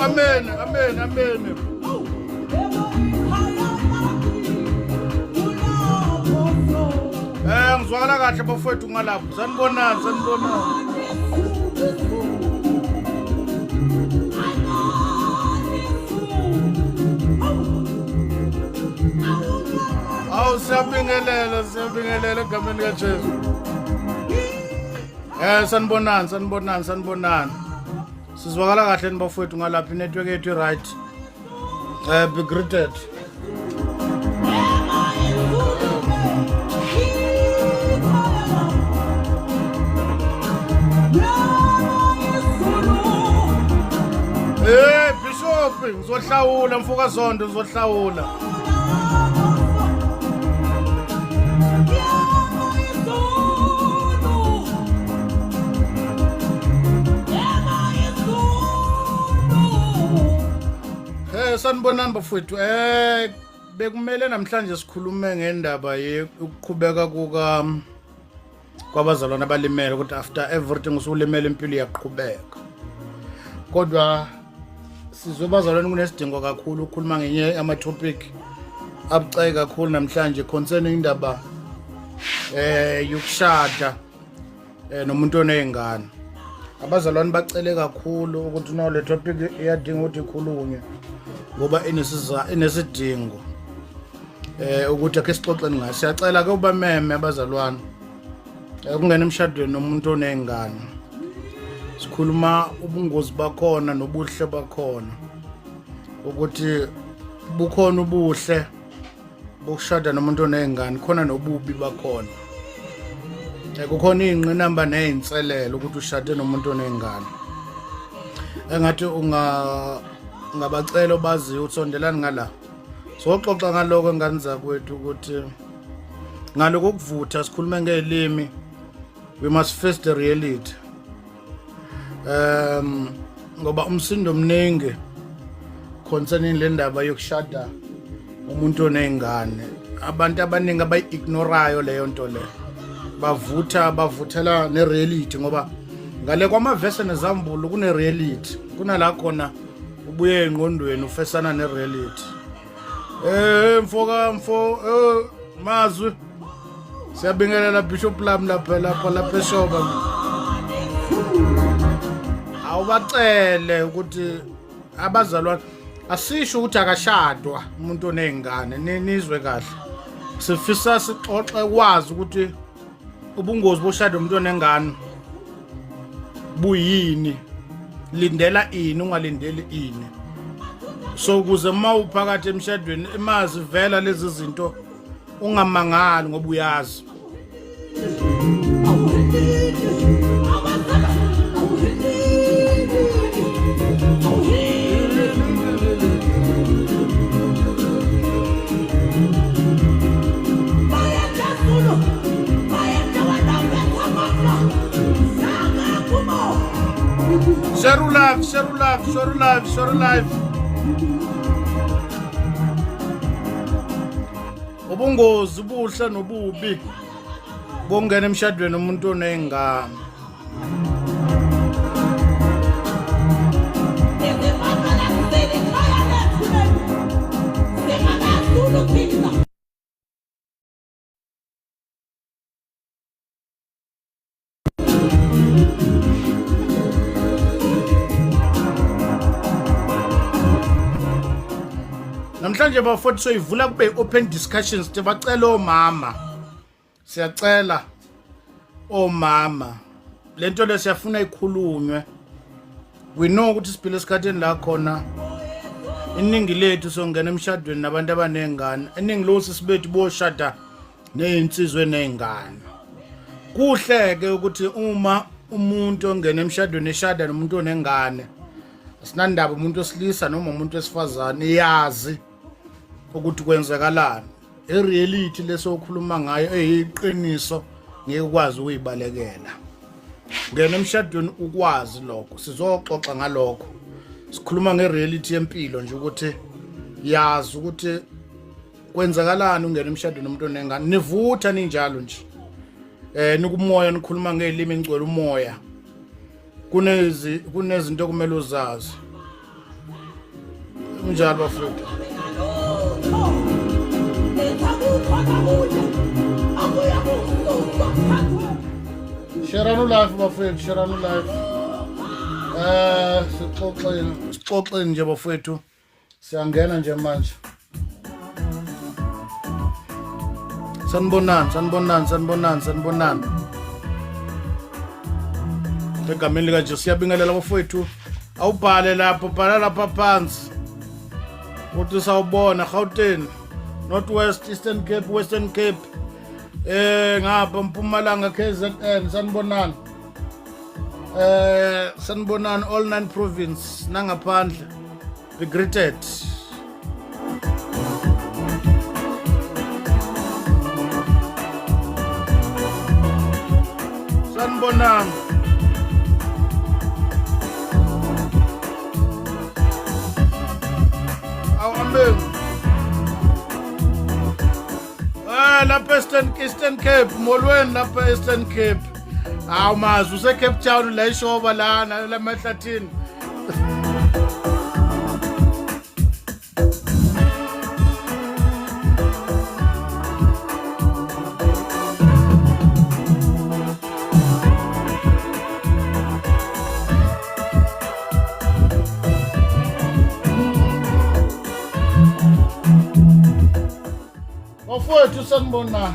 Amen, amen, amen. Ngizwakala kahle bafowethu ngalapho. Sanibonani, sanibonani. Awu siyabingelela, siyabingelela egameni likaJesu. Sanibonani, sanibonani, sanibonani. Sizwakala kahle ni bafowethu ngalapha inetwork yethu right. Be greeted. Hey Bishop, ngizohlawula mfoka Zondo ngizohlawula. Sanibonani bafowethu. Bekumele namhlanje sikhulume ngendaba yokuqhubeka kuka kwabazalwane abalimele ukuthi after everything usulimele impilo iyaqhubeka. Kodwa sizwe bazalwane kunesidingo kakhulu ukukhuluma ngenye ama topic abucayi kakhulu namhlanje concerning indaba yokushada nomuntu onezingane. Abazalwane bacele kakhulu ukuthi no le topic iyadinga ukuthi ikhulunywe ngoba inesiza inesidingo ukuthi ake sixoxeni ngayo. Siyacela ke ubameme abazalwane ukungena emshadweni nomuntu onezingane. Sikhuluma ubungozi bakhona nobuhle bakhona, ukuthi bukhona ubuhle bokushada nomuntu onezingane, khona nobubi bakhona. Kukhona iy'ngqinamba ney'nselelo ukuthi ushade nomuntu onezingane. Engathi ungabacela obaziyo ukuthi sondelani ngala. Soxoxa ngaloko ngane zakwethu ukuthi ngaloko kuvutha sikhulume ngey'limi, we must face the reality. Ngoba umsindo omningi concerning le ndaba yokushada umuntu oney'ngane, abantu abaningi abayi-ignorayo leyo nto leyo, bavutha bavuthela ne-reality, ngoba ngale kwamavese nezambulo kune-reality, kunala khona ubuye engqondweni ufesana ne-reality. Mfoka mfo mazwi siyabingelela Bishop lami lapha lapha lapha eshoba. Awubacele ukuthi abazalwane asisho ukuthi akashadwa umuntu onezingane, nizwe kahle. Sifisa sixoxe kwazi ukuthi ubungozi boshada umuntu onengane buyini, lindela ini ungalindeli ini. So ukuze uma uphakathi emshadweni emazi vela lezi zinto ungamangali ngoba uyazi. Share live, share live, share live, share live. Ubungozi ubuhle nobubi bokungena emshadweni umuntu oney'ngane. Namhlanje bafowethu soyivula kube open discussions, sibacela omama, siyacela omama lento le siyafuna ikhulunywe. We know ukuthi siphila esikhathini la khona iningi lethu songena emshadweni nabantu abanengane, iningi losisi bethu boshada neyinsizwe eney'ngane. Kuhle-ke ukuthi uma umuntu ongena emshadweni eshada nomuntu onengane, asinandaba umuntu wesilisa noma umuntu wesifazane, yazi ukuthi kwenzakalani. I-reality lesokhuluma ngayo eyiqiniso ngeke ukwazi ukuyibalekela. Ngena emshadweni ukwazi lokho, sizoxoxa ngalokho. Sikhuluma nge-reality yempilo nje ukuthi yazi ukuthi kwenzakalani ungena emshadweni nomuntu onengane, nivutha ninjalo nje nikumoya, nikhuluma ngelimi engcwele umoya. Kunezi kunezinto okumele uzazi. Kunjalo bafethu. Sharanu life bafethu, sharanu life. Sixoxeni, sixoxeni nje bafethu. Siyangena nje manje. Sanibonani, sanibonani, sanibonani, sanibonani. Egameni likaJesu siyabingelela bafowethu. Awubhale lapho, bhala lapha phansi. Uthi sawubona Gauteng, North West, Eastern Cape, Western Cape. Ngapha Mpumalanga KZN sanibonani. Sanibonani all nine province nangaphandle. Be greeted. Sanibonani. Awu ambeni. Lapha Eastern Cape, molweni lapha Eastern Cape. Awu mazi use Cape Town la ishoba la lamahlathini. Bafowethu sanibona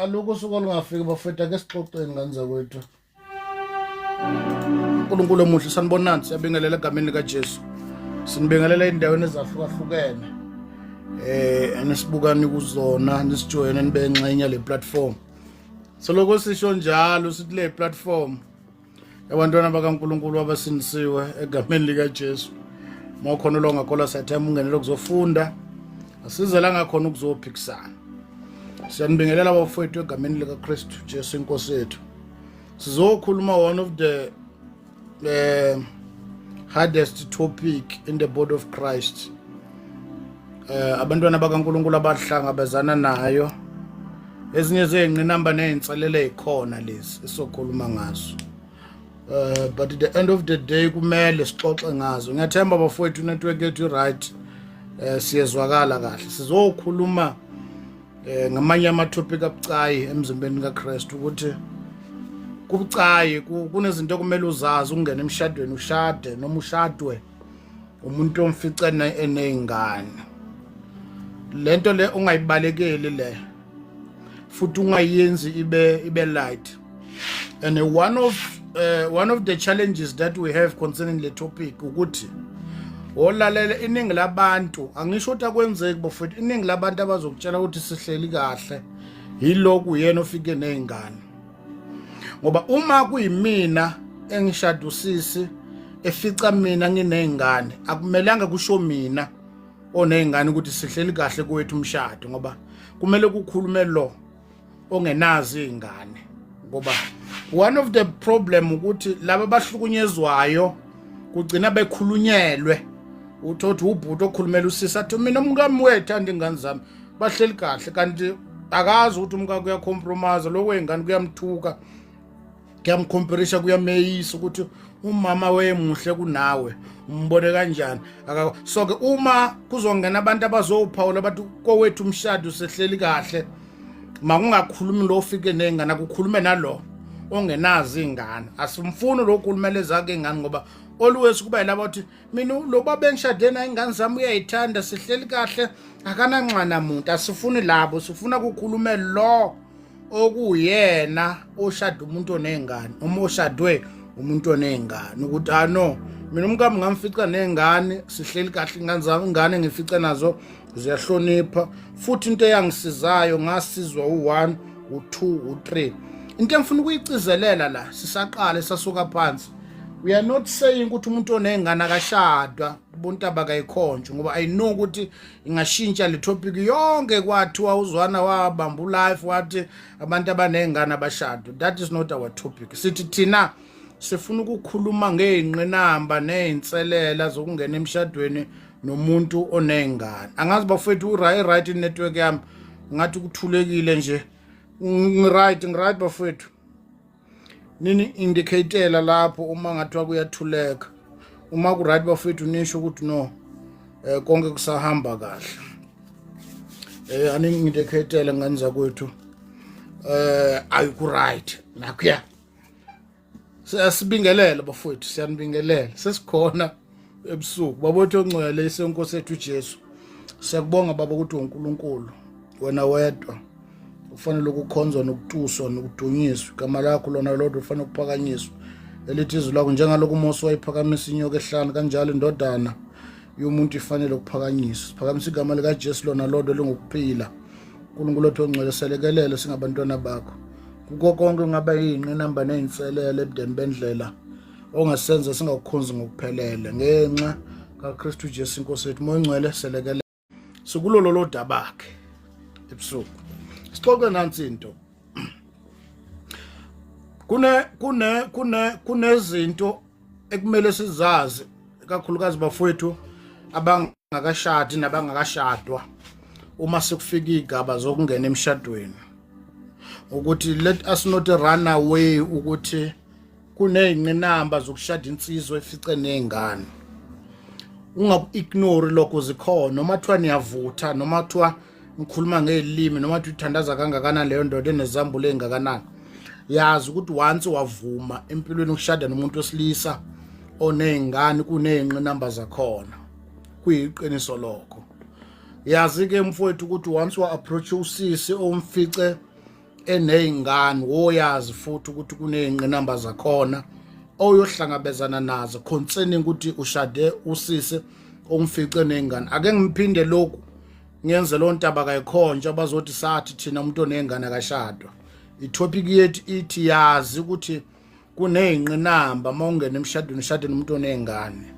alukho usuku olungafiki bafowethu ake sixoxeni ngane zakwethu. uNkulunkulu omuhle sanibonani siyabingelela egameni likaJesu. Sinibingelela endaweni ezahlukahlukene. Enisibukani kuzona nisijoyine nibe ngxenye le platform. Soloko sisho njalo sithi le platform abantwana bakaNkulunkulu abasindisiwe egameni likaJesu. Mawukhona olongakholwa siyathemba ungenele ukuzofunda. Asizelanga khona ukuzophikisana. Siyanibingelela bafowethu egameni likaKristu Jesu inkosi yethu. Sizokhuluma one of the hardest topic in the body of Christ. Abantwana bakaNkulunkulu abahlangabezana nayo ezinye zey'ngqinamba ney'nselele ey'khona lezi esizokhuluma ngazo. But at the end of the day kumele sixoxe ngazo. Ngiyathemba bafowethu network yethu right. Siyezwakala kahle. Sizokhuluma ngamanye ama-topic abucayi emzimbeni kaKristu ukuthi kubucayi kunezinto okumele uzazi ukungena emshadweni ushade noma ushadwe umuntu omfice eney'ngane. Lento le ungayibalekeli le futhi ungayenzi ibe light. And one of the challenges that we have concerning the topic ukuthi olalela iningi labantu, angisho ukuthi akwenzeki bafowethu, iningi labantu abazokutshela ukuthi sihleli kahle yilokhu yena ofike nezingane. Ngoba uma kuyimina engishada usisi efica mina nginezingane, akumelanga kusho mina onezingane ukuthi sihleli kahle kowethu umshado, ngoba kumele kukhulume lo ongenazo izingane. Ngoba one of the problem ukuthi laba abahlukunyezwayo kugcina bekhulunyelwe, uthothi ubhuti okhulumela usisi athi mina umkami wethanda ingane zami bahleli kahle, kanti akazi ukuthi umkakhe uyacompromise lokho ingane kuyamthuka, kuyamkhomperisha, kuyameyisa ukuthi umama wemuhle kunawe umbone kanjani. So ke uma kuzongena abantu abazophawula bathi kowethu umshado usehleli kahle, makungakhulumi lo ofike nengane, akukhulume nalo ongenazo ingane. Asimfuni lo okhulumela ezakhe ingane, ngoba always kuba yilabo bathi mina lo baba engishade naye ingane zami uyayithanda, sihleli kahle, akananxana muntu. Asifuni labo, sifuna kukhulume lo okuyena oshada umuntu onengane noma oshadwe umuntu onengane, ukuthi ah no, mina umkami ngamfica nengane, sihleli kahle, ingane zami ingane ngifice nazo ziyahlonipha, futhi into eyangisizayo ngasizwa u1 u2 u3. Into engifuna ukuyicizelela la sisaqala sasuka phansi, we are not saying ukuthi umuntu onengane akashadwa, bontaba kayikhonjwa, ngoba I know ukuthi ingashintsha le topic yonke. Kwathiwa uzwana wabamba ulife wathi abantu abanengane abashadwa. That is not our topic. Sithi thina sifuna ukukhuluma ngey'ngqinamba ney'nselela zokungena emshadweni nomuntu oney'ngane. Angazi bafowethu, right network yami ngathi kuthulekile nje. Ngiright bafowethu, nini indicatela lapho uma ngathiwa kuyathuleka. Uma ku right bafethu, nisho ukuthi no, konke kusahamba kahle. Aningindikhethele ngane zakwethu, ayiku right nakuya. Siyasibingelela bafowethu, siyanibingelela. Sesikhona ebusuku. Babothe ongcwele isenkosi ethu uJesu. Siyakubonga baba ukuthi uNkulunkulu wena wedwa ufanele ukukhonzwa nokutuswa nokudunyiswa. Igama lakho lona lodwa ufanele ukuphakanyiswa. Elithi izwi lakho, njengalokhu uMose wayiphakamisa inyoka ehlane, kanjalo indodana yomuntu ifanele ukuphakanyiswa. Siphakamisa igama likaJesu lona lodwa lingokuphila. uNkulunkulu othi ongcwele, selekelele singabantwana bakho kuko konke kungaba yingqinamba ney'nselelo ebudeni bendlela ongasenza singakukhonzi ngokuphelele, ngenxa kaKristu Jesu inkosi yethu. Moya ongcwele, selekelele. Sikulo lolo dabakhe ebusuku, sixoxe nansi into. Kune kune kune kunezinto ekumele sizazi, kakhulukazi bafowethu abangakashadi nabangakashadwa, uma sekufika igaba zokungena emshadweni, ukuthi let us not run away ukuthi kuney'nqinamba zokushada insizwa efice ney'ngane. Ungaku-ignore lokho, zikhona. Noma kuthiwa niyavutha, noma kuthiwa ngikhuluma ngey'limi, noma kuthiwa uthandaza kangakanani leyo ndoda enezambulo ey'ngakanani, yazi ukuthi once wavuma empilweni ukushada nomuntu wesilisa oney'ngane, kuney'nqinamba zakhona. Kuyiqiniso lokho. Yazi-ke mfowethu ukuthi once wa-approach usisi omfice eney'ngane, woyazi futhi ukuthi kuney'ngqinamba zakhona oyohlangabezana nazo concerning ukuthi ushade usisi omfice ney'ngane. Ake ngiphinde lokhu, ngenze loo ntaba kayikhontsha, bazothi sathi thina umuntu oney'ngane akashadwa. I-topic yethu ithi yazi ukuthi kuney'ngqinamba uma ungena emshadweni, ushade nomuntu oney'ngane.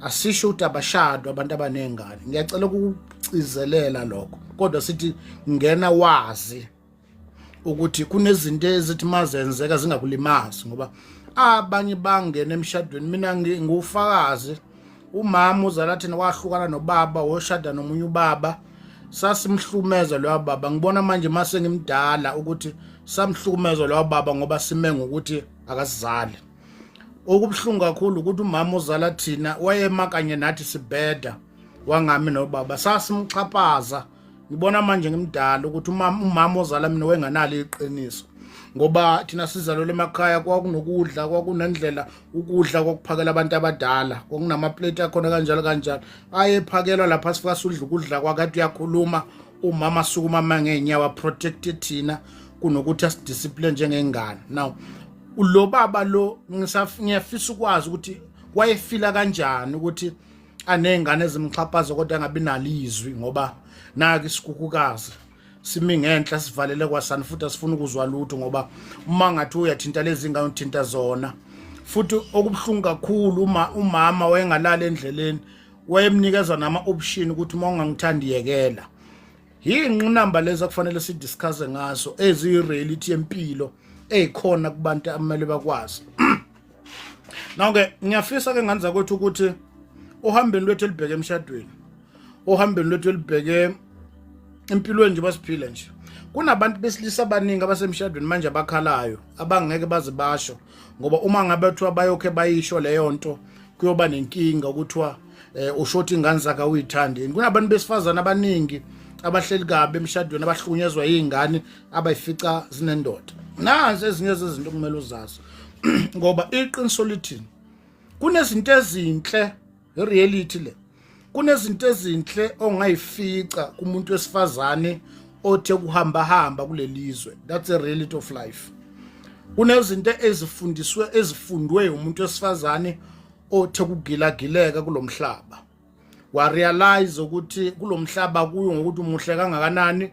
Asisho ukuthi abashadwa abantu abaney'ngane, ngiyacela ukukucizelela lokho, kodwa sithi ngena wazi ukuthi kunezinto ezithi mazenzeka zingakulimazi, ngoba abanye bangena emshadweni. Mina ngiwufakazi, umama uzala thina wahlukana nobaba, woshada nomunye ubaba. Sasimhlumeza loya baba. Ngibona manje mase ngimdala ukuthi samhlukumeza loya baba, ngoba sime ngokuthi akasizali. Okubuhlungu kakhulu ukuthi umama ozala thina wayema kanye nathi sibheda, wangami nobaba, sasimxhaphaza. Ngibona manje ngimdala ukuthi umama ozala mina wenganalo iqiniso, ngoba thina sizalelwe emakhaya, kwakunokudla, kwakunendlela, ukudla kwakuphakela abantu abadala, kwakunamaplate akhona kanjalo kanjalo, ayephakelwa lapha. Sifika sudla ukudla kwakade, uyakhuluma umama, sukuma uma ngey'nyawo aprotecte thina kunokuthi asidiscipline njengengane. Now lo baba lo, ngiyafisa ukwazi ukuthi wayefila kanjani ukuthi aney'ngane ezimxhaphaza kodwa angabi nalizwi, ngoba naki isikukukazi simi ngenhla, sivalele kwasani, futhi asifuni ukuzwa lutho, ngoba uma ngathi uyathinta lezi ngane uthinta zona futhi. Okubuhlungu kakhulu, uma umama wayengalala endleleni, wayemnikeza nama-option ukuthi uma ungangithandi yekela. Yingqinamba lezi akufanele sidiscuss ngazo, eziyi-reality yempilo ey'khona kubantu amele bakwazi. Now-ke ngiyafisa ke ngane zakwethu ukuthi ohambeni lwethu elibheke emshadweni, ohambeni lwethu elibheke empilweni nje basiphila nje, kunabantu besilisa abaningi abasemshadweni manje abakhalayo, abangeke baze basho, ngoba uma ngabe kuthiwa bayokhe bayisho leyo nto kuyoba nenkinga ukuthiwa usho ukuthi ingane zakhe awuyithandi yini. Kunabantu besifazane abaningi abahleli kabi emshadweni, abahlukunyezwa yiy'ngane abayifica zinendoda. Nazi ezinye zezinto okumele uzazi, ngoba iqiniso lithini? Kunezinto ezinhle, i-reality le, kunezinto ezinhle ongayifica kumuntu wesifazane othe kuhamba hamba kulelizwe. That's a reality of life. Kunezinto ezifundiswe, ezifundwe umuntu wesifazane othe kugilagileka kulomhlaba, wa realize ukuthi kulomhlaba kuyo ngokuthi umuhle kangakanani,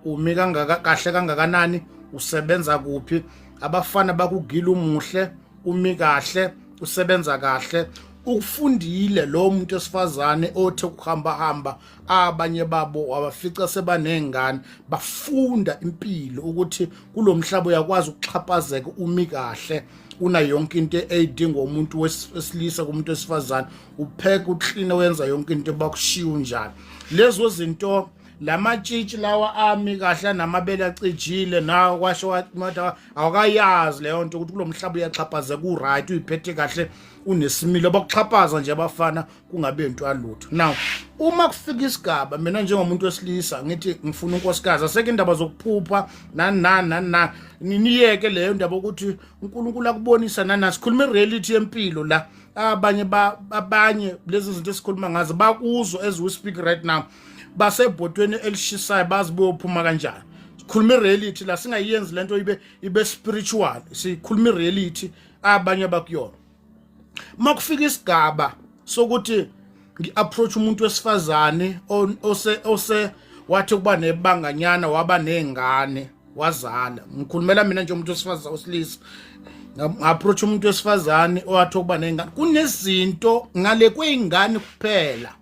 umi kangaka kahle kangakanani, usebenza kuphi. Abafana bakugila umuhle, umi kahle, usebenza kahle, ukufundile. Lo muntu esifazane othe kuhamba hamba, abanye babo wabafica sebanezingane, bafunda impilo ukuthi kulomhlaba uyakwazi ukuxhaphazeka umi kahle, una yonke into eyidingwa umuntu wesilisa kumuntu wesifazane, upheka, ukline, wenza yonke into, bakushiya unjani. Lezo zinto, lamatshitshi lawa ami kahle namabele acijile nawo, kwasho wathi awakayazi leyo nto ukuthi kulomhlaba uyaxhaphazeka, uright, uyiphethe kahle. Unesimilo, bakuxhaphaza nje abafana kungabe into alutho. Now uma kufika isigaba, mina njengomuntu wesilisa ngithi ngifuna unkosikazi, aseke indaba zokuphupha nani nani nani nani, niyeke leyo ndaba ukuthi uNkulunkulu akubonisa nani. Sikhuluma ireality yempilo la. Abanye abanye lezi zinto esikhuluma ngazo bakuzo as we speak right now, basebhotweni elishisayo, bazi bophuma kanjani. Sikhuluma ireality la, singayenzi lento ibe spiritual, sikhuluma ireality abanye bakuyona. Makufika isigaba sokuthi ngi-approach umuntu wesifazane ose wathi ukuba nebanganyana, waba nengane, wazala, ngikhulumela mina nje umuntu wesifazane osilisa, nga-approach umuntu wesifazane owathi ukuba nengane, kunezinto ngale kwey'ngane kuphela,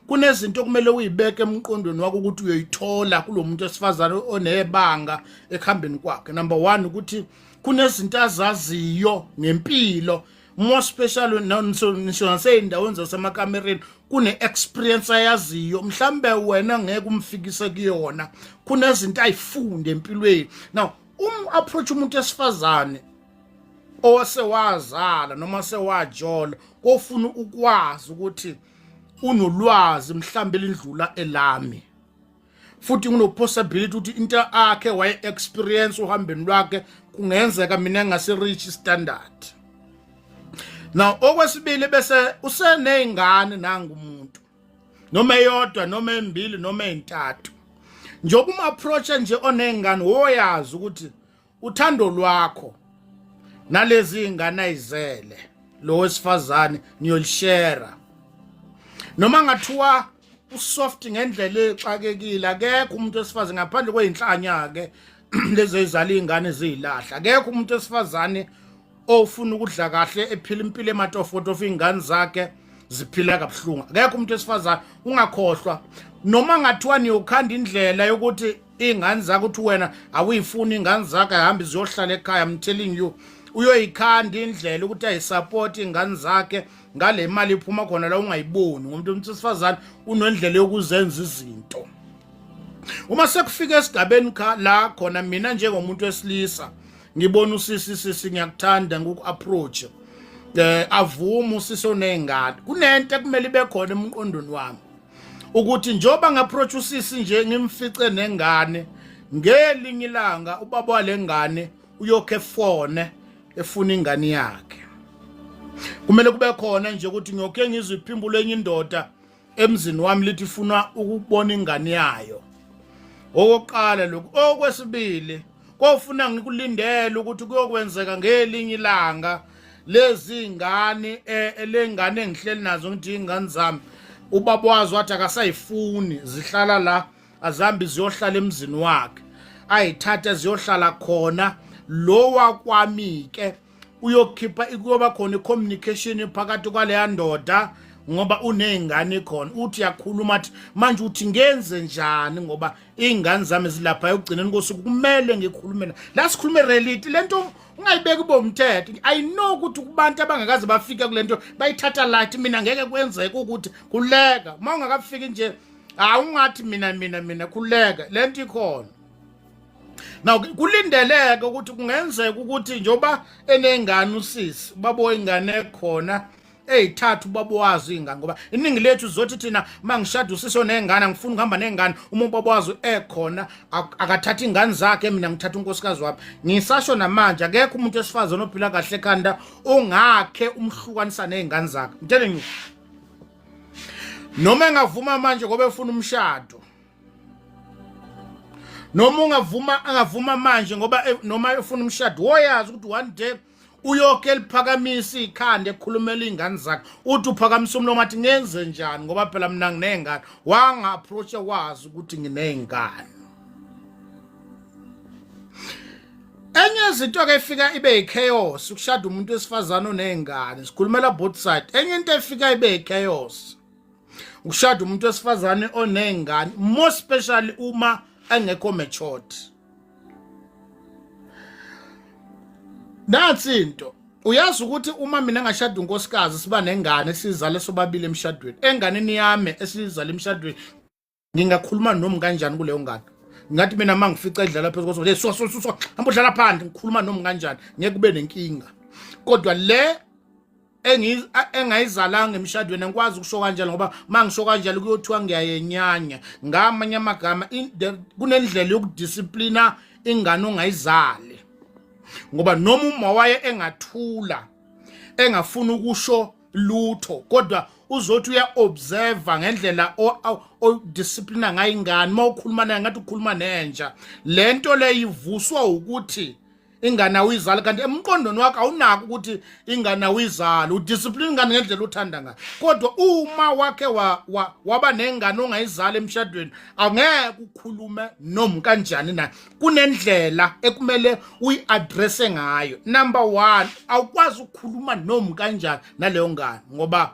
kunezinto okumele uyibeke emqondweni wakho ukuthi uyoyithola kulo muntu wesifazane onebanga ekuhambeni kwakhe. Number 1, ukuthi kunezinto azaziyo ngempilo, more special ngisho nasey'ndaweni zasemakamereni, kune-experience ayaziyo mhlambe wena ngeke umfikise kuyona, kunezinto ayifunde empilweni. Now approach umuntu esifazane osewazala noma sewajola, kofuna ukwazi ukuthi unolwazi mhlambe lindlula elami, futhi kuno-possibility ukuthi into akhe waye-experience uhambeni lwakhe kungenzeka mina ngingase-reach standard. Now okwesibili, bese useney'ngane nangu umuntu, noma eyodwa noma embili noma ey'ntathu. Njengoba uma-approach nje oney'ngane, woyazi ukuthi uthando lwakho nalezi ingane ayizele lo wesifazane niyolishare, noma ngathiwa usoft ngendlela exakekile. Akekho umuntu wesifazane ngaphandle kweyinhlanya ke lezi ezizala izingane ziyilahla, akekho umuntu wesifazane ofuna ukudla kahle, ephila impilo ematofotofo, izingane zakhe ziphila kabuhlungu. Akekho umuntu wesifazane. Ungakhohlwa, noma ngathiwa niyokhanda indlela yokuthi iy'ngane zakho, uthi wena awuyifuni iy'ngane zakho ahambe ziyohlala ekhaya, I'm telling you, uyoyikhanda indlela ukuthi ayisupport iy'ngane zakhe ngale mali iphuma khona la ungayiboni. Ngomuntu wesifazane unendlela yokuzenza izinto. Uma sekufika esigabeni la khona mina njengomuntu wesilisa ngibona usisi, "Sisi, ngiyakuthanda," ngikuapproach, avuma usisi onezingane, kunento ekumele ibe khona emqondweni wami ukuthi njoba ngaapproach usisi nje ngimfice nengane, ngelinye ilanga ubaba walengane uyokhe efone efuna ingane yakhe. Kumele kube khona nje ukuthi ngiyokhe ngizwe iphimbo lenye indoda emzini wami lithi ifuna ukubona ingane yayo. Okokuqala lokhu. Okwesibili, kofuna ngikulindele ukuthi kuyokwenzeka ngelinye ilanga lezi ngane, lengane engihleli nazo ngithi ingane zami, ubaba wazo wathi akasayifuni zihlala la, azambi ziyohlala emzini wakhe, ayithathe ziyohlala khona. Lo wakwami ke uyokhipha, kuyoba khona i-communication phakathi kwaleya ndoda ngoba uney'ngane khona, uthi yakhuluma athi manje uthi ngenze njani ngoba iy'ngane zami zilapha. Ekugcineni kosuku kumele ngikhulume la, sikhulume reality. Lento ungayibeki bomthetho. I know ukuthi kubantu abangakaze bafike kule nto bayithatha light, mina ngeke kwenzeke ukuthi kuleka uma ungakafiki nje, awungathi mina mina mina, khuleka, lento ikhona. Now kulindeleke ukuthi kungenzeka ukuthi njengoba enengane usisi, ubaba wengane ekhona eyithatha ubaba wazo ingane, ngoba iningi lethu zothi thina mangishada usisi onengane angifuni ukuhamba nengane, uma ubaba wazo ekhona akathatha ingane zakhe, mina ngithatha unkosikazi wami. Ngisasho namanje, akekho umuntu wesifazane ophila kahle ekhanda ongakhe umhlukanisa nezingane zakhe. I'm telling you, noma engavuma manje ngoba efuna umshado, noma ungavuma angavuma manje ngoba noma efuna umshado, woyazi ukuthi one day uyoke liphakamisa ikhanda ekhulumela iy'ngane zakhe, uthi uphakamisa umlomo athi ngenze njani ngoba phela mina nginey'ngane, wanga-approach wazi ukuthi nginey'ngane. Enye izinto ke efika ibe yichaos ukushada umuntu wesifazane oney'ngane, sikhulumela both side, enye into efika ibe yichaos ukushada umuntu wesifazane oney'ngane, more especially uma engekho matured. Nansi into, uyazi ukuthi uma mina ngashada unkosikazi, siba nengane esizale sobabili emshadweni, enganeni yami esizale emshadweni, ngingakhuluma noma kanjani kuleyo ngane? Ngathi mina uma ngifica edlala phezu kosofa, hey, suka suka suka, hamba udlala phandle, ngikhuluma noma kanjani, ngeke kube nenkinga. Kodwa le Engayizalanga emshadweni, angikwazi ukusho kanjalo ngoba mangisho kanjalo kuyothiwa ngiyayenyanya. Ngamanye amagama, kunendlela yokudisciplina ingane ongayizali, ngoba noma uma waye engathula engafuni ukusho lutho, kodwa uzothi uya-observa ngendlela odisciplina ngayo ingane. Uma ukhuluma naye ngathi ukhuluma nenja. Le nto le ivuswa ukuthi ingane awuyizali, kanti emqondweni wakho awunako ukuthi ingane awuyizali. Udiscipline ingane ngendlela uthanda ngayo, kodwa uma wakhe waba nengane ongayizali emshadweni, angeke ukhulume noma kanjani naye. Kunendlela ekumele uyi-addresse ngayo. Number one, awukwazi ukukhuluma noma kanjani naleyo ngane, ngoba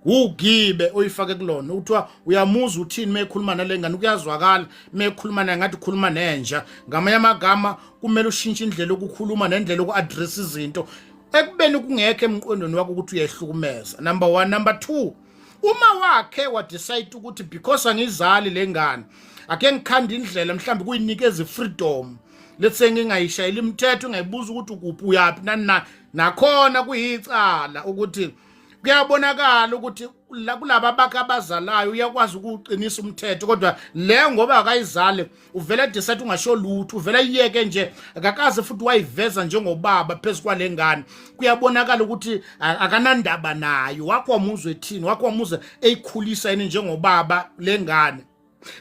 ugibe oyifake kulona. Kuthiwa uyamuzwa uthini uma ekhuluma nale ngane, kuyazwakala uma ekhuluma naye ngathi ukhuluma nenja. Ngamanye amagama, kumele ushintshe indlela yokukhuluma nendlela yoku-address izinto ekubeni kungekho emqondweni wakho ukuthi uyayihlukumeza. Number one. Number two, uma wakhe wadecide ukuthi because angizali le ngane, ake ngikhanda indlela mhlawumbe kuyinikeza i-freedom, let's say ngingayishayeli imithetho, ngayibuza ukuthi ukuphi, uyaphi, nani nani, nakhona kuyicala ukuthi kuyabonakala ukuthi kulaba bakhe abazalayo uyakwazi ukuwuqinisa umthetho, kodwa le ngoba akayizali uvele decide ungasho lutho, uvele iyeke nje, akakaze futhi wayiveza njengobaba phezu kwale ngane. Kuyabonakala ukuthi akanandaba nayo. Wakho wamuzwe ethini? Wakho wamuzwe eyikhulisa yini njengobaba le ngane?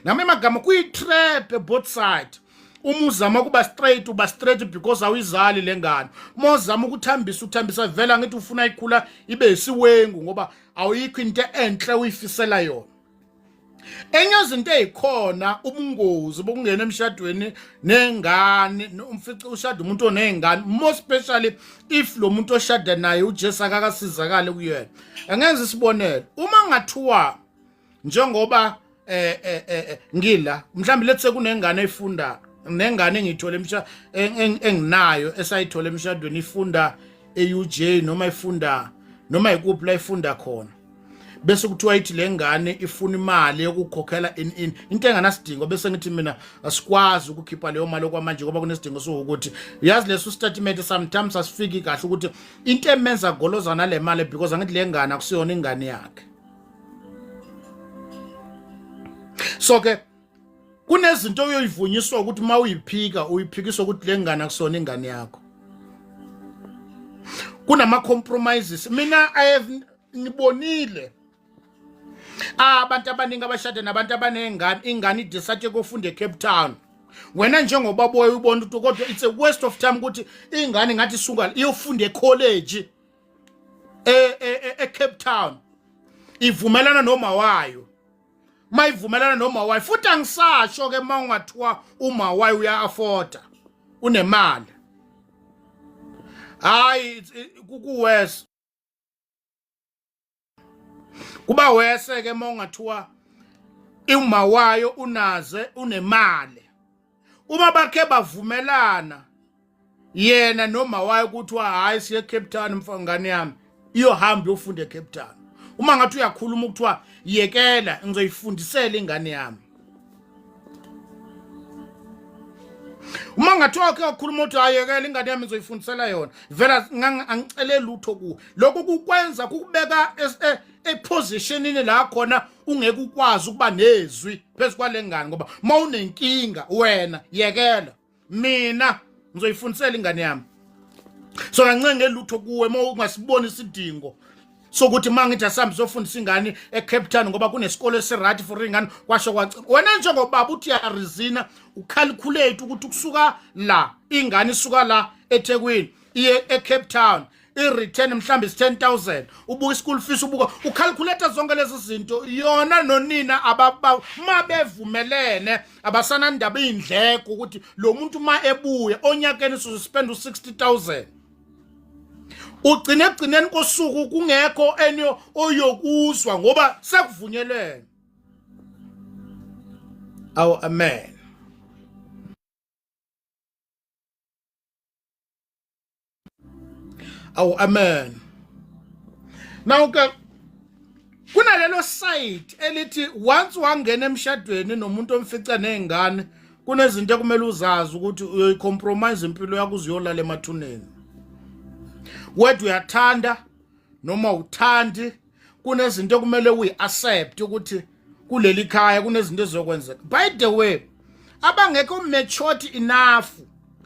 Nami amagama kuyi-trap both side. Uma uzama ukuba straight, uba straight because awuyizali le ngane. Uma uzama ukuthambisa, uthambisa vele angithi ufuna ikhula ibe isiwengu, ngoba awuyikho into enhle uyifisela yona. Enye izinto ezikhona, ubungozi bokungena emshadweni nengane, umfice ushada umuntu onezingane, more especially if lo muntu oshada naye uJesu akakasizakale kuyena. Angenza isibonelo, uma ngathiwa njengoba ngila mhlawumbe lethe kunengane efunda, nengane engiyithole emsha enginayo esayithola emshadweni, ifunda e-UJ noma ifunda noma ikuphi la ifunda khona, bese kuthiwa ithi le ngane ifuna imali yokukhokhela in in into enganasidingo, bese ngithi mina asikwazi ukukhipha leyo mali okwamanje ngoba kunesidingo sokuthi, yazi, leso statement sometimes asifiki kahle ukuthi into emenza goloza nale mali, because angithi le ngane akusiyona ingane yakhe. So ke kunezinto oyoyivunyiswa ukuthi uma uyiphika, uyiphikiswa ukuthi le ngane akusona ingane yakho. Kunama compromises. Mina I have ngibonile abantu abaningi abashade nabantu abanengane, ingane idecide kofunda eCape Town. Wena njengoba boy ubona ukuthi kodwa it's a waste of time ukuthi ingane ngathi isuka iyofunda ecollege e Cape Town, ivumelana noma wayo, mayivumelana noma wayo. Futhi angisasho ke uma ungathiwa uma wayo uya-afforda, unemali, hayi, kukuwes kuba wese ke uma ungathiwa uma wayo unaze unemali. Uma bakhe bavumelana yena noma wayo kuthiwa hayi, siye Cape Town mfangane yami, iyohamba iyofunda eCape Town. Uma ngathi uyakhuluma, ukuthiwa yekela, ngizoyifundisela ingane yami. Uma ngathiwa wakhe wakhuluma uthi ayekela ingane yami, ngizoyifundisela yona vela, angicele lutho kuwe. Lokho kukwenza kukubeka epositionini la khona ungeke ukwazi ukuba nezwi phezu kwale ngane, ngoba uma unenkinga wena yekela, mina ngizoyifundisela ingane yami. So kancenge lutho kuwe uma ungasiboni isidingo sokuthi uma ngithi asambe siyofundisa ingane eCape Town ngoba kunesikole esiright for ingane, kwasho kwacima. Wena njengobaba uthi uyareasona, ucalculate ukuthi kusuka la ingane isuka la eThekwini iye eCape Town, i-return mhlawumbe is 10,000, ubuka i-school fees, ubuka, ucalculate zonke lezi zinto. Yona nonina ma bevumelene abasanandaba iy'ndleko ukuthi lo muntu ma ebuya onyakeni sizospend u-60,000. Ugcine ekugcineni kosuku kungekho enye oyokuzwa ngoba sekuvunyelwene. Awu, amen. Awu, amen. Now ke kunalelo side elithi once wangena emshadweni nomuntu omfica nezingane, kunezinto ekumele uzazi ukuthi uyoyicompromise impilo yakho, uzuyolala emathuneni. Whether uyathanda noma uthandi, kunezinto okumele uyi-accept ukuthi kuleli khaya kunezinto ezizokwenzeka. By the way, abangekho matured enough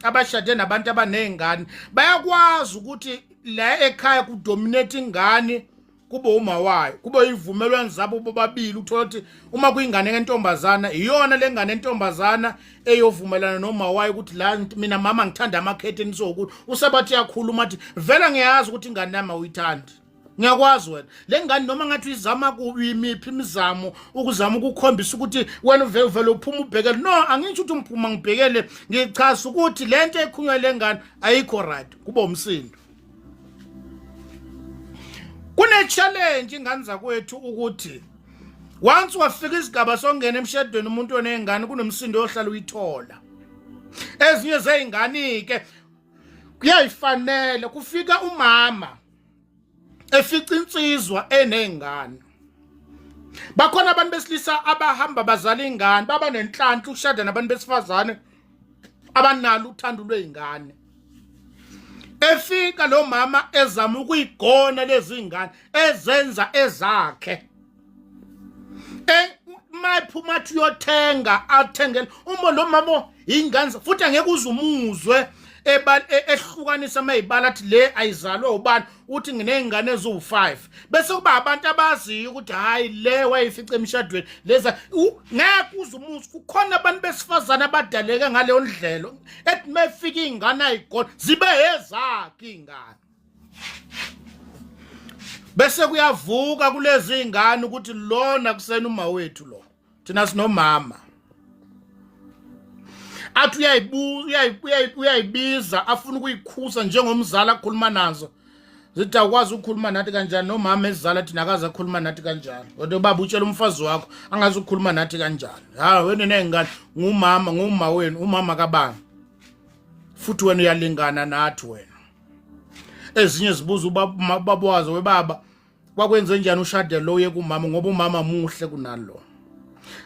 abashade nabantu abanezingane bayakwazi ukuthi la ekhaya kudominate ingane, kube uma wayo, kube ivumelwano zabo bobabili. Uthola ukuthi uma kuyingane yentombazana, iyona lengane entombazana eyovumelana noma wayo ukuthi la mina mama ngithanda amakhetheni, sokuthi usebathi yakhuluma athi vele ngiyazi ukuthi ingane yami awuyithandi, ngiyakwazi wena le ngane, noma ngathi uyizama kubi imiphi imizamo ukuzama ukukhombisa ukuthi wena uvele uphuma ubhekele. No, angisho ukuthi ngiphuma ngibhekele, ngichaza ukuthi le nto ekhulunywa le ngane ayikho right, kuba umsindo. Kune challenge, ingane zakwethu, ukuthi once wafika isigaba songena emshadweni umuntu onezingane, kunomsindo ohlala uyithola. Ezinye zey'ngane ke kuyayifanele kufika umama efica insizwa enezingane. Bakhona abantu besilisa abahamba bazala ingane, baba nenhlanhla ukushada nabantu besifazane abanalo uthando lwezingane. Efika lo mama ezama ukuyigona lezi ngane, ezenza ezakhe, mayiphuma athi uyothenga, athengele uma lo mama ingane, futhi angeke uze umuzwe ehlukanisa mayibala athi le ayizalwe ubani, uthi nginey'ngane eziwu-5, bese kuba abantu abaziyo ukuthi hhayi, le wayefica emshadweni leza. Ngeke uze umuzi. Kukhona abantu besifazane abadaleke ngaleyo ndlela, ethi mefika iy'ngane ayigona zibe ezakhe iy'ngane, bese kuyavuka kulezi ingane ukuthi lona kusena uma wethu lo, thina sinomama. Athi uyayibiza, afuna ukuyikhusa njengomzali, akhuluma nazo, zithi awukwazi ukukhuluma nathi kanjani nomama ezala thina, akaze akhuluma nathi kanjani. Kodwa baba, utshela umfazi wakho angazi ukukhuluma nathi kanjani. Ha, wena ney'ngane ngumama, nguma wenu, umama kabani, futhi wena uyalingana nathi wena. Ezinye zibuza ubaba wazo, webaba, kwakwenze njani ushade lo uye kumama, ngoba umama muhle kunalo.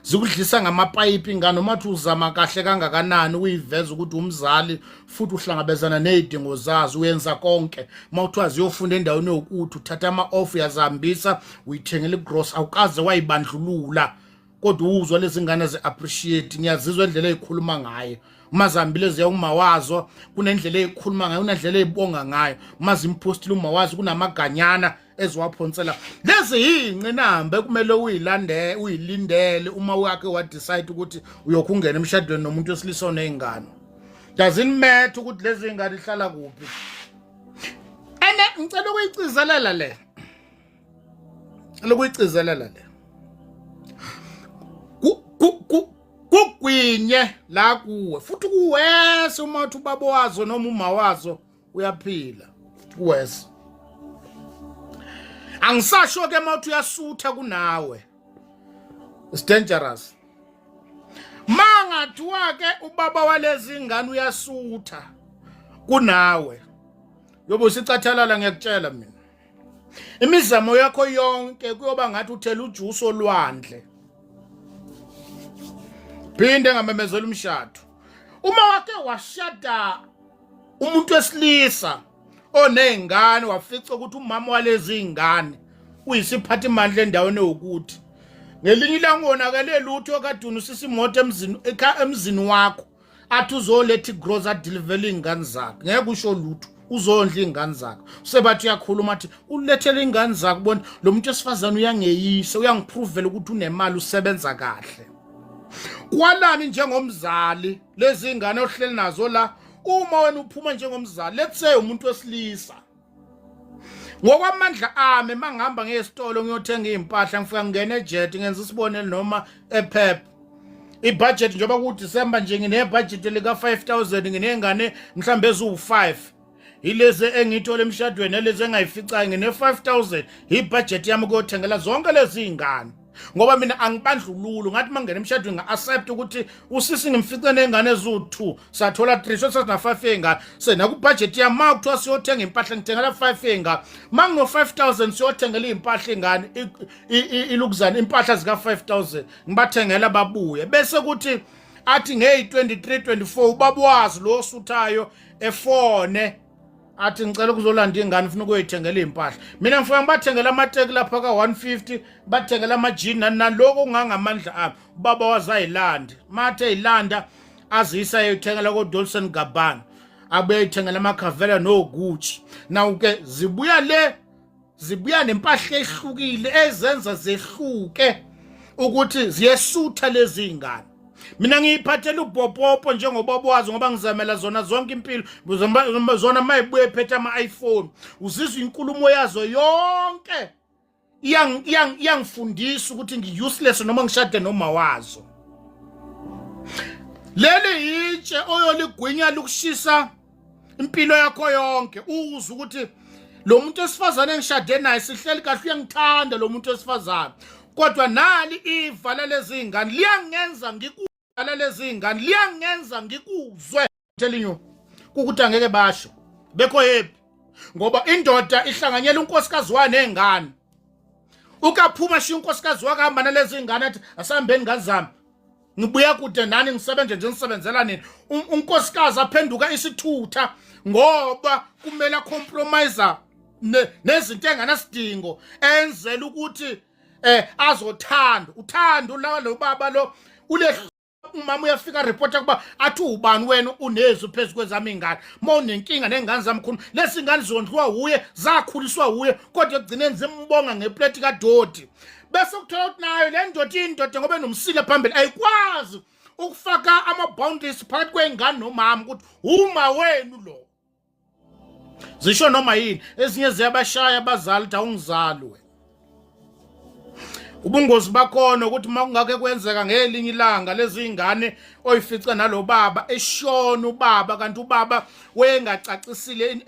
Zikudlisa ngamapayipi ingane, noma uthi uzama kahle kangakanani uyiveza ukuthi umzali futhi uhlangabezana nezidingo zazo, uyenza konke. Uma kuthiwa ziyofunda endaweni yokuthi uthatha ama-off, uyazihambisa, uyithengela igross, awukaze wayibandlulula, kodwa uzwa lezi ngane zi-appreciate, ngiyazizwa indlela ey'khuluma ngayo uma zihambile ziya uma wazo, kunendlela ey'khuluma ngayo, kunendlela ey'bonga ngayo uma zimphostile uma wazo, kunamaganyana eziwaphonsela. Lezi yiy'nqinamba ekumele uyilande, uyilindele uma wakhe wadecide ukuthi uyokhu ungena emshadweni nomuntu wesilisa oney'ngane. Doesn't matter ukuthi lezi y'ngane ihlala kuphi. Ene ngicela ukuyicizelela le, lokuyicizelela le, kugwinye la kuwe futhi kuwese uma uthi ubaba wazo noma uma wazo uyaphila, kuwese. Angisasho ke uma uthi uyasutha kunawe, it's dangerous. Mangathiwa ke ubaba walezi ngane uyasutha kunawe, yobe usicathalala, ngiyakutshela mina, imizamo yakho yonke kuyoba ngathi uthela ujuice olwandle. Phinde ngamemezela umshado, uma wake washada umuntu wesilisa oney'ngane, wafica ukuthi umama walezi ngane uyisiphathimandla endaweni ewukuthi, ngelinye ilanga wonakele lutho kaduna usisa imoto emzini, emzini wakho, athi uzoletha igrosa, adelivele iy'ngane zakhe, ngeke usho lutho, uzondla iy'ngane zakhe. Usebathi uyakhuluma athi ulethele iy'ngane zakhe, ubona lo muntu wesifazane uyangeyisa, uyangiphrovela ukuthi unemali, usebenza kahle. Kwalani njengomzali lezi ngane ohleli nazo la, uma wena uphuma njengomzali, let's say umuntu wesilisa, ngokwamandla ami mangihamba ngiyesitolo ngiyothenga izimpahla, ngifika ngingena eJet, ngenza isibonelo, noma ePep, ibudget njengoba ku December nje, ngine budget lika 5000, nginengane mhlambe eziwu5, ilezi engiyithola emshadweni nalezi engayificayo, ngine 5000 ibudget yami kuyothengela zonke lezi zingane, ngoba mina angibandlululo. Ngathi mangena emshadweni nga-accept ukuthi usisi ngimfice ney'ngane eziwu-2, sathola 3, so sesina-5 yey'ngane. Senakubhajethi yami, ma kuthiwa siyothenga impahla, ngithengela 5 yey'ngane. Ma ngino-5000 siyothengela iy'mpahla iy'ngane, ilukuzana impahla zika-5000, ngibathengela, babuye, bese kuthi athi ngeyi-23 24 ubaba wazi lo osuthayo efone. Athi ngicela ukuzolanda ingane, ufuna ukuyithengela iy'mpahla. Mina ngifika ngibathengela amateki lapha ka-150, bathengela amajini nani nani, lokho kungangamandla ami. Ubaba wazayilanda, mathe eyilanda aziyisa ayithengela ko-Dolce Gabbana, abuye ayithengela amakhavela noGucci. Naw-ke zibuya le, zibuya nempahla ehlukile ezenza zehluke ukuthi ziyesutha lezi ngane. Mina ngiyiphathela ubhopopo njengoba wazi, ngoba ngizamela zona zonke impilo zona. Mayibuye ephethe ama-iPhone, uzizwa inkulumo yazo yonke iyangifundisa ukuthi ngi-useless noma ngishade noma wazo. Leli yitshe oyoligwinya likushisa impilo yakho yonke, uzwe ukuthi lo muntu wesifazane engishade naye sihleli kahle, uyangithanda lo muntu wesifazane, kodwa nali iva lalezi ngane liyangenza ngikuzwe, lezi ngane liyangenza ngikuzwe. Telling you ukuthi angeke basho bekho happy, ngoba indoda ihlanganyela unkosikazi wayo nezingane. Ukaphuma shiya unkosikazi wakhe, hamba nalezi ngane, athi asihambeni ngane zami, ngibuya kude nani, ngisebenze nje ngisebenzela nini. Unkosikazi aphenduka isithutha ngoba kumele acompromise nezinto enganasidingo, enzela ukuthi azothanda uthando la lo baba lo ule. Umama uyafika reporta kuba athi ubani wena unezwi phezu kwezami ingane, uma unenkinga nengane zami khulu lezi ngane zondliwa wuye, zakhuliswa wuye, kodwa ekugcineni zimbonga ngepleti kadoti. Bese kuthola ukuthi nayo le ndoda iyindoda ngoba enomsila phambili, ayikwazi ukufaka ama-boundaries phakathi kwey'ngane nomama ukuthi uma wenu lo. Zisho noma yini, ezinye ziyabashaya abazali ukuthi awungizali wena. Ubungozi bakhona ukuthi uma kungake kwenzeka ngelinye ilanga lezi ngane oyifica nalobaba eshona ubaba, kanti ubaba wayengacacisile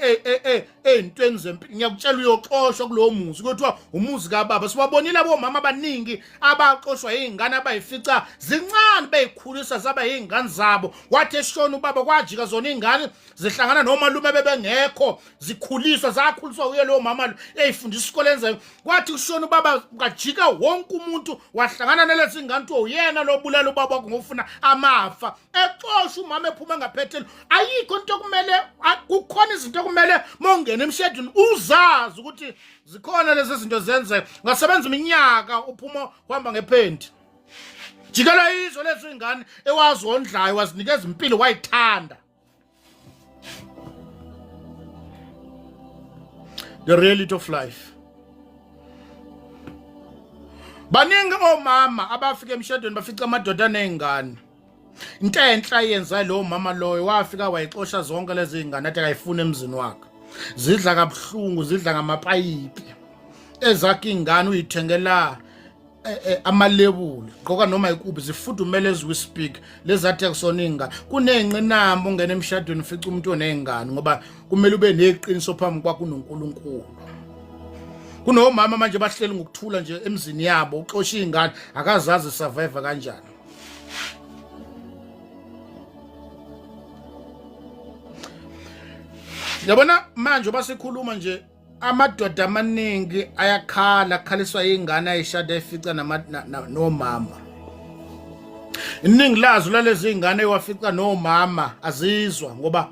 ey'ntweni zempilo, ngiyakutshela uyoxoshwa kulowo muzi, kuthiwa umuzi kababa. Siwabonile abomama abaningi abaxoshwa yiy'ngane abayifica zincane, beyikhulisa zaba yiy'ngane zabo. Wathi eshona ubaba kwajika zona iy'ngane zihlangana nomalume bebengekho, zikhuliswa, zakhuliswa uye lowo mama lo, eyifundisa isikole enzayo. Kwathi kushona ubaba kwajika wonke umuntu wahlangana nalezi ngane, kuthiwa uyena lobulala ubaba wakho ngofuna amafa. Exosha umama ephuma ngaphethelo. Ayikho into okumele, kukhona izinto okumele uma ungena emshadweni uzazi ukuthi zikhona lezi zinto zenzeka. Ungasebenza iminyaka uphuma uhamba ngephenti, jikela izwe lezi ingane ewazondlayo, wazinikeza impilo, wayithanda. The reality of life. Baningi omama abafika emshadweni bafica amadoda anezingane. Into enhle ayenza lo mama loyo, wafika wayixosha zonke lezi zingane, athi akayifuni emzini wakhe. Zidla kabuhlungu, zidla ngamapayipi. Ezakhe ingane uyithengela amalebuli, gqoka noma ikuphi, zifudumele as we speak. Lezathi akusona ingane. Kuney'nqinamba ungena emshadweni ufica umuntu oney'ngane, ngoba kumele ube neqiniso phambi kwakho unoNkulunkulu. Kunomama manje bahleli ngokuthula nje emzini yabo, uxosha iy'ngane, akazazi survive kanjani. Yabona manje basikhuluma nje, amadoda amaningi ayakhala, akhaliswa ingane ayishada efica nomama. Iningi lazo lalezi ingane ewafica nomama azizwa, ngoba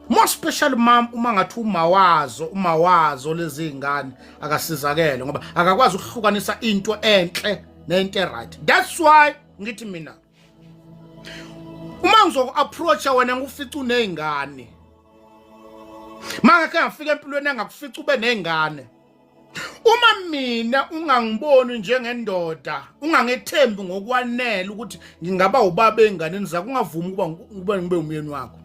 more special mom, uma ngathi uma wazo, uma wazo lezi ingane akasizakele, ngoba akakwazi ukuhlukanisa into enhle nento right. That's why ngithi mina uma ngizoku-approacha wena ngikufica uney'ngane, mangakhe ngafika empilweni engakufica ube ney'ngane, uma mina ungangiboni njengendoda, ungangethembi ngokwanele ukuthi ngingaba ubaba ey'nganeni zakho, ungavumi ukuba ngibe umyeni wakho.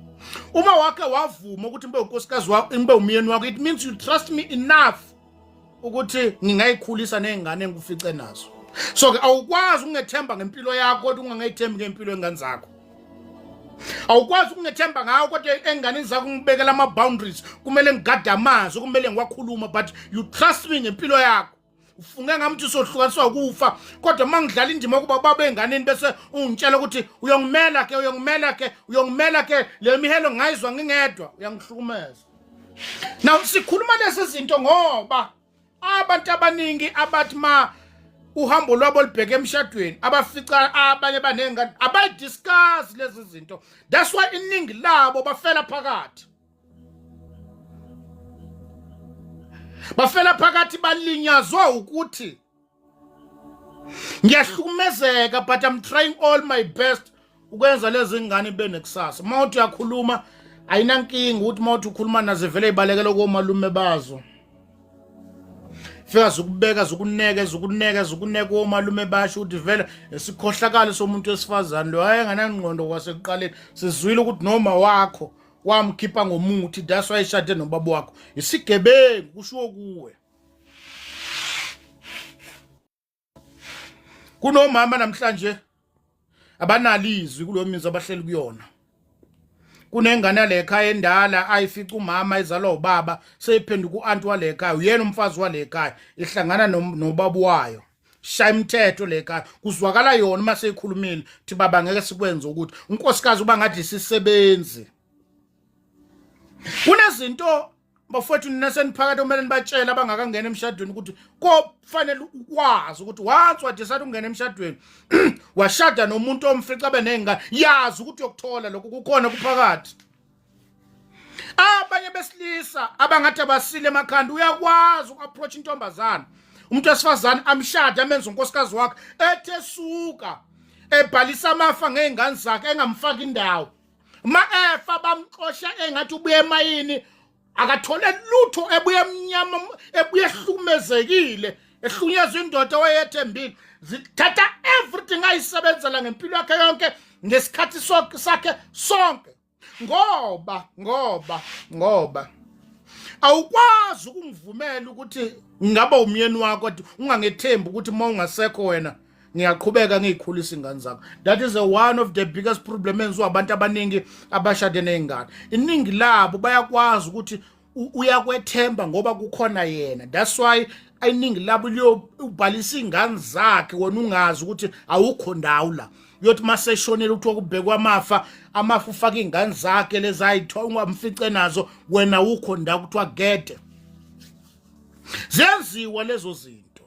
Uma wake wavuma ukuthi ngibe unkosikazi wakho, ngibe umyeni wakho, it means you trust me enough ukuthi ngingayikhulisa ney'ngane engikufice nazo. So-ke awukwazi ukungethemba ngempilo yakho kodwa ungangethembi ngempilo yengane zakho. Awukwazi ukungethemba ngawo kodwa enganeni zakho ngibekela ama-boundaries, kumele ngigade amazwi, kumele ngiwakhuluma, but you trust me ngempilo yakho. Ufunge ngami ukuthi sohlukaniswa ukufa, kodwa uma ngidlala indima yokuba baba enganeni bese ungitshela ukuthi uyongimela ke, uyongimela ke, uyongimela ke, le mihelo ngayizwa ngingedwa, uyangihlukumeza. Now sikhuluma lezi zinto ngoba abantu abaningi abathi ma uhambo lwabo libheke emshadweni abafica abanye banengane abayidiscuss lezi zinto. That's why iningi labo bafela phakathi. Bafela phakathi, balinyazwa ukuthi ngiyahlukumezeka, but I'm trying all my best ukwenza lezi ngane benekusasa. Uma uthi uyakhuluma, ayinankinga ukuthi uma uthi ukhuluma nazo, vele ibalekela komalume bazo, fika zikubeka, zikuneke, zikuneke, zikuneke omalume. Basho ukuthi vele esikhohlakalo somuntu wesifazane lo wayenganangqondo kwasekuqaleni. Sizwile ukuthi noma wakho wamkhipha ngomuthi, that's why eshade nobaba wakho, isigebengu kushiwo kuwe. Kunomama namhlanje abanalizwi kulo mizi abahleli kuyona. Kunengane yale ekhaya endala ayifica umama ezalwa ubaba, seyiphenduka u-anti wale ekhaya, uyena umfazi wale ekhaya, ihlangana nobaba wayo, shaya imithetho le ekhaya. Kuzwakala yona uma seyikhulumile thi, "Baba, ngeke sikwenze." Ukuthi unkosikazi uba ngathi isisebenzi. Kunezinto, bafowethu, nina seniphakathi, kumele nibatshele abangakangena emshadweni ukuthi kofanele ukwazi ukuthi once wadecide ukungena emshadweni, washada nomuntu omfica benengane, yazi ukuthi uyokuthola lokho kukhona kuphakathi. Abanye besilisa abangathi abasile emakhanda, uyakwazi uku-approach intombazana, umuntu wesifazane, amshade, amenze unkosikazi wakhe, ethe suka ebhalisa amafa ngey'ngane zakhe, engamfaki indawo. Ma efa bamxosha engathi ubuye emayini, akathole lutho, ebuye emnyama, ebuye ehlukumezekile, ehlunyezwa indoda owayethembile. Zithatha everything ayisebenzela ngempilo yakhe yonke, ngesikhathi sakhe sonke, ngoba awukwazi ukungivumela ukuthi ngingaba umyeni wakho kodwa ungangethembi ukuthi uma ungasekho wena ngiyaqhubeka ngiyikhulisa ingane zakho. That is a one of the biggest problem enziwa abantu abaningi abashade ney'ngane. Iningi labo bayakwazi ukuthi uyakwethemba ngoba kukhona yena. That's why iningi labo liyobhalisa iy'ngane zakhe, wena ungazi ukuthi awukho ndawo la. Uyothi maseshonile, kuthiwa kubhekwa amafa, amafa ufaka iy'ngane zakhe lezi ayithola, ungamfice nazo, wena awukho ndawo, kuthiwa gede. Ziyenziwa lezo zinto.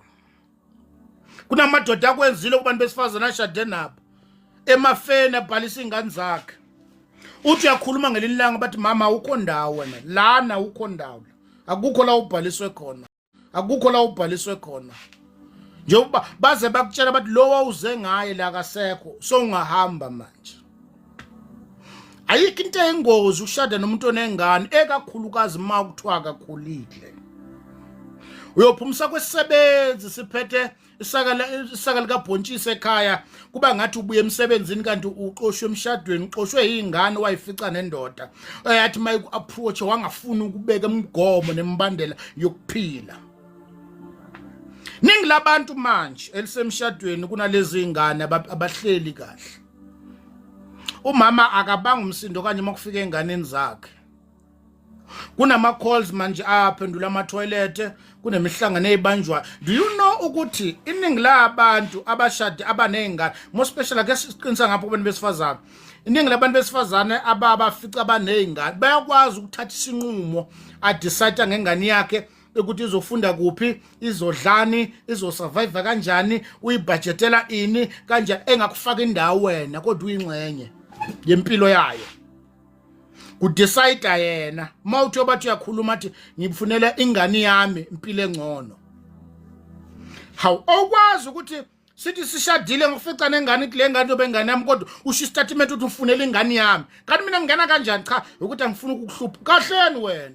Kunamadoda akwenzile kubantu besifazane ashade nabo, emafeni abhalisa iy'ngane zakhe. Uthi uyakhuluma ngelinye ilanga, bathi, "Mama, awukho ndawo wena lana, awukho ndawo la, akukho la ubhaliswe khona, akukho la ubhaliswe khona." Njengoba baze bakutshela, bathi lo wawuze ngaye la akasekho, so ungahamba manje. Ayikho into eyingozi ukushada nomuntu onengane, ekakhulukazi uma kuthiwa akakhulile. Uyophumisa kwesisebenzi siphethe isaka likabhontshisi ekhaya, kuba ngathi ubuye emsebenzini, kanti uxoshwe emshadweni, uxoshwe yingane wayifica nendoda eyathi mayiku-approach wangafuni ukubeka imigomo nemibandela yokuphila. Ningi labantu manje elisemshadweni kunalezi ingane abahleli kahle. Umama akabanga umsindo kanje uma kufika enganeni zakhe. Kunama calls manje aphendula ama-toilet, kunemihlangano eyibanjwayo. Do you know ukuthi iningi labantu abashade abaney'ngane, more special, ake siqinisa ngapho kubantu besifazane, iningi labantu besifazane ababafica abaney'ngane bayakwazi ukuthatha isinqumo, adecide ngengane yakhe ukuthi izofunda kuphi, izodlani, izosurvive kanjani, uyibhajetela ini kanjani, engakufaka indawo wena, kodwa uyingxenye yempilo yayo, kudecide yena. Uma uthi bathi uyakhuluma, athi, "Ngifunela ingane yami impilo engcono." Hawu, awukwazi ukuthi sithi sishadile ngokufica nengane, kule ngane yobe ingane yami, kodwa usho istatement ukuthi ufunela ingane yami, kanti mina ngingena kanjani? Cha, ukuthi angifuni ukukuhlupha. Kahleni wena.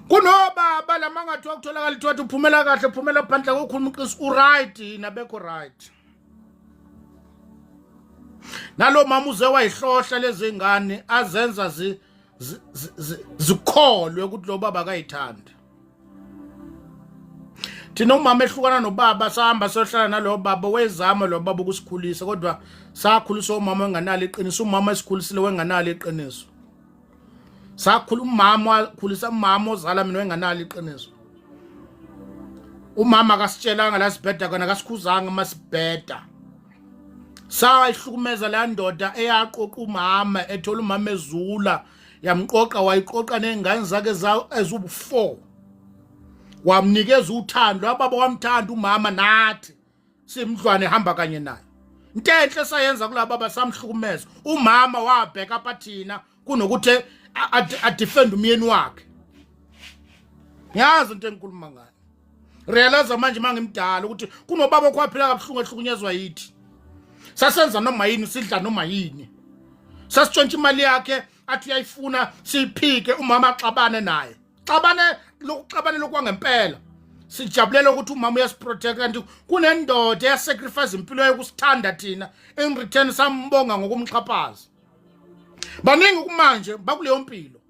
Kunobaba lama ngathiwa kutholakala ithiwa uphumela kahle, uphumela phandle kokhuluma iqiniso, uright yini? Abekho right. Nalo mama uze wayihlohla lezi ngane, azenza zikholwe ukuthi lo baba akayithandi. Thina umama ehlukana nobaba, sahamba sohlala nalowo baba. Wezama lo baba ukusikhulisa, kodwa sakhuliswa umama enganalo iqiniso. Umama esikhulisile wenganalo iqiniso. Sakhula, umama wakhulisa, umama ozala mina wenganalo iqiniso. Umama akasitshelanga la sibheda khona, akasikhuzanga masibheda. Sayihlukumeza la ndoda eyaqoqa umama, ethola umama ezula, yamqoqa, wayiqoqa ney'ngane zakhe eziwu-4, wamnikeza uthando. Ababa wamthanda umama, nathi simdlwane ehamba kanye naye. Into enhle sayenza kulaba baba, samhlukumeza umama, wabheka apha thina kunokuthi adefend umyeni wakhe. Ngiyazi into engikhuluma ngayo. Realize manje mangimdala ukuthi kunobaba okwaphila kabuhlungu ehlukunyezwa yithi. Sasenza noma yini sidla noma yini. Sasitshontsha imali yakhe athi uyayifuna siyiphike umama axabane naye. Xabane lokuxabane lokwangempela. Sijabulela ukuthi umama uyasiprotect kanti kunendoda eyasacrifice impilo yayo kusithanda thina in return sambonga ngokumxhaphaza. Baningi kumanje bakuleyo mpilo.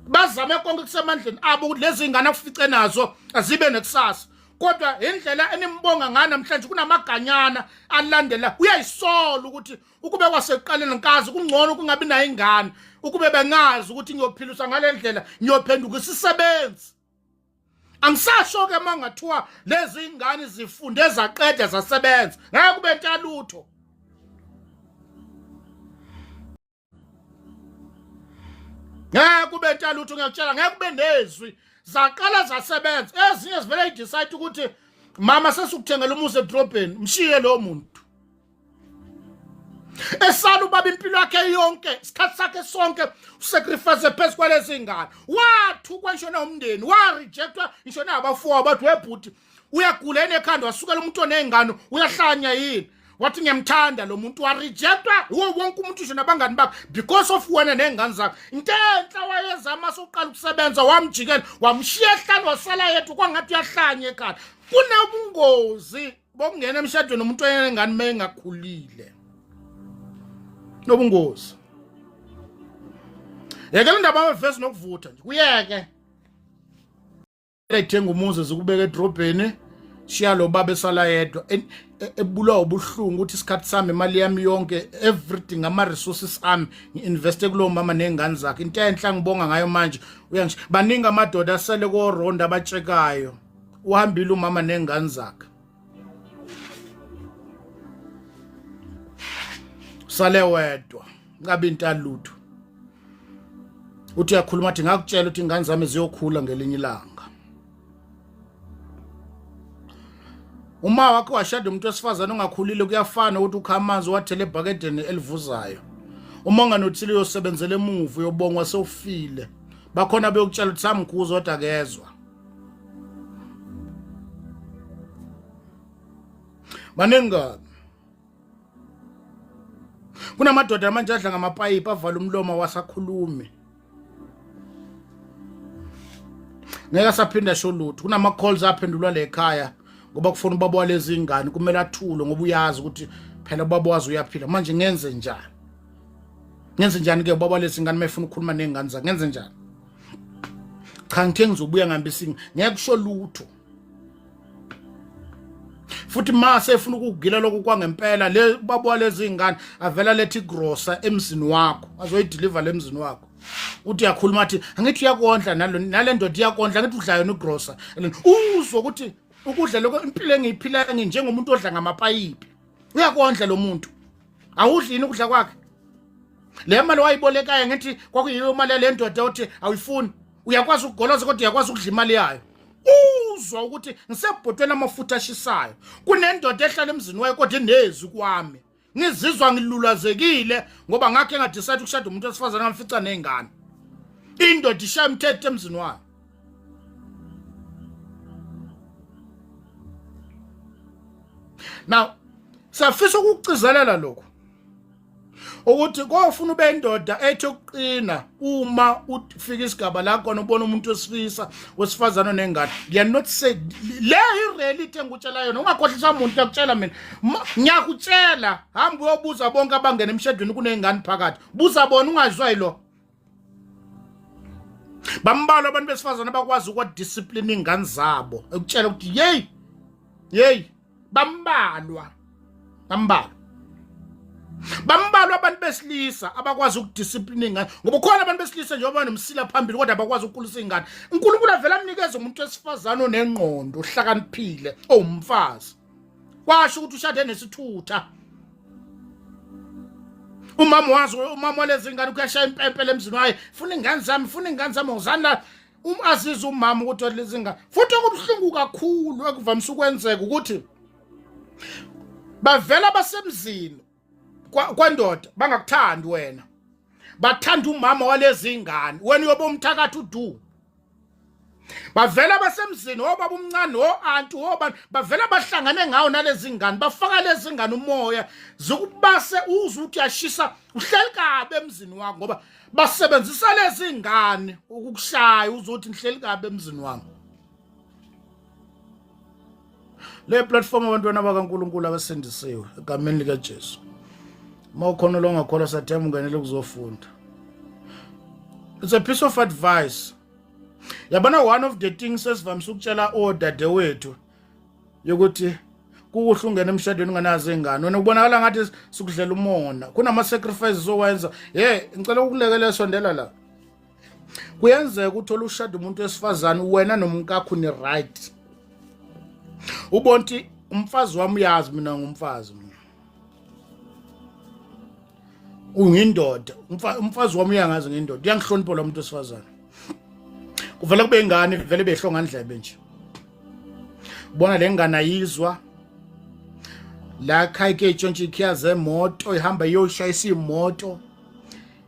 Bazame konke kusemandleni abo ukuthi lezi ngane akufice nazo azibe nekusasa. Kodwa indlela enimbonga ngayo namhlanje kunamaganyana alandela uyayisola ukuthi ukube kwasekuqaleni nkazi kungcono kungabi nayo ingane ukube bengazi ukuthi ngiyophiliswa ngale ndlela ngiyophenduka isisebenzi. Angisasho ke mangathiwa lezi ingane zifunde zaqeda zasebenza ngeke kube ntalutho. Ngeke kube ntalutho ngiyakutshela ngeke kube nezwi zaqala zasebenza ezinye zivele idecide ukuthi mama sesikuthengela umuzi edrobheni mshiye lo muntu esala ubaba impilo yakhe yonke isikhathi sakhe sonke usacrifice phezu kwalezi ngane wathukwa ngisho nomndeni warejectwa ngisho nabafowabo bathi webhuti uyagula enekhanda wasukela umuntu oney'ngane uyahlanya yini wathi ngiyamthanda lo muntu warejectwa yiwo wonke umuntu ngisho nabangani bakhe because of wena ney'ngane zakhe into enhla wayezama sokuqala ukusebenza wamjikela wamshiya ehlane wasala yedwa kwangathi uyahlanya ekhanda kunobungozi bokungena emshadweni umuntu enengane uma engakhulile nobungozi yekela indaba amavesi nokuvutha nje kuyeke ethenga umuzi zikubeka edrobheni shiya lo baba esala yedwa e, ebulawa ubuhlungu ukuthi isikhathi sami imali yami yonke everything ama resources ami ngi-investe kulowo mama ney'ngane zakhe into enhle angibonga ngayo manje uyangisho baningi amadoda asele koronda abatshekayo uhambile umama nengane zakhe sale wedwa ngabe into alutho uthi uyakhuluma athi ngakutshela ukuthi ingane zami ziyokhula ngelinye ilanga uma wakhe washada umuntu wesifazane ongakhulile kuyafana ukuthi ukha amanzi wathele ebhakedeni elivuzayo uma unganothile uyosebenzela emuva uyobongwa sewufile bakhona beyokutshela ukuthi samkhuza kodwa akezwa Baningi kabi. Kunamadoda manje adla ngamapayipi avala umlomo wasakhulumi. Ngeke asaphinda sho lutho. Kunama calls aphendulwa le ekhaya ngoba kufuna ubaba walezi ingane kumele athule ngoba uyazi ukuthi phela ubaba wazi uyaphila. Manje ngenze njani? Ngenze njani ke ubaba walezi ingane mayefuna ukukhuluma nezingane zakhe? Ngenze njani? Cha ngithe ngizobuya ngihambisa ngeke kusho lutho. Futhi mase efuna ukugila lokhu kwangempela le baba lezi ingane avela lethi grocer emzini wakho azoyideliver lemzini wakho uthi uyakhuluma athi angithi uyakondla nalo nale ndoda iyakondla angithi udla yona igrocer uzwe ukuthi ukudla lokho impilo engiyiphilayo njengomuntu odla ngamapayipi uyakondla lo muntu awudli yini ukudla kwakhe le mali wayibolekayo ngithi kwakuyiyo imali yale ndoda othi awuyifuni uyakwazi ukugoloza kodwa uyakwazi ukudla imali yayo uzwa ukuthi ngisebhotweni amafutha ashisayo kunendoda ehlala emzini wayo kodwa inezwi kwami ngizizwa ngilulazekile ngoba ngakhe ngadecide ukushada umuntu wesifazane ngamfica ney'ngane indoda ishaya umthetho emzini wayo now siyafisa ukukucizelela lokhu ukuthi kofuna ube indoda ethi ukuqina uma ufika isigaba la khona ubona umuntu wesilisa wesifazane onengane you not say le ireality engikutshela yona ungakhohlisa umuntu ngiyakutshela mina ngiyakutshela hamba uyobuza bonke abangena emshadweni kuney'ngane phakathi buza bona ungazwa yilo bambalwa abantu besifazane abakwazi ukwadiscipline iy'ngane zabo ekutshela ukuthi yeyi yeyi bambalwa bambalwa bambalwa abantu besilisa abakwazi ukudiscipline ingane ngoba khona abantu besilisa njengoba banomsila phambili kodwa abakwazi ukukhulisa ingane uNkulunkulu avela amnikeze umuntu wesifazane onengqondo ohlakaniphile owumfazi kwasho ukuthi ushade nesithutha umama wazi umama walezi ngane kuyashaya impempe lemzini waye funa ingane zami funa ingane zami ngizani la aziza umama ukuthi lezi ngane futhi okubuhlungu kakhulu ekuvamise ukwenzeka ukuthi bavela basemzini kwandoda bangakuthandi wena bathanda umama walezi ngane wena uyobe umthakathi udu Bavela basemzini obaba omncane o-anti obani, bavela bahlangane ngawo nalezi ngane, bafaka lezi ngane umoya zikubase uzwe ukuthi uyashisa, uhleli kabi emzini wakho ngoba basebenzisa lezi ngane ukukushaya uzwe ukuthi ngihleli kabi emzini wami. Le platform abantwana bakaNkulunkulu abasindisiwe egameni likaJesu. Uma ukhona longakholwa sathemba ungenele ukuzofunda. It's a piece of advice. Yabona, one of the things esivamise ukutshela odadewethu yokuthi kukuhle ungena emshadweni unganazo ingane, wena kubonakala ngathi sikudlela umona, kunama sacrifices owenza. Hey, ngicela ukukulekelela, sondela la. Kuyenzeka uthola ushada umuntu wesifazane, wena nomkakho ni right, ubonti umfazi wami uyazi mina ngumfazi, mina ungindoda, umfazi wami uyangazi ngindoda, uyangihlonipha lo muntu wesifazane. Kuvele kube ingane vele behlonga ndlebe nje, ubona le ngane ayizwa la khaya ke itshontshe ikhiya zemoto, ihamba iyoshayisa imoto,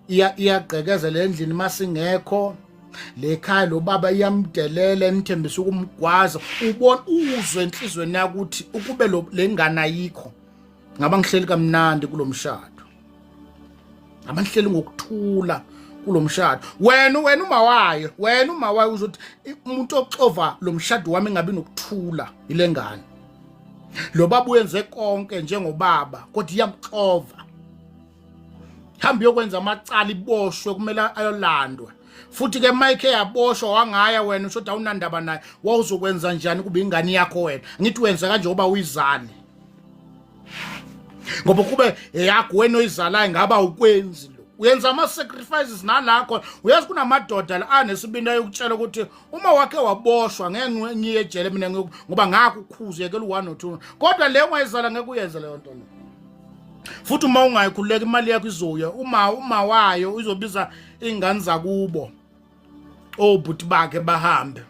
iyagqekeza le ndlini masingekho le khaya lo baba, iyamdelela, emthembisa ukumgwaza. Ubona uzwe enhlizweni yakuthi ukube le ngane ayikho ngaba ngihleli kamnandi kulomshado, ngaba ngihleli ngokuthula kulomshado. Wena uma wayo, wena uma wayo uzothi umuntu oxova lo mshado wami ngabi nokuthula ile ngane. Lo baba uyenze konke njengobaba kodwa iyamxova, hamba uyokwenza amacala, iboshwe, kumele ayolandwa futhi ke. Mike yaboshwa wangaya, wena usho ukuthi awunandaba naye. Wawuzokwenza njani kube ingane yakho wena? Ngithi wenza kanje ngoba uyizale, ngoba kube eyakho wena oyizalayo ngaba ukwenzi lo uyenza ama-sacrifices nalakho. Uyazi kunamadoda la anesibindi ayokutshela ukuthi uma wakhe waboshwa ngeke ngiye ejele mina ngoba ngakukhuza, yekela u-one no-two, kodwa le ungayizala ngeke uyenze leyo nto leyo. Futhi uma ungayikhululeka imali yakho izoya uma wayo, izobiza iy'ngane zakubo, obhuti bakhe bahambe.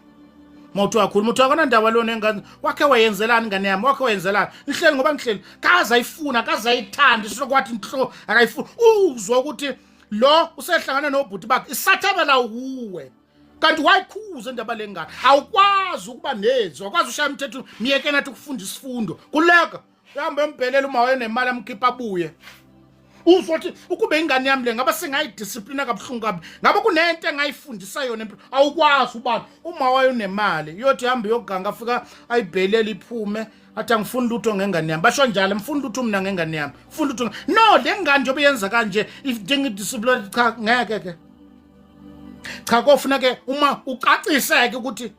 Mawuthi wakhuluma uthi akanandaba lona engane wakhe, wayenzelani ingane yami, wakhe wayenzelani, ngihleli ngoba ngihleli, kaze ayifuna, kaze ayithandi, sokwathi nhlo akayifuni. Uzwa ukuthi lo usehlangana nobhuti bakhe, isathabela uwe kanti wayikhuza indaba lengane. Awukwazi ukuba nezwi, awukwazi ushaya umthetho, miyeke nathi ukufunda isifundo kuleka uhambe embhelela uma wayenemali amkhipha abuye. Uzwa ukuthi ukube ingane yami le ngabe singayidisciplina kabuhlungu kabi, ngabe kunento engayifundisa yona empilo. Awukwazi ubani uma wayenemali iyothi hambe yoganga, afika ayibhelele iphume, athi angifuni lutho ngengane yami. Basho njalo, ngifuni lutho mina ngengane yami, ngifuni lutho. No, le ngane njengoba yenza kanje idinga idiscipline. Cha, ngeke ke, cha, kofuna ke uma ucaciseke ukuthi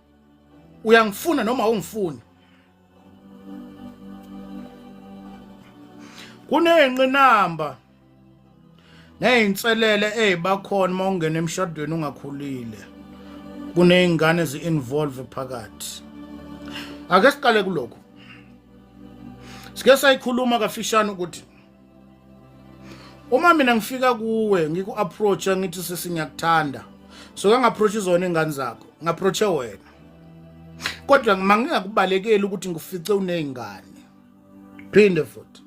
uyangifuna noma ungifuni. Kuney'nqinamba ney'nselele ey'bakhona uma ungena emshadweni ungakhulile, kuney'ngane zi-involve phakathi. Ake siqale kulokhu sike sayikhuluma kafishane ukuthi uma mina ngifika kuwe ngiku-approach ngithi sisi ngiyakuthanda, so kangi-approach zona iy'ngane zakho, ngi-approache wena, kodwa mangingakubalekeli ukuthi ngikufice uney'ngane. Phinde futhi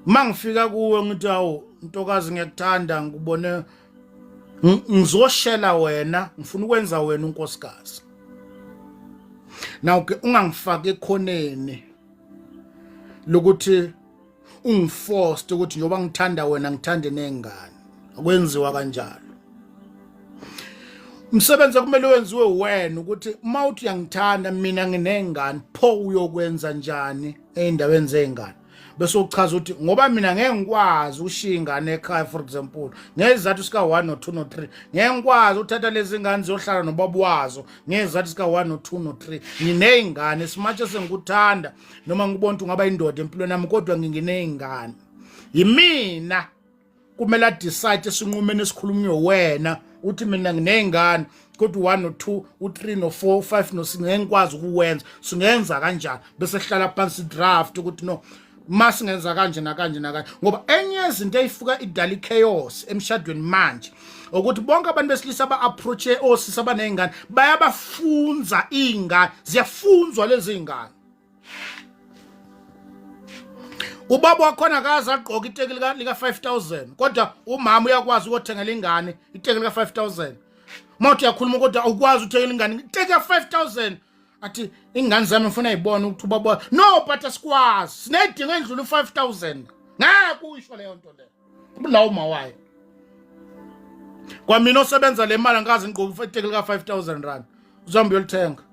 uma ngifika kuwe ngithi awu ntokazi ngiyakuthanda, ngikubone, ngizoshela wena, ngifuna ukwenza wena unkosikazi. Now ke ungangifaki ekhoneni lokuthi ungiforced ukuthi njengoba ngithanda wena ngithande nengane. Akwenziwa kanjalo. Umsebenzi okumele wenziwe wena ukuthi uma uthi uyangithanda mina nginengane, pho uyokwenza njani ey'ndaweni zey'ngane? Bese uchaza ukuthi ngoba mina ngeke ngikwazi ukushiya ingane ekhaya, for example, ngezizathu sika-1 no-2 no-3, ngeke ngikwazi ukuthatha lezi ngane ziyohlala nobaba wazo ngezizathu sika-1 no-2 no-3, nginey'ngane. Simatshe sengikuthanda noma ngikubona ukuthi ungaba indoda empilweni yami, kodwa nginginey'ngane. Yimina kumele adecide esinqumeni esikhulunywe wena uthi mina nginey'ngane, kodwa u-1 no-2, u-3 no-4, u-5 no-6 ngeke ngikwazi ukuwenza, singenza kanjani? Bese hlala phansi draft ukuthi no, ma singenza kanje nakanje nakanje, ngoba enye yezinto eyifuka idala ichaos emshadweni manje ukuthi bonke abantu besilisa ba-approache osisi abaney'ngane, bayabafunza iy'ngane, ziyafunzwa lezi y'ngane. Ubaba wakhona akaze agqoke iteki lika 5000, kodwa umama uyakwazi ukuyothengela ingane iteki lika 5000. Uma uthi uyakhuluma kodwa awukwazi uthengela ingane take 5000 athi ingane zami ngifuna yibona ukuthi ubaba no but asikwazi sinedingo endlula u5000 ngeke uyisho leyo nto leyo ubulawo uma wayo kwamina osebenza le mali angikaze ngigqoke iteki lika 5000 rand uzohamba uyolithenga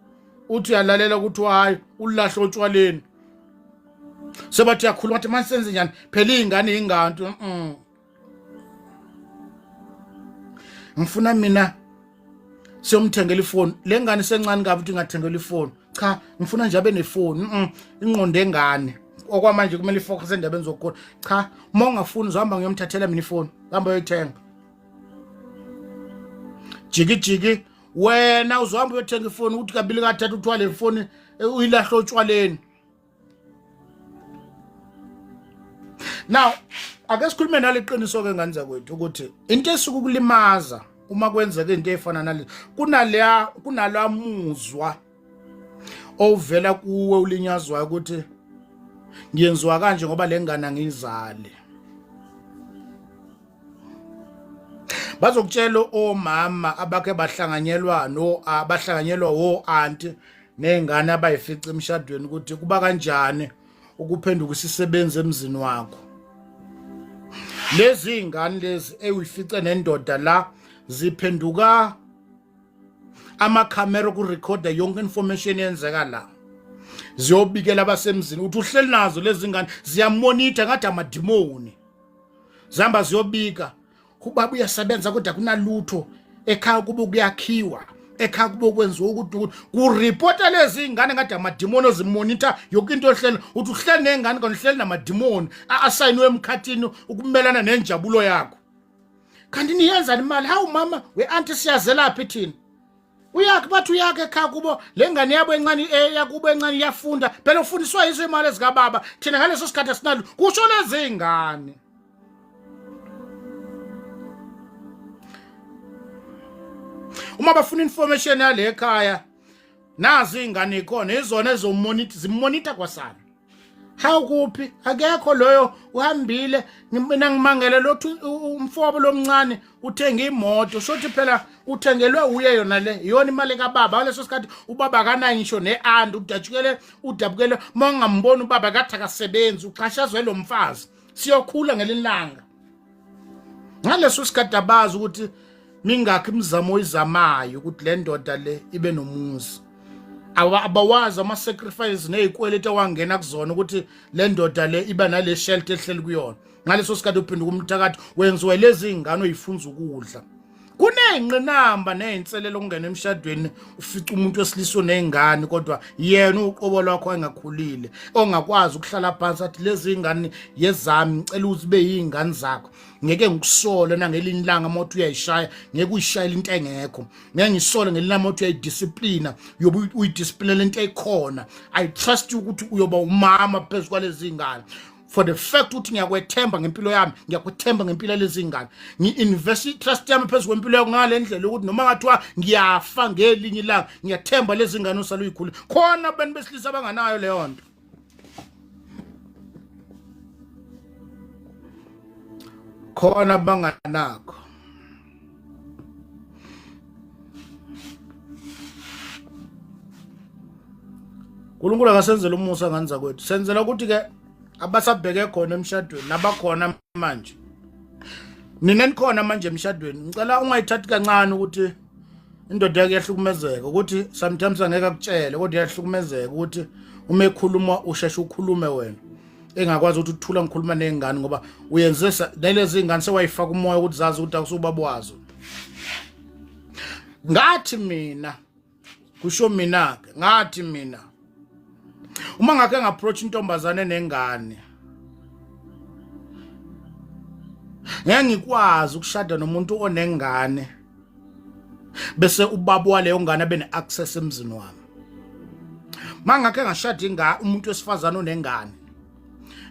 uthi uyalalela ukuthi hayi ulahle otshwaleni sebathi uyakhuluma athi manje senze njani phela iy'ngane yinganto Ngifuna mina siyomthengela ifoni le ngane isencane kabi ukuthi ingathengelwa ifoni cha ngifuna nje abe nefoni ingqondo engane okwamanje kumele ifocus endabeni zokukhula cha uma ungafuni uzohamba ngiyomthathela mina ifoni hamba uyoyithenga jiki jiki wena uzohamba uyothenga ifoni ukuthi kabili kathathu uthwale ifoni uyilahle otshwaleni Now ake sikhulume naleqiniso ke ngane zakwethu ukuthi into esuke ukulimaza uma kwenzeka into efana nale kunaleya kunalamuzwa ovela kuwe ulinyazwayo ukuthi ngiyenziwa kanje ngoba lengane angiyizali bazokutshela omama abake bahlanganyelwa no abahlanganyelwa wo auntie ney'ngane abayifica emshadweni ukuthi kuba kanjani ukuphenduka isisebenzi emzini wakho lezi iy'ngane lezi ewuyifice nendoda la ziphenduka amakhamera okurekhoda yonke information eyenzeka la ziyobikela abasemzini ukuthi uhleli nazo lezi ngane ziyamonitha ngathi amadimoni zihamba ziyobika ubaba uyasebenza kodwa kunalutho ekhaya kubo kuyakhiwa ekhaya kubo kwenziwa ukuthi kuripota lezi ingane ngathi amadimoni ozimonitha yonke into ohleli uthi uhleli nengane kanti uhleli namadimoni asayiniwe emkhathini ukumelana nenjabulo yakho kanti niyenzani imali hawu mama we-anti siyazelaphi thina uyakhe bathi uyakhe ekhaya kubo le ngane yabo encane eyakubo encane iyafunda phela ufundiswa yizo imali ezikababa thina ngaleso sikhathi asinalo kusho lezi ngane uma bafuna information yale ekhaya nazi ingane ikhona izona ezomonitha zimonitha kwasana hawu kuphi akekho loyo uhambile mina ngimangele lothi umfowabo lomncane uthenga imoto shothi phela uthengelwe uye yona le iyona imali kababa ngaleso sikhathi ubaba akanayo ngisho ne-andi udajukele udabukele uma ungamboni ubaba kathi akasebenzi uxhashazwe lo mfazi siyokhula ngelinye ilanga ngaleso sikhathi abazi ukuthi mingakhi imizamo oyizamayo ukuthi le ndoda le ibe nomuzi abawazi ama-sacrifices ney'kweletu awangena kuzona ukuthi le ndoda le iba nale shelter ehleli kuyona ngaleso sikhathi uphinduka umthakathi wenziwe lezi ngane oyifunza ukudla kuney'ngqinamba ney'nselelo okungena emshadweni ufica umuntu wesilisa oney'ngane kodwa yena uqobo lwakho engakhulile ongakwazi ukuhlala phansi athi lezi ngane yezami ngicela uzibe yiy'ngane zakho ngeke ngikusole nangelinye ilanga uma uthi uyayishaya ngeke uyishayele into engekho ngeke ngisole ngelinye ilanga uma uthi uyayidisiplina uyobe uyidisiplinela into ekhona i trust you ukuthi uyoba umama phezu kwalezi ngane for the fact ukuthi ngiyakwethemba ngempilo yami ngiyakwethemba ngempilo yalezi ngane ngi-invest i-trust yami phezu kwempilo yakho ngale ndlela yokuthi noma ngathiwa ngiyafa ngelinye ilanga ngiyathemba lezi ngane osale uyikhule khona abantu besilisa abanganayo leyo nto khona banganakho uNkulunkulu akasenzele umusa ngani zakwethu senzela ukuthi ke abasabheke khona emshadweni nabakhona manje nina nikhona manje emshadweni ngicela ungayithathi kancane ukuthi indoda yakhe iyahlukumezeka ukuthi sometimes angeke akutshele kodwa iyahlukumezeka ukuthi uma ekhuluma usheshe ukhulume wena engakwazi ukuthi uthula ngikhuluma ney'ngane ngoba uyenze nalezi ngane sewayifaka umoya ukuthi zazi ukuthi akusubaba wazo ngathi mina kusho mina-ke ngathi mina uma ngakhe nga-approach intombazane nengane ngeke ngikwazi ukushada nomuntu onengane bese ubaba waleyo ngane abe ne-access emzini wami mangakhe ngashada inga umuntu wesifazane onengane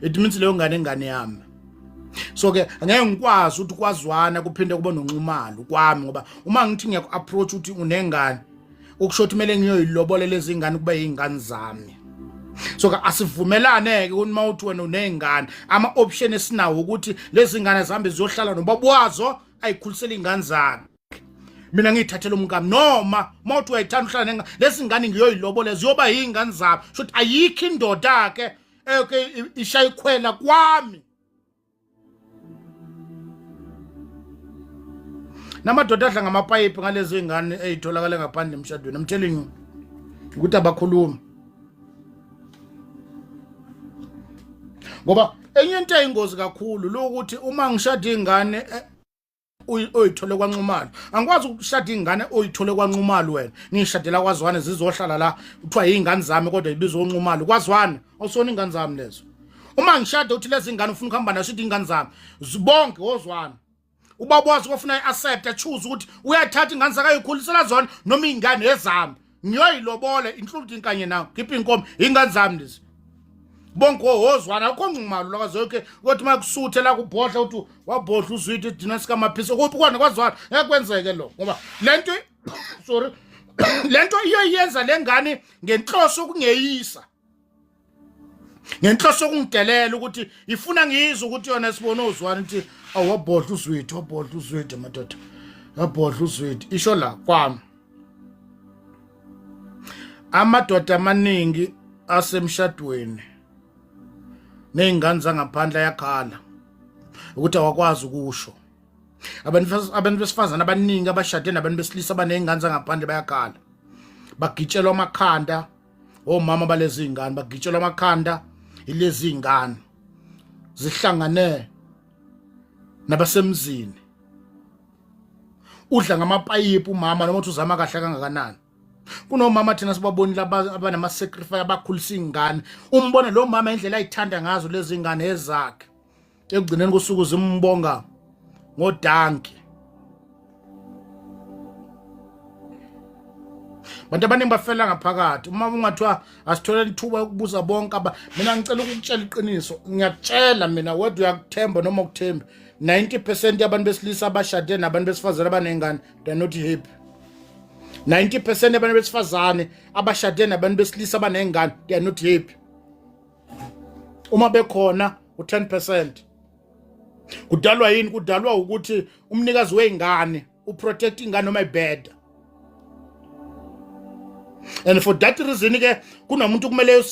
it means leyo ngane ingane yami so ke angeke ngikwazi ukuthi kwazwana kuphinde kube nonxumalo kwami ngoba uma ngithi ngiyaku-approach ukuthi unengane ukusho ukuthi kumele ngiyoyilobola lezi ngane kube yingane zami so ke asivumelane ke ukuthi mawuthi wena unezingane ama option esinawo ukuthi lezi ngane zihambe ziyohlala nobaba wazo ayikhulisele ingane zakhe Mina ngiyithathela umkami noma mawuthi uyayithanda uhlala nengane, lezi ngane ngiyoyilobola ziyoba yingane zami. Shuthi ayikho indoda ke eke ishaya ikhwela kwami. Namadoda adla ngamapayipi ngalezi ngane ezitholakala ngaphandle emshadweni. I'm telling you ukuthi abakhulumi. Ngoba enye into eyingozi kakhulu lokuthi uma ngishada ingane oyithole kwaNxumalo, angikwazi ukushada ingane oyithole kwaNxumalo wena ngishadela kwaZwane, zizohlala la kuthiwa yingane zami kodwa ibizwa uNxumalo kwaZwane, awusona ingane zami lezo. Uma ngishada uthi lezi ingane ufuna ukuhamba nazo, uthi ingane zami bonke ozwana ubaba wazi kofuna i-accept choose ukuthi uyathatha ingane zakayikhulisela zona noma ingane ezami ngiyoyilobola including kanye nawo khipha inkomo ingane zami lezi bonke ozwana akukho nxumalo lakazoke kodwa uma kusuthe la kubhodla uthi wabhodla uzwide idina sikamaphisa ukuthi kwana kwazwana ngeke kwenzeke lo ngoba lento sorry lento iyoyenza lengane ngenhloso ukungeyisa ngenhloso yokungidelela ukuthi ifuna ngizwe ukuthi yona sibona ozwana ukuthi awabhodla uzwide wabhodla uzwide madoda wabhodla uzwide isho la kwami. Amadoda amaningi asemshadweni nezingane zangaphandle ayakhala ukuthi awakwazi ukusho. Abantu besifazane abaningi abashade nabantu besilisa abanezingane zangaphandle bayakhala, bagitshelwa amakhanda omama balezi ngane, bagitshelwa amakhanda ilezi ngane zihlangane nabasemzini. Udla ngamapayipi umama noma uthi uzama kahle kangakanani. Kunomama thina sibabonile abanama sacrifice abakhulisa ingane, umbone lo mama indlela ayithanda ngazo lezi ngane ezakhe, ekugcineni kosuku zimbonga ngodanki. Bantu abaningi bafela ngaphakathi. Uma ungathiwa asitholele ithuba yokubuza bonke aba, mina ngicela ukukutshela iqiniso, ngiyakutshela mina whether uyakuthemba noma ukuthembi, 90% yabantu besilisa abashade nabantu besifazane abanengane they're not happy. 90% yabantu besifazane abashade nabantu besilisa abanengane they are not happy. Uma bekhona u10%. Kudalwa yini? Kudalwa ukuthi umnikazi weingane uprotect ingane noma ibheda, and for that reason ke kunomuntu kumele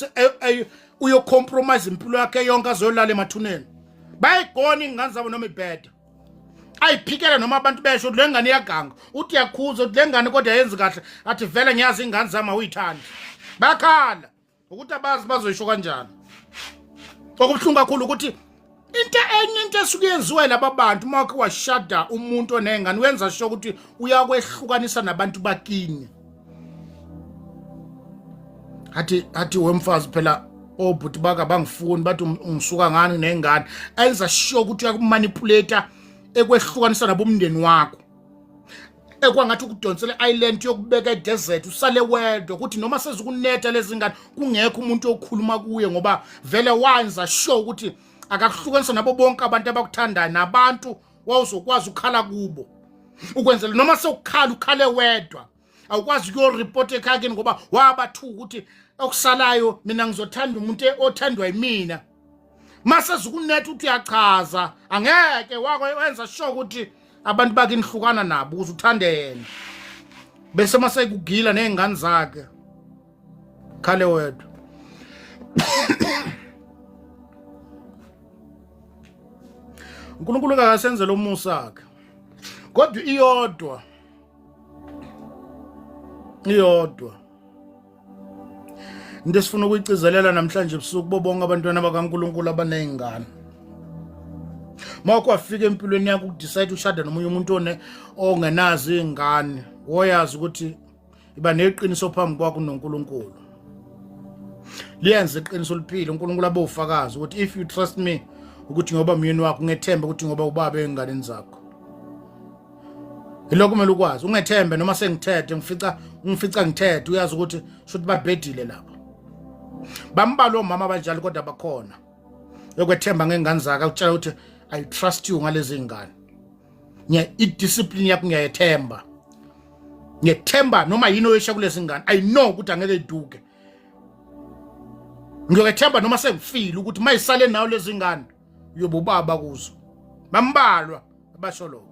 uyocompromise impilo yakhe yonke azolala emathuneni. Bayigona ingane zabo noma ibheda, ayiphikela noma abantu besho le ngane iyaganga, uthi yakhuza uthi le ngane kodwa yenzi kahle, athi vele ngiyazi ingane zami awuyithandi. Bakhala ukuthi abazi bazoyisho kanjani. Okubuhlungu kakhulu ukuthi into enye into esuke yenziwe laba bantu, uma wakhe washada umuntu onengane wenza sure ukuthi uyakwehlukanisa nabantu bakini. Athi wemfazi phela obhuti baka bangifuni bathi ungisuka ngani nengane, enza sure ukuthi uyakumanipulate ekwehlukanisa nabomndeni wakho, ekwangathi ukudonsela i-island yokubeka edesert usale wedwa, ukuthi noma sezikunetha lezi ngane kungekho umuntu okhuluma kuye, ngoba vele wenza sure ukuthi akakuhlukanisa nabo bonke abantu abakuthandayo nabantu wawuzokwazi ukukhala kubo, ukwenzela noma sewukhala ukhale wedwa, awukwazi ukuyoripota ekhaya kini ngoba wabathuka ukuthi okusalayo mina ngizothanda umuntu othandwa yimina. Mase zikunetha uthi uyachaza angeke wenza sure ukuthi abantu bakini hlukana nabo ukuze uthande yena, bese mase kugila nezingane zakhe khale wedwa. uNkulunkulu akasenzele umusa ke, kodwa iyodwa into esifuna ukuyigcizelela namhlanje ebusuku bo bonke abantwana bakaNkulunkulu abanezingane. Mawukho wafika empilweni yakho ukudecide ushada nomunye umuntu one ongenazo izingane, woyazi ukuthi iba neqiniso phambi kwakho noNkulunkulu. Liyenze iqiniso liphile, uNkulunkulu abe ufakazi ukuthi if you trust me ukuthi ngoba myeni wakho, ngethemba ukuthi ngoba ubaba einganeni zakho. Yilokho kumele ukwazi, ungethembe noma sengithethe ngifica ungifica ngithethe, uyazi ukuthi shuthi babhedile lapho. Bambalwa omama abanjalo kodwa bakhona. Yokwethemba ngengane zakhe akutshela ukuthi I trust you ngalezi ngane. Ngiya i-discipline yakho ngiyayethemba. Ngiyethemba noma yini oyisha kulezi ngane. I know ukuthi angeke iduke. Ngiyokwethemba noma sengifile ukuthi mayisale nawe lezi ngane uyobe ubaba kuzo. Bambalwa abasho lokho.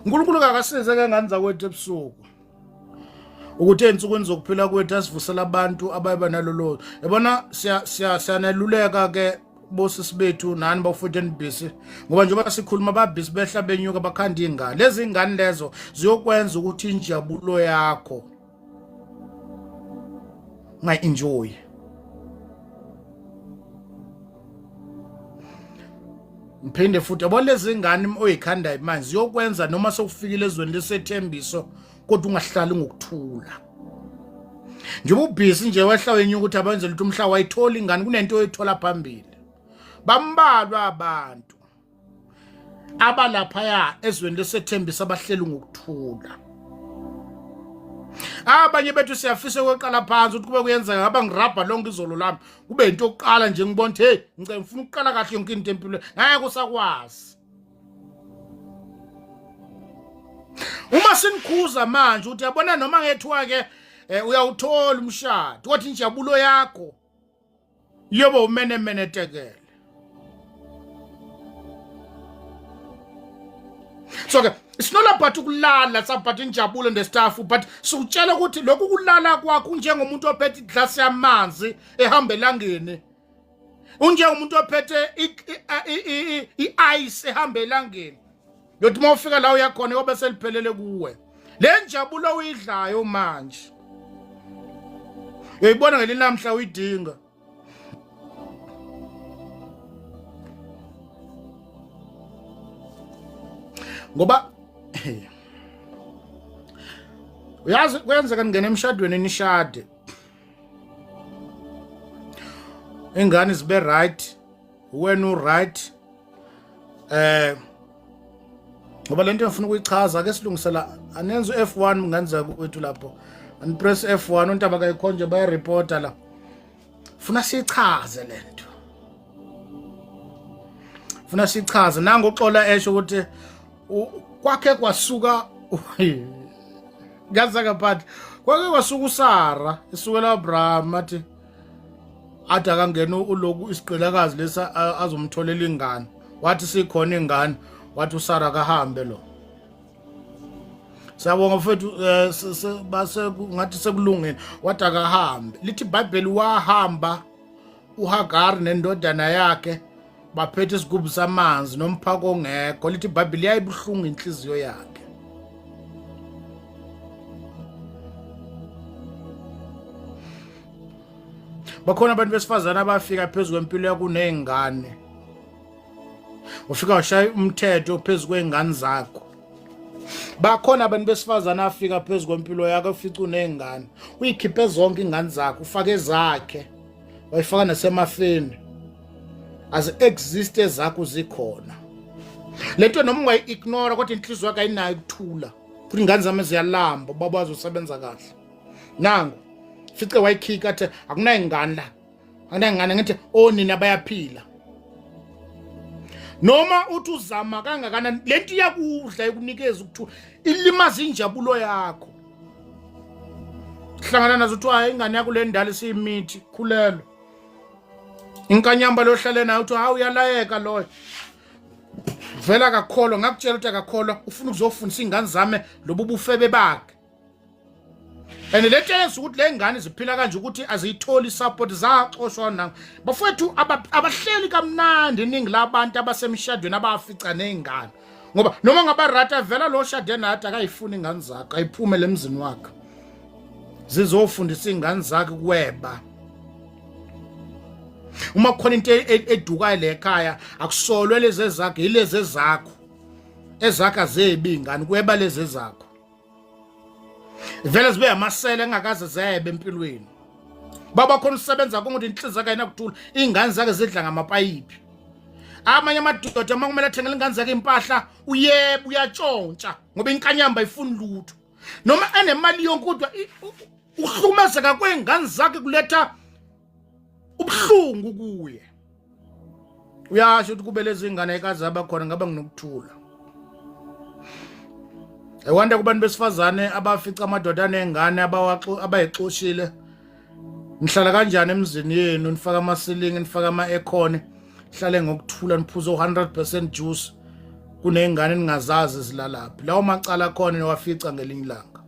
uNkulunkulu akasize ke ngane zakwethu ebusuku ukuthi ezinsukwini zokuphila kwethu asivusela abantu abayiba nalolo yabona siyaneluleka ke bosisi bethu nani bafowethu enibhisi ngoba njengoba sikhuluma babhisi behla benyuka bakhanda iy'ngane lezi ngane lezo ziyokwenza ukuthi injabulo yakho ungayi-enjoy. Ngiphinde futhi yabo lezi ngane oyikhandayo manje ziyokwenza noma sekufikile ezweni lesethembiso kodwa ungahlali ngokuthula. Njengoba ubhizi nje wehla wenyuka ukuthi abenze lutho umhla wayithola ingane kunento oyithola phambili. Bambalwa abantu abalaphaya ezweni lesethembiso abahleli ngokuthula. Abanye bethu siyafisa ukweqala phansi ukuthi kube kuyenzeka ngaba ngirabha lonke izolo lami kube into yokuqala nje ngibona ukuthi hey ngicela ngifuna ukuqala kahle yonke into empilweni ngeke usakwazi. Uma sinikhuza manje ukuthi yabona noma ngethiwa ke eh, uyawuthola umshado kodwa injabulo yakho yoba umenemene tekele. So ke it's not about ukulala, it's about injabulo and stuff, but sikutshela ukuthi lokhu kulala kwakho unjengomuntu ophethe iglass yamanzi ehamba elangeni. Unjengomuntu ophethe i-ice ehamba elangeni. Yothi uma ufika la uyakhona yobe seliphelele kuwe. Le njabulo uyidlayo manje. Uyayibona ngelinamhla uyidinga. Ngoba uyazi kuyenzeka ningena emshadweni nishade. Ingane zibe right, wena u right. Eh ngoba lento engifuna ukuyichaza ake silungisela anenze u-F1 ngenzeka kwethu lapho anipress F1 untaba kayikhonje bayareporta la funa sichaze lento funa sichaze nangu uxola esho ukuthi kwakhe kwasuka ngazaka phathi kwake kwasuka uSara esukela Abraham athi athi akangena uloku isigqilakazi lesa azomtholela ingane wathi sikhona ingane wathi uSara akahambe lo Siyabonga mfethu eh, base ngathi sekulungile wathi akahambe lithi iBhayibheli wahamba uHagar nendodana yakhe baphethe isigubhu samanzi nomphako ongekho lithi iBhayibheli yayibuhlungu inhliziyo yakhe bakhona abantu besifazane abafika phezu kwempilo yakho uney'ngane ufika washaya umthetho phezu kwey'ngane zakho bakhona abantu besifazane afika phezu kwempilo yakho ufica uney'ngane uyikhiphe zonke iy'ngane zakho ufake ezakhe wayifaka nasemafeni azi exist ezakho zikhona lento noma ungayi-ignora kodwa inhliziyo yakho ayinayo ukuthula futhi ingane zami ziyalamba ubaba wazosebenza kahle nangu fice wayikhika athi akunayingane la akunayingane ngithi onina bayaphila noma uthi uzama kangakanani lento iyakudla ikunikeza ukuthula ilimaza injabulo yakho hlangana nazo kuthiwa hayi ingane yakho le ndala isiyimithi khulelwe inkanyamba lohlale nayo kuthiwa hawu uyalayeka loyo vela akakholwa ngakutshela ukuthi akakholwa ufuna ukuzofundisa iy'ngane zami lobu bufebe bakhe and le nto yenza ukuthi le ngane ziphila kanje ukuthi aziyitholi support zaxoshwa nanga bafowethu abahleli kamnandi iningi labantu abasemshadweni abafica ney'ngane ngoba noma ngaba right avela lo shade nathi akayifuni ingane zakhe ayiphume lemzini wakhe zizofundisa ingane zakhe kweba uma kukhona into e, e, edukayo le ekhaya akusolwe lezi ezakhe yilezi ezakho ezakhe azebi ingane kweba lezi ezakho vele zibe amasele engakaze zebe empilweni baba khona usebenza konke inhliziyo yakhe ayinakuthula iy'ngane zakhe zidla ngamapayipi amanye amadoda uma kumele athengele ingane zakhe impahla uyeba uyatshontsha ngoba inkanyamba ayifuni lutho noma enemali yonke kodwa ukuhlukumezeka kwey'ngane zakhe kuletha ubuhlungu kuye uyasho ukuthi kube lezi ngane ekaze abakhona ngaba nginokuthula I wonder kubantu besifazane abafica amadoda anengane abayixoshile nihlala kanjani emzini yenu nifaka amasilingi nifaka ama-aircon hlale ngokuthula niphuze u-100% juice. Kuney'ngane ningazazi zilalaphi, lawo macala akhona niwafica ngelinye ilanga.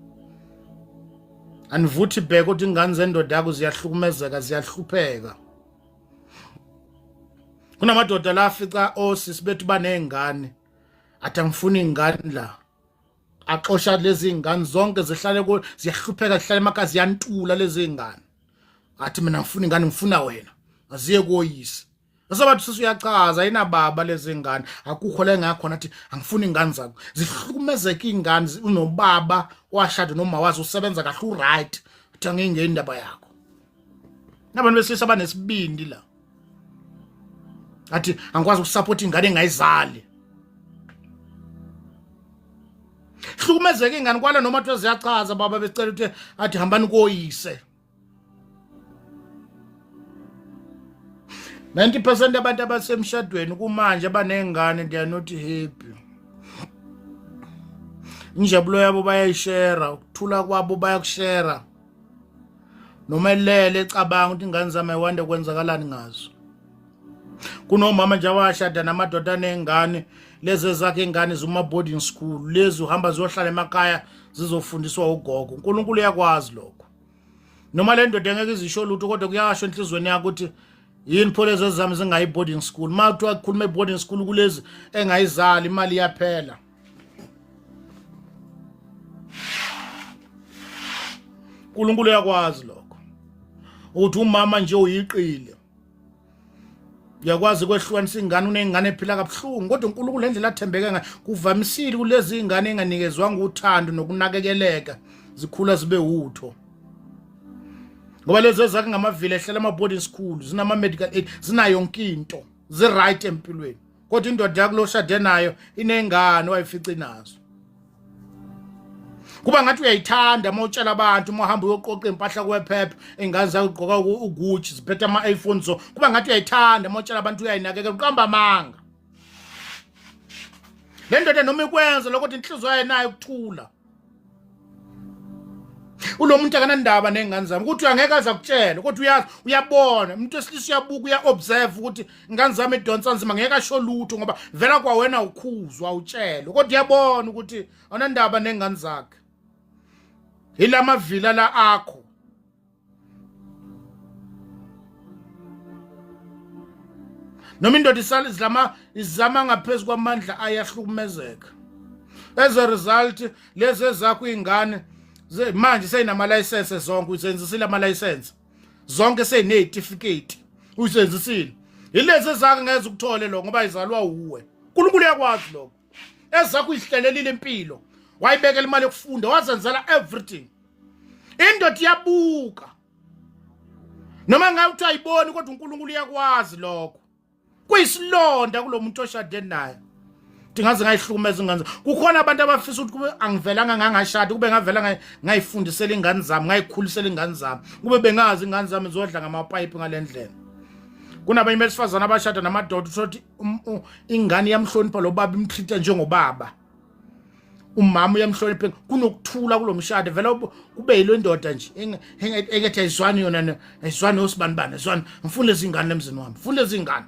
Anivuthi bheka ukuthi ingane zendoda yakho ziyahlukumezeka, ziyahlupheka. Kunamadoda la afica osisi bethu baney'ngane, athi angifuni iy'ngane la, axosha lezi ngane zonke zihlale ku ziyahlupheka, zihlale emakhaya, ziyantula lezi ngane. Athi mina ngifuna ingane, ngifuna wena, aziye koyise. Asabathi sisi uyachaza ayinababa lezi ngane, akukho la engakhona, athi angifuni ingane zakho zihlukumezeka ingane, unobaba washada noma wazi usebenza kahle uright, athi angingeni indaba yakho. Nabantu besilisa banesibindi la, athi angikwazi ukusupport ingane engayizali. Hlukumezeka ingane kwala noma kuthiwa ziyachaza baba becela ukuthi athi hambani koyise. 90% abantu abasemshadweni kumanje abanengane they are not happy. Injabulo yabo bayayishera, ukuthula kwabo bayakushera. Noma elele ecabanga ukuthi ingane zami ayiwande kwenzakalani ngazo. Kunomama nje awashada namadoda anengane, lezi ezakhe ingane zuma boarding school, lezi uhamba ziyohlala emakhaya zizofundiswa ugogo. uNkulunkulu uyakwazi lokho. Noma le ndoda engeke izisho lutho, kodwa kuyasho enhlizweni yakho ukuthi yini pho lezi ezami zingayi boarding school. Uma kuthiwa kukhuluma boarding school kulezi engayizali, imali iyaphela. uNkulunkulu uyakwazi lokho, ukuthi umama nje uyiqile, uyakwazi ukwehlukanisa ingane, unengane ephila kabuhlungu, kodwa uNkulunkulu lendlela athembeke ngayo kuvamisile kulezi ingane enganikezwanga uthando nokunakekeleka, zikhula zibe utho. Ngoba lezi ezakhe ngamavila ehlela ama boarding school, zinama medical aid, zinayo yonke into, zi right empilweni, kodwa indoda yakho loshade nayo inengane wayifica inazo. Kuba ngathi uyayithanda uma utshela abantu, uma uhamba uyoqoqa impahla kwephepha, ingane zakho ugqoka uGucci, ziphethe ama-iPhone, so kuba ngathi uyayithanda uma utshela abantu uyayinakekela, uqamba amanga. Le ndoda noma ikwenza lokho, kodwa inhliziyo yayo nayo ukuthula. Ulo muntu akanandaba ney'ngane zami, ukuthi angeke aze akutshele, kodwa uyazi, uyabona umuntu wesilisa uyabuka, uya-observe ukuthi ingane zami idonsa nzima, ngeke asho lutho ngoba vela kwawena ukhuzwa utshelwe, kodwa uyabona ukuthi awunandaba ney'ngane zakhe. Yila mavila la akho. Noma indoda isala izama izama ngaphezu kwamandla ayahlukumezeka. As a result, lezi ezakho izingane manje seyinama license zonke, uyisenzisile ama license zonke, seyinezitifiketi, uyisenzisile. Yilezi ezakho ngeze ukuthole lo ngoba izalwa uwe. uNkulunkulu uyakwazi lokho. Ezakho uyihlelelile impilo, wayibekela imali yokufunda, wazenzela everything. Indoda iyabuka noma ngabe uthi ayiboni, kodwa uNkulunkulu uyakwazi lokho. Kuyisilonda kulo muntu oshade naye, ngaze ngayihlukumeza ingane. Kukhona abantu abafisa ukuthi kube angivelanga ngangashadi, kube ngavela ngayifundisela ingane zami, ngayikhulisela ingane zami, kube bengazi ingane zami zodla ngamapayipi ngalendlela. Kunabanye besifazana abashada namadoda, uthola ukuthi ingane iyamhlonipha lo baba, imtreat njengobaba, umama uyamhlonipha, kunokuthula kulomshado. Vele kube yilo ndoda nje engethi ayizwani yona, ayizwani osibanibani, ayizwani, ngifuna lezi ngane emzini wami, ngifuna lezi ngane.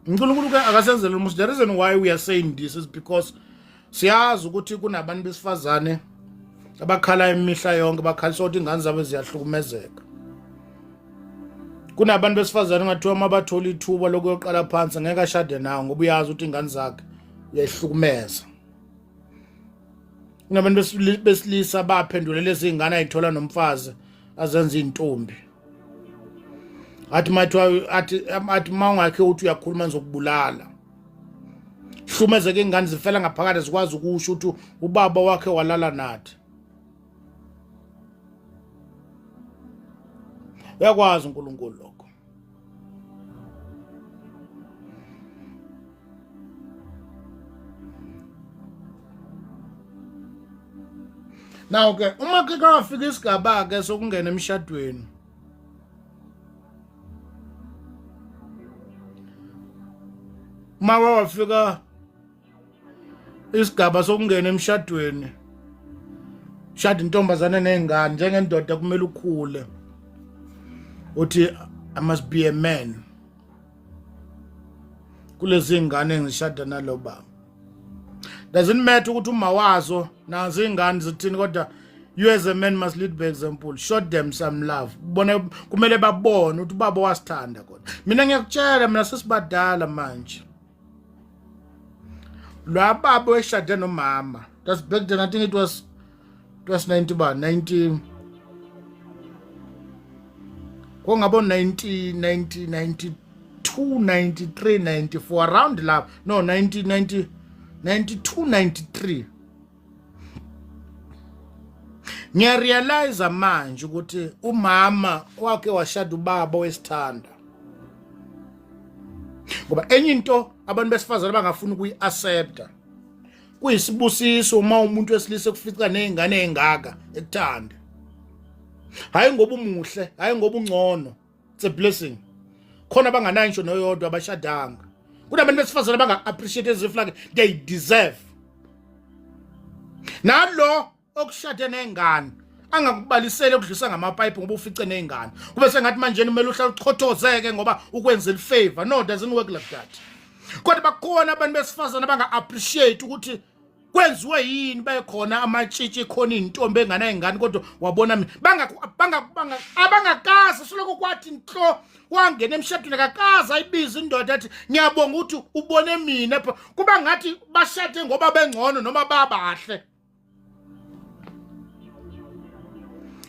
uNkulunkulu ke akasenzele umusa. The reason why we are saying this is because siyazi ukuthi kunabantu besifazane abakhala imihla yonke, bakhalisa ukuthi ingane zabo ziyahlukumezeka. Kunabantu besifazane ngathiwa uma bathola ithuba lokuyoqala phansi ngeke ashade nawo, ngoba uyazi ukuthi ingane zakhe uyayihlukumeza. Kunabantu besilisa baphendule lezi ngane ayithola nomfazi azenza intombi, athi mathiwa athi uma ungakhe uthi uyakhuluma ngizokubulala. Hlumezeke ingane, zifela ngaphakathi, zikwazi ukusho ukuthi ubaba wakhe walala nathi. Uyakwazi uNkulunkulu lokho. Now ke uma ke kafika isigaba ke sokungena emshadweni, uma wafika isigaba sokungena emshadweni, shada intombazane nengane, njengendoda kumele ukhule uthi I must be a man. Kulezi ngane engishada nalo baba. Doesn't matter ukuthi uma wazo nazo ingane zithini, kodwa you as a man must lead by example. Show them some love. Bona kumele babone ukuthi ubaba wasithanda. Kodwa mina ngiyakutshela, mina sesibadala manje, lwa baba weshade nomama, that's back then, I think it was 90 ba 90 kongabo 90 90 92 93 94 around lapho, no, 90 90 92 93. Ngiyarealize manje ukuthi umama wakhe washada ubaba wesithanda, ngoba enye into abantu besifazane bangafuni ukuyi-accepta, kuyisibusiso uma umuntu wesilisa ekufica nezingane ezingaka ekuthanda, hayi ngoba umuhle, hayi ngoba ungcono. It's a blessing. Khona banganayo ngisho noyodwa, abashadanga. Kunabantu besifazane abanga-appreciate as if like they deserve nalo okushade nengane, angakubalisele ukudlisa ngamapayipi ngoba ufice ney'ngane, kube sengathi manje kumele uhlale uchothozeke ngoba ukwenzela ifavor. No, doesn't work like that. Kodwa bakhona abantu besifazane abanga-appreciate ukuthi kwenziwe yini bekhona amatshitshi, khona intombi enganayingane, kodwa wabona mina banga abangakazi soloko kwathi nhlo wangena emshadweni, akakaze ayibiza indoda athi ngiyabonga ukuthi ubone mina. Kuba ngathi bashade ngoba bengcono noma babahle.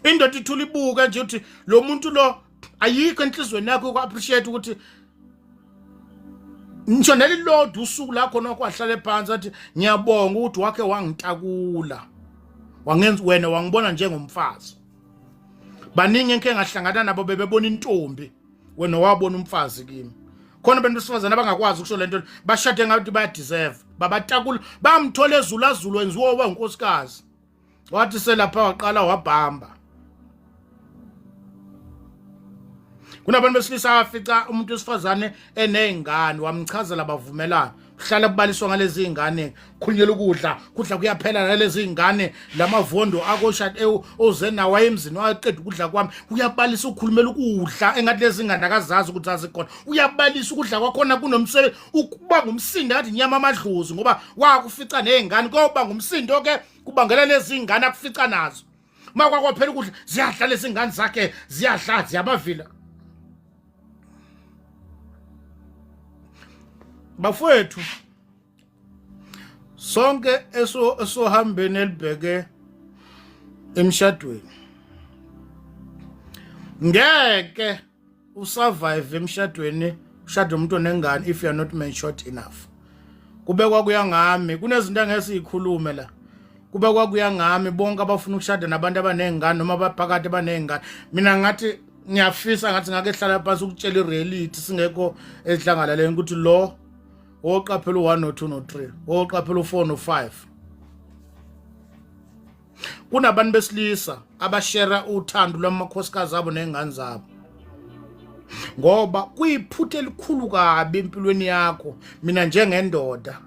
Indoda ithula ibuka nje ukuthi lo muntu lo ayikho enhlizweni yakho uku-appreciate ukuthi ngisho nelilodwa usuku lakho nokho wahlale phansi athi ngiyabonga ukuthi wakhe wangitakula, wangenza wena wangibona njengomfazi. Baningi enke ngahlangana nabo bebebona intombi, wena wabona umfazi kimi. Khona abantu besifazane abangakwazi ukusho lento, bashade ngathi bayadeserve, babatakula, bamthola ezulazulu, wenziwa waba unkosikazi, wathi selapha waqala wabhamba. Kunabantu besilisa afica umuntu wesifazane enezingane, wamchazela, bavumelana, kuhlala kubaliswa ngalezi zingane, khulunyelwa ukudla, kudla kuyaphela nalezi zingane, lamavondo akosha oze nawo emzini waqeda ukudla kwami, uyabalisa ukukhulumela ukudla engathi lezi ngane akazazi ukuthi azikhona. Uyabalisa ukudla kwakhona kunomsebenzi, ukuba ngumsindo ngathi inyama amadlozi, ngoba wakufica nezingane, koba ngumsindo ke kubangela lezi ngane akufica nazo. Makwaphela ukudla, ziyadla lezi ngane zakhe, ziyadla, ziyabavila. Bafowethu, sonke esohambeni elibheke emshadweni, ngeke usurvive emshadweni ushade umuntu onengane if you are not matured enough. Kube kwakuya ngami, kunezinto angeke siyikhulume la. Kube kwakuya ngami, bonke abafuna ukushada nabantu abanezingane noma abaphakathi abanezingane, mina ngathi ngiyafisa ngathi ngake hlala phansi ukutshela ireality singekho edlangalaleni ukuthi lo woqaphela u1 no2 no3, woqaphela u4 no5. Kunabantu besilisa abashera uthando lwamakhosikazi abo nengane zabo, ngoba kuyiphutha elikhulu kabi empilweni yakho. Mina njengendoda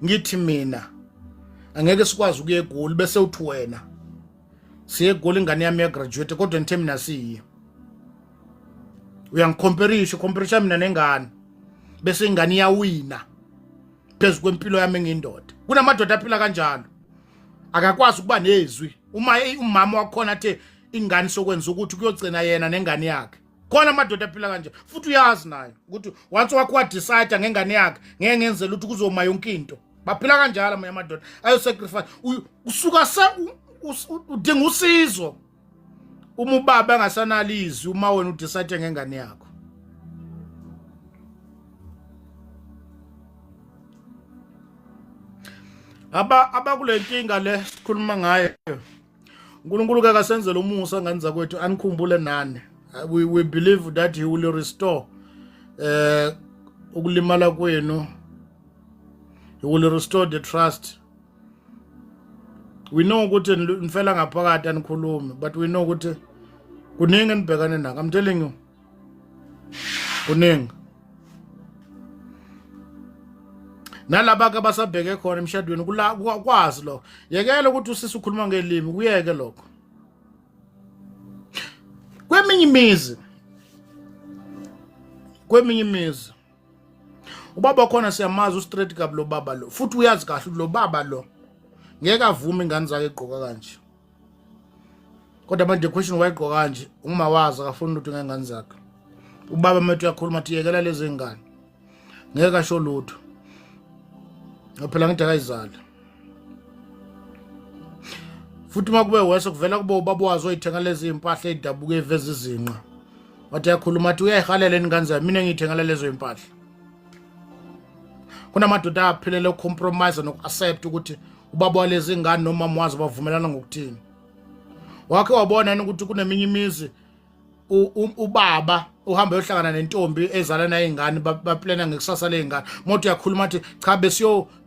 ngithi mina angeke sikwazi ukuya eGoli, bese uthi wena siye eGoli, ingane yami yagraduate, kodwa ngithe mina siye. Uyangicomparisha, ucomparisha mina nengane, bese ingane iyawina phezu kwempilo yami engiyindoda. Kunamadoda aphila kanjalo, akakwazi ukuba nezwi uma umama wakhona athe ingane sokwenza ukuthi kuyogcina yena nengane yakhe. Khona amadoda aphila kanje, futhi uyazi naye ukuthi once wakho wadecide ngengane yakhe, ngeke ngenzela ukuthi kuzoma yonke into. Baphila kanjalo amanye amadoda, ayosacrifice. Usuka se udinga usizo uma ubaba engasanalizwi uma wena udecide ngengane yakho. Aba abakule nkinga le sikhuluma ngayo, uNkulunkulu ke kasenzele umusa ngane zakwethu, anikhumbule nani. We believe that he will restore ukulimala kwenu, he will restore the trust. We know ukuthi nifela ngaphakathi, anikhulumi, but we know ukuthi kuningi enibhekane nako. I'm telling you, kuningi. Nalaba ke abasabheke khona emshadweni, kula kwazi lokho, yekela ukuthi usisi ukhuluma ngelimi, kuyeke lokho. Kweminye imizi, kweminye imizi Ubaba khona siyamazi ustraight kabi lo baba lo, futhi uyazi kahle lo baba lo ngeke avume ingane zakhe egqoka kanje. Kodwa manje question, wayegqoka kanje uma wazi akafuni lutho ngengane zakhe. Ubaba methu uyakhuluma athi yekela lezi ngane, ngeke asho lutho phela, ngithi akayizali. Futhi uma kube wese kuvela kube ubaba wazo oyithenga lezi impahla ezidabuka eveza izinqa, wathi yakhuluma athi uyayihalela ingane zami, mina ngiyithengela lezo impahla. Kunamadoda aphilele ukucompromise noku-accept ukuthi ubaba walezi ngane nomama wazo bavumelana ngokuthini. Wakhe wabona yini ukuthi kuneminye imizi ubaba uhamba yohlangana nentombi ezala naye ingane, baplana ngekusasa ley'ngane? Moto uyakhuluma athi cha,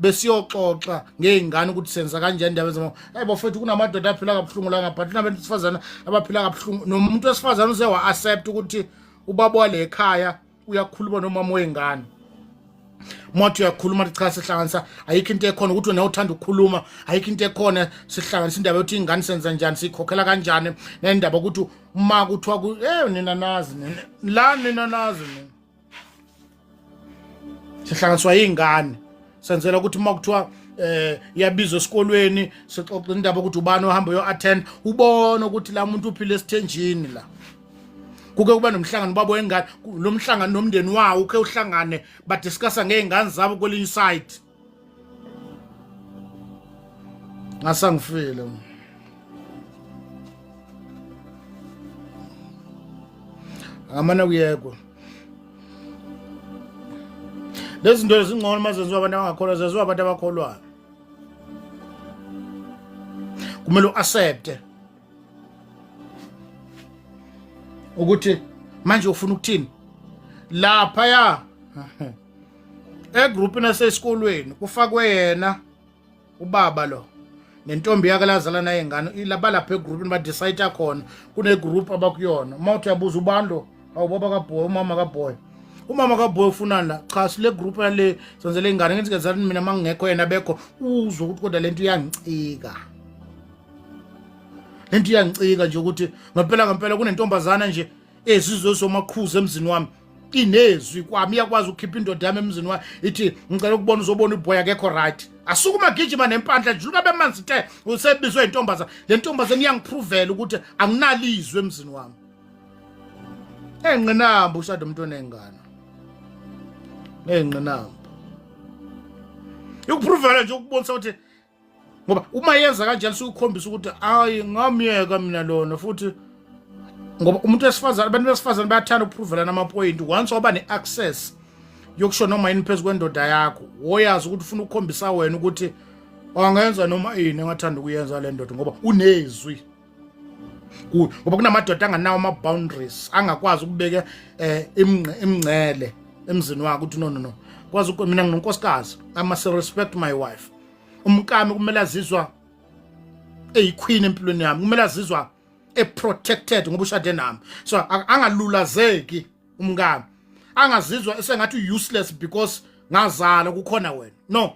besiyoxoxa ngey'ngane ukuthi senza kanjani indaba ezama. Hey bafethu, kunamadoda aphila kabuhlungu la ngaphandle, kunabantu besifazane abaphila kabuhlungu, nomuntu wesifazane uze wa-accept ukuthi ubaba wale ekhaya uyakhuluma nomama wengane. Mothi uyakhuluma athi cha, sihlanganisa ayikho into ekhona ukuthi wena uthanda ukukhuluma, ayikho into ekhona, sihlanganisa indaba yokuthi ingane senza njani, siyikhokhela kanjani, nendaba ukuthi uma kuthiwa ku nina nazi nina la, nina nazi nina sihlanganiswa yingane, senzela ukuthi uma kuthiwa iyabizwa esikolweni, sixoxa indaba ukuthi ubani ohamba uyo attend, ubone ukuthi la muntu uphile esithenjini la. Kuke kuba nomhlangano babo wengane, lo mhlangano nomndeni wawo uke uhlangane, badiscussa ngey'ngane zabo kwelinye iside. Ngasangifile ngamane kuyekwa lezi zinto ezingcono uma zenziwa abantu abangakholwa, zenziwa abantu abakholwayo. Kumele u-accepte ukuthi manje ufuna ukuthini lapha ya egroupini asesikolweni, kufakwe yena ubaba lo nentombi yakhe lazala naye ingane, labalapha egroupini badecide khona, kune-group abakuyona. Uma uthi uyabuza, ubani lo? Awu, baba kaboy, umama kaboy, umama kaboy ufunani la? Cha, sile group yale senzele ingane, ngithi ngenzani mina uma ngingekho yena bekho? Uzwe ukuthi kodwa lento iyangicika, lento iyangicika nje ukuthi ngempela ngempela kunentombazana nje ezizwe somaqhuzu emzini wami, inezwi kwami, iyakwazi ukukhipha indoda yami emzini wami, ithi ngicela ukubona, uzobona uboy akekho right. Asukuma gijima nempandla, juluka bemanzi te, usebizwe intombazana. Le ntombazana iyangiprovela ukuthi anginalizwi emzini wami. Engqinamba ushada umuntu onengane, engqinamba ikuprovela nje, ukubonisa ukuthi ngoba uma yenza kanjalo sukukhombisa ukuthi hayi, ngamyeka mina lona futhi, ngoba umuntu wesifazane, abantu besifazane bayathanda ukuprovelana amapoint. Once waba ne-access yokusho noma yini phezu kwendoda yakho, woyazi ukuthi ufuna ukukhombisa wena ukuthi angenza noma yini engathanda ukuyenza le ndoda, ngoba unezwi kuyo. Ngoba kunamadoda anganawo ama-boundaries, angakwazi ukubeka imingcele emzini wakhe ukuthi no, no, no, kwazi mina nginonkosikazi, I must respect my wife. Umkami kumele azizwa eyiqueen empilweni yami, kumele azizwa e-protected ngoba ushade nami, so angalulazeki umkami, angazizwa esengathi useless because ngazala kukhona wena. No,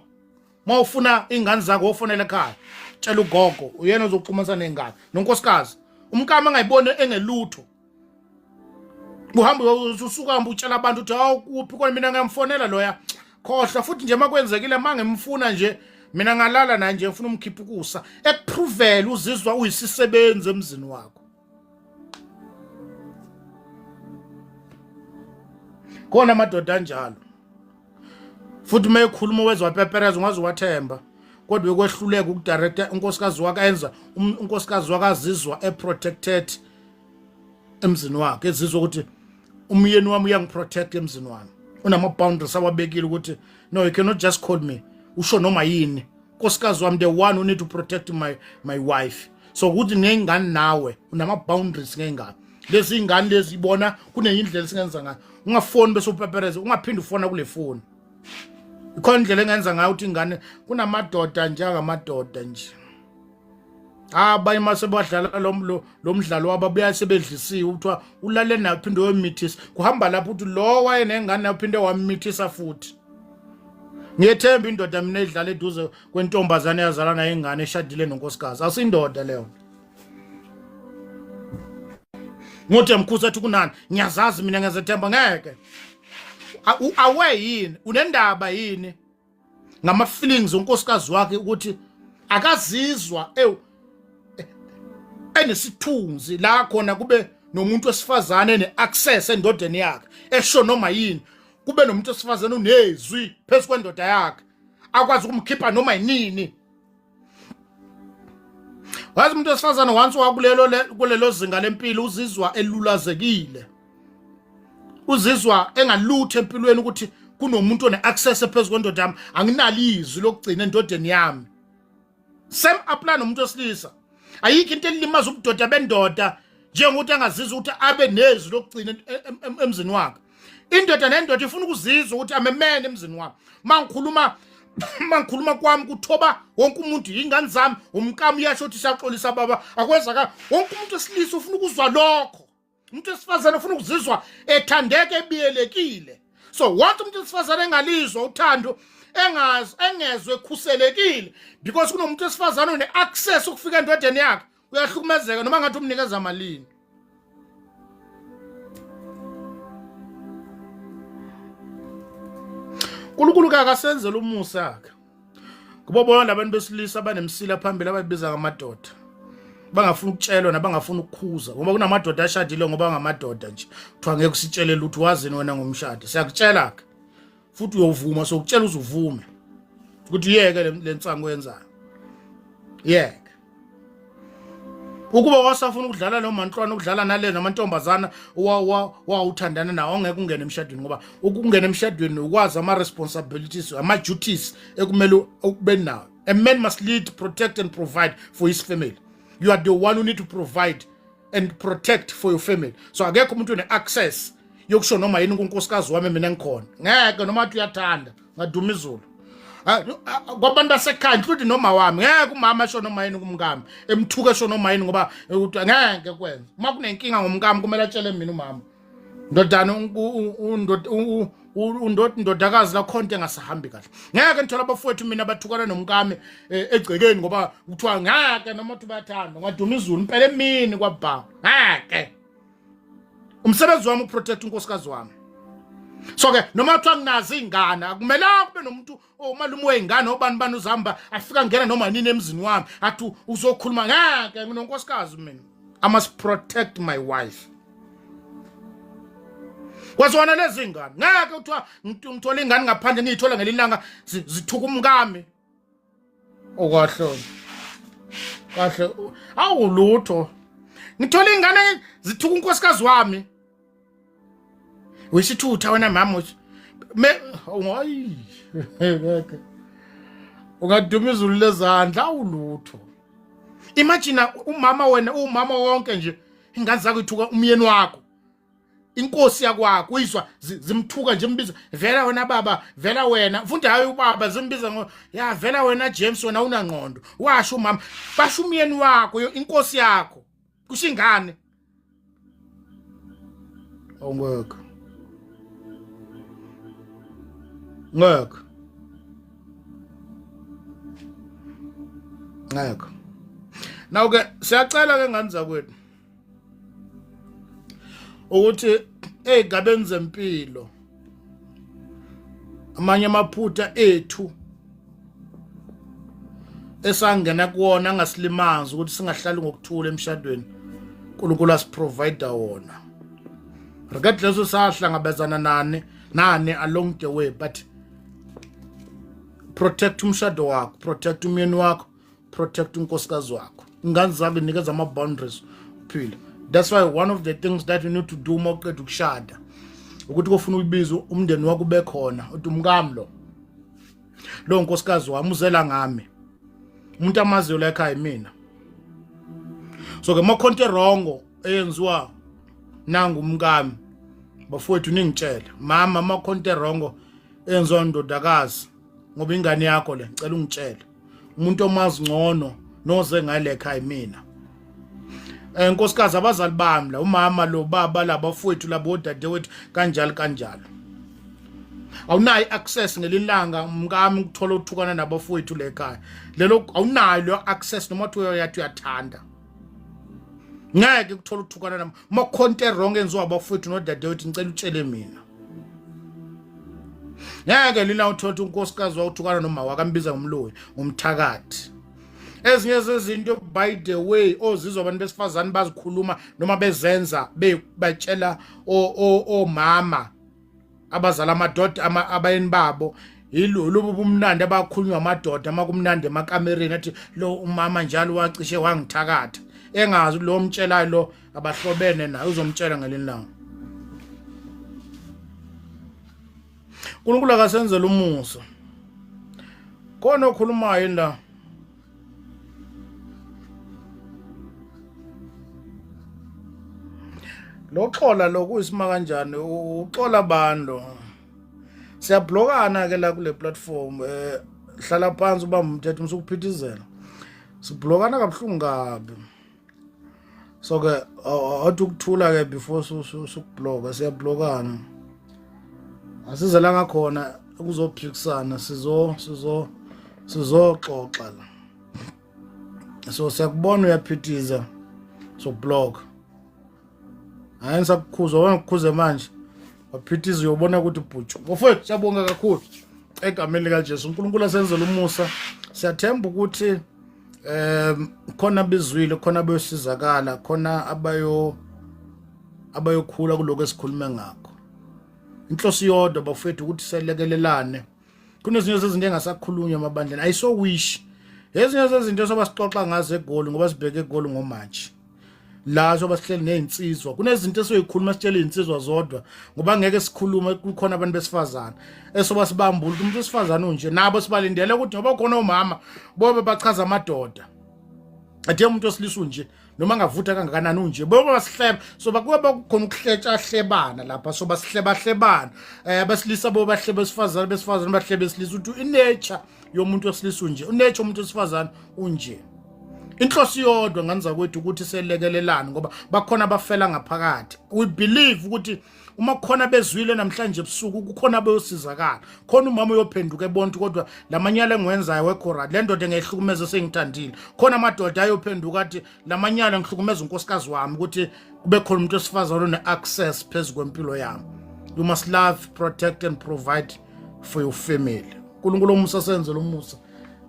uma ufuna ingane zakho wofonela ekhaya, tshela ugogo, uyena ozokuxhumanisa nengane nonkosikazi. Umkami angayiboni engelutho, uhamba usuka hamba utshela abantu ukuthi hawu, kuphi kona, mina ngiyamfonela loya, khohlwa. Futhi nje makwenzekile mangimfuna nje mina ngalala naye nje, ngifuna umkhipha ukusa, ekuprovela uzizwa uyisisebenzi emzini wakho. Khona amadoda anjalo, futhi uma ekhuluma wezwa pepereza, ungaze wathemba, kodwa ekwehluleka ukudirecta unkosikazi wakhe, enza unkosikazi wakhe azizwa e-protected emzini wakhe, ezizwa ukuthi umyeni wami uyangiprotect emzini wami, unama-boundaries awabekile ukuthi no, you cannot just call me usho noma yini, nkosikazi wami, the one who need to protect my wife. So ukuthi ngey'ngane nawe unama-boundaries ngey'ngane lezi, iy'ngane lezi ibona kunenye indlela esingenza ngayo, ungafoni bese upepereze, ungaphinde ufona kule foni, ikhona indlela engenza ngayo ukuthi ingane. Kunamadoda nje angamadoda nje, abanye mase badlala lo mdlalo wabo, abuya sebedlisiwe, kuthiwa ulale naye uphinde uyomithisa, kuhamba lapho ukuthi lo wayenengane naye uphinde wamithisa futhi. Ngiyethemba indoda mina edlala eduze kwentombazane yazala naye ingane, eshadile nonkosikazi, asindoda leyo. Ngothi yamkhuza athi kunani, ngiyazazi mina, ngiyazethemba, ngeke. Aware yini, unendaba yini ngama feelings onkosikazi wakhe ukuthi akazizwa ew enesithunzi la khona kube nomuntu wesifazane ene-access endodeni yakhe esho noma yini, kube nomuntu wesifazane unezwi phezu kwendoda yakhe akwazi ukumkhipha noma yinini. Wazi umuntu wesifazane once wakulelo kulelo zinga lempilo uzizwa elulazekile, uzizwa engalutho empilweni ukuthi kunomuntu one-access phezu kwendoda yami, anginalo izwi lokugcina endodeni yami. Same apply nomuntu wesilisa. Ayikho into elimaza ubudoda bendoda njengokuthi angazizwa ukuthi abe nezwi lokugcina emzini wakhe. Indoda nendoda ifuna ukuzizwa ukuthi amemene emzini wami. Mangikhuluma mangikhuluma kwami kuthoba wonke umuntu, yingane zami, umkami uyasho ukuthi siyaxolisa baba, akwenzakala. Wonke umuntu wesilisa ufuna ukuzwa lokho. Umuntu wesifazane ufuna ukuzizwa ethandeke, ebiyelekile. So once umuntu wesifazane engalizwa uthando, engazi, engezwe ekhuselekile, because kunomuntu wesifazane one-access ukufika endodeni yakhe, uyahlukumezeka noma ngathi umnikeza malini. uNkulunkulu ke akasenzele umusa ke kubo bonke labantu besilisa abanemsila phambili ababiza ngamadoda, bangafuni ukutshelwa nabangafuni ukukhuza, ngoba kunamadoda ashadile ngoba ngamadoda nje, kuthiwa ngeke usitshele lutho, wazini wena ngomshado. Siyakutshela ke futhi uyovuma, sokutshela uzuvume ukuthi yeke le nsangu yenzayo, yeke. Ukuba wasafuna ukudlala lo mantlwana, ukudlala nale namantombazana wawuthandana nawo, ongeke ungene emshadweni, ngoba ukungena emshadweni ukwazi ama-responsibilities, ama-duties ekumele ube nawo. A man must lead, protect and provide for his family. You are the one who need to provide and protect for your family. So akekho umuntu one-access yokusho noma yini kunkosikazi wami mina ngikhona, ngeke. Noma athi uyathanda, ngaduma izulu kwabantu basekhaya, including noma wami, ngeke umama asho noma yini kumkami, emthuke esho noma yini, ngoba ukuthi ngeke kwenze. Uma kunenkinga ngomkami kumele atshele mina umama, ndodana, undodakazi la khonto engasahambi kahle. Ngeke ngithola abafowethu mina bathukana nomkami egcekeni ngoba kuthiwa ngeke, noma uthi bayathanda, ngaduma izulu impela emini kwabha, ngeke. Umsebenzi wami uprotect unkosikazi wami. So ke noma kuthiwa nginazo iy'ngane, akumelanga kube nomuntu omalume wey'ngane obani bani uzihamba afika ngena noma nini emzini wami athi uzokhuluma. Ngeke, nginonkosikazi mina, I must protect my wife. Kwazona lezi ngane, ngeke kuthiwa ngithola ingane ngaphandle ngiyithola ngelinye ilanga zithuka umkami. Okahle kahle awulutho, ngithola ingane zithuka unkosikazi wami, uyisithutha wena mama, me hayi, ngeke, ungaduma izulu lezandla, awulutho. Imagine umama, wena umama wonke nje, ingane zakho ithuka umyeni wakho, inkosi yakwakho, uyizwa zimthuka nje, imbiza vela wena baba, vela wena mfundi, hayi ubaba, zimbiza ngo ya vela wena James, wena unangqondo, washo umama, basho umyeni wakho, inkosi yakho, kusho ingane. Awungeke, ngeke, ngeke. Naw ke siyacela ke ngane zakwethu ukuthi ey'gabeni zempilo amanye amaphutha ethu esangena kuwona angasilimazi ukuthi singahlali ngokuthula emshadweni uNkulunkulu asiprovide wona, regardless sahlangabezana nani nani along the way, but protect umshado wakho, protect umyeni wakho, protect unkosikazi wakho, ingane zakho, inikeza ama-boundaries uphile. That's why one of the things that you need to do uma uqeda ukushada ukuthi kofuna uyibize umndeni wakho ube khona, uthi umkami lo, lo nkosikazi wami uzela ngami, umuntu amaziyo la ekhaya mina. So ke makhonto wrong eyenziwa nangu umkami, bafowethu ningitshele, mama, makhonto wrong eyenziwa ndodakazi, ngoba ingane yakho le, ngicela ungitshele umuntu omazi ngcono noze ngale ekhaya mina. Nkosikazi, abazali bami la, umama lo, baba la, bafowethu labo, odadewethu, kanjalo kanjalo. Awunayo i-access ngelilanga umkami ukuthola uthukana nabafowethu le ekhaya lelo, awunayo leyo access noma uthi uyathi uyathanda, ngeke kuthola uthukana nami. Uma khonto wrong enziwa abafowethu nodadewethu, ngicela utshele mina. Ngeke lina uthotha unkosikazi wawuthukana noma wakambiza ngomloyi, ngomthakathi. Ezinye zezinto by the way ozizwa abantu besifazane bazikhuluma noma bezenza bebatshela omama abazala amadoda abayeni babo yilobu bumnandi abakhulunywa amadoda uma kumnandi emakamereni athi lo umama njalo wacishe wangithakatha engazi lo mtshelayo lo abahlobene naye uzomtshela ngelinye ilanga. uNkulunkulu akasenzele umusa. Khona okhulumayo yini la? Lo xola lo kuyisima kanjani? Uxola bani lo? Siyablokana ke la kule platform, hlala phansi ubamba umthetho musukuphithizela. Siblokana kabuhlungu kabi. So ke awuthi ukuthula ke before sukubloka, siyablokana. Asizelanga khona ukuzophikisana, sizo sizo sizoxoxa la. So siyakubona uyaphithiza, so block. Hayi ngisakukhuza, wena ngikukhuze manje. Waphithiza uyobona ukuthi bhutshu. Bafowethu siyabonga kakhulu egameni likaJesu. uNkulunkulu asenzele umusa. Siyathemba ukuthi khona bezwile, khona bayosizakala, khona abayokhula kuloko esikhulume ngakho. Inhloso yodwa bafowethu ukuthi selekelelane. Kunezinye zezinto engasakhulunywa emabandleni ayisowish. Ezinye zezinto soba sixoxa ngazo eGoli ngoba sibheke eGoli ngoMarch. La soba sihleli nezinsizwa, kunezinto esoyikhuluma sitshela izinsizwa zodwa ngoba ngeke sikhulume kukhona abantu besifazana. Esoba sibambula ukuthi umuntu wesifazana unje, nabo sibalindele ukuthi ngoba khona omama bobe bachaza amadoda. Athe umuntu wesilisa unje noma angavutha kangakanani unje, bobe basihleba. So bakuba kukhona ukuhletsha hlebana lapha, so basihleba hlebana. Abesilisa bo bahleba besifazana, besifazana bahleba besilisa, ukuthi inature yomuntu wesilisa unje, unature yomuntu wesifazana unje. Inhloso yodwa ngane zakwethu ukuthi selekelelane ngoba bakhona abafela ngaphakathi. We believe ukuthi uma kukhona bezwile namhlanje ebusuku kukhona beyosizakala, khona umama uyophenduka ebona kodwa lamanyala engiwenzayo wekhora le ndoda engehlukumeza sengithandile, khona amadoda ayophenduka athi lamanyala ngihlukumeza unkosikazi wami, ukuthi kube khona umuntu wesifazane one-access phezu kwempilo yami. You must love, protect and provide for your family. uNkulunkulu omusa senzele umusa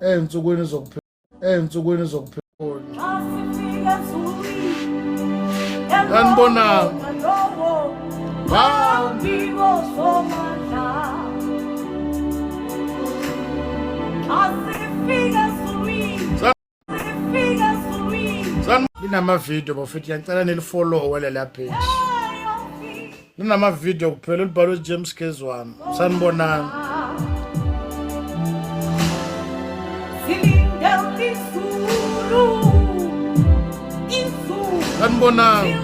ey'nsukwini zokuphila, ey'nsukwini zokuphila. Sanibonani. Linama-video bafethu, ngiyacela nilifollowe lela page. Linama-video kuphela, libhalwe James Kezwana. Sanibonani. Sanibonani.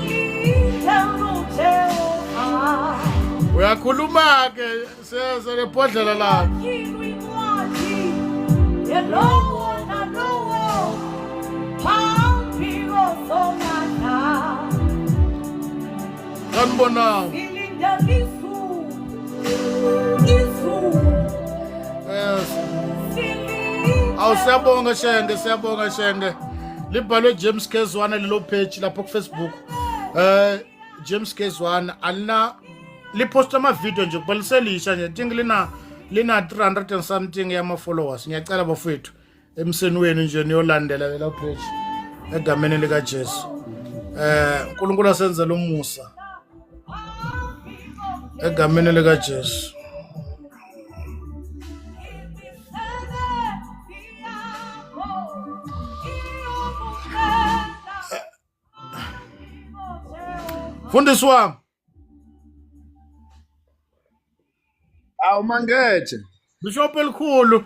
Uyakhuluma ke sesele bhodlela lakho. Sanibonani. Yes. Awu siyabonga Shenge, siyabonga Shenge. Libhalwe James Kezwana lelo page lapho ku Facebook. James Kezwana alina lipost ama video nje kubaliselisha nje think lina 300 and something yama followers. Ngiyacela bafowethu emseni wenu nje niyolandela lela page egameni lika Jesu. uNkulunkulu asenzele umusa egameni lika Jesu. Mfundisi wami. Awu Mangethe. Bishop elikhulu.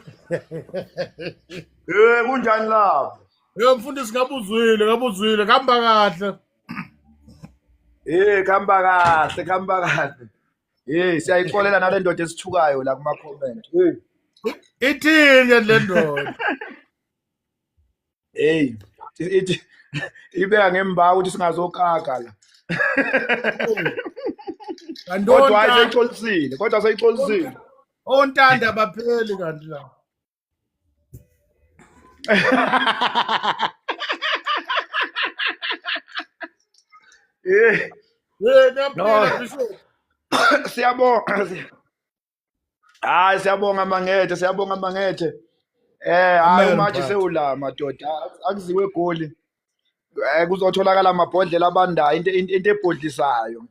Kunjani lapho? Mfundisi ngabuzwile, ngabuzwile, kuhamba kahle. Kuhamba kahle, kuhamba kahle. Siyayixolela nale ndoda esithukayo la kuma comment. Ithini le ndoda? Hey, ithi ibeka ngembawu ukuthi singazokaka la. Kanti Kodwa hayi seyixolisile, kodwa seyixolisile. Ontanda abapheli kanti la. No. Niyaphila Bishop. Siyabonga. Hayi, siyabonga Mangethe, siyabonga Mangethe. Hayi, Amen, uMaji mphathi. sewula madoda, akuziwe eGoli. Kuzotholakala amabhodlela abandayo, into ebhodlisayo.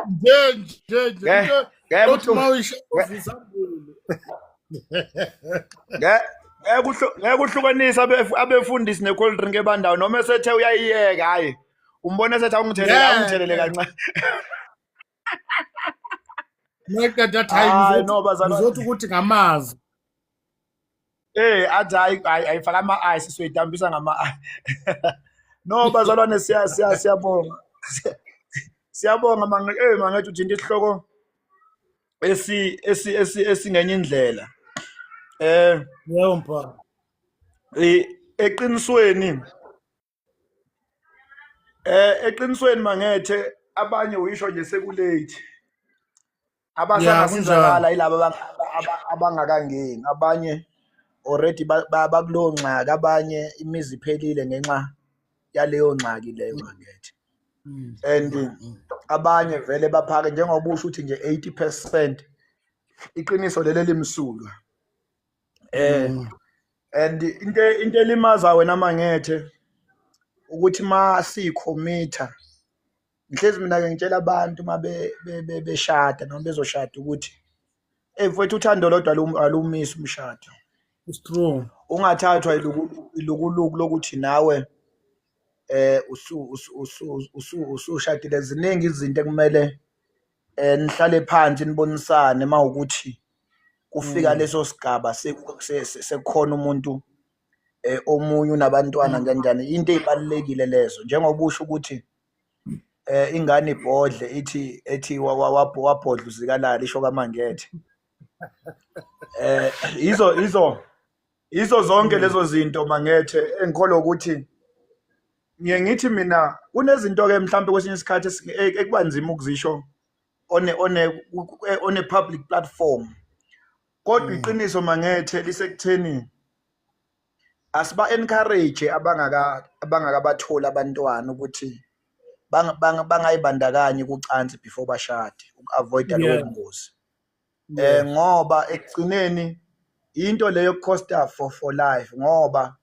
Nje nje nje Ngeke into ngeke othi uhlu uma uyisha uvusambulu. Ngeke uhlukanise abefundisi ne-cold drink ebandayo, noma esethe uyayiyeka, hayi, umbona esethi awungithelele, awungithelele Ngeke. kancane. Maqeda athi hayi, Hayi, ngizothi no bazalwane. ngizothi ukuthi ngamazi. Athi hayi hayi, ayifaka ama-ice, siyoyidambisa ngama-ice. No bazalwane, siya siya siyabonga. Siyabonga mangethe, uthinta isihloko esi esi esi esingenye indlela. Yebo mphathi. Eqinisweni Mangethe, abanye uyisho nje sekulate. Ya, kunjalo. Abasangasizakala yilaba abangakangeni, abanye already bakulowo ngxaki, abanye imizi iphelile ngenxa yaleyo ngxaki leyo Mangethe. And abanye vele baphake njengoba usho ukuthi nje 80%, iqiniso leli limsulwa. And into elimaza wena Mangethe ukuthi ma sikhomitha, ngihlezi mina ke ngitshela abantu uma beshada noma bezoshada ukuthi, hey mfowethu, uthando lodwa alumisi umshado. It's true. Ungathathwa ilukuluku lokuthi nawe usu usu usu usushadile, ziningi izinto ekumele nihlale phansi nibonisane mawukuthi kufika leso sigaba sekukhona umuntu, omunye unabantwana, kanjani, into ezibalulekile lezo, njengoba usho ukuthi ingane ibhodle ithi ethi wabhodla uzikalala, isho kaMangethe. Izo zonke lezo zinto Mangethe, engikholwa ukuthi ngiye ngithi mina kunezinto ke mhlawumbe kwesinye isikhathi ekuba nzima ukuzisho on a public platform, kodwa iqiniso Mangethe lisekutheni asiba encourage abangakabatholi abantwana ukuthi bangayibandakanyi kucansi before bashade, uku-avoida lowo bungozi, ngoba ekugcineni into leyo costa for life, ngoba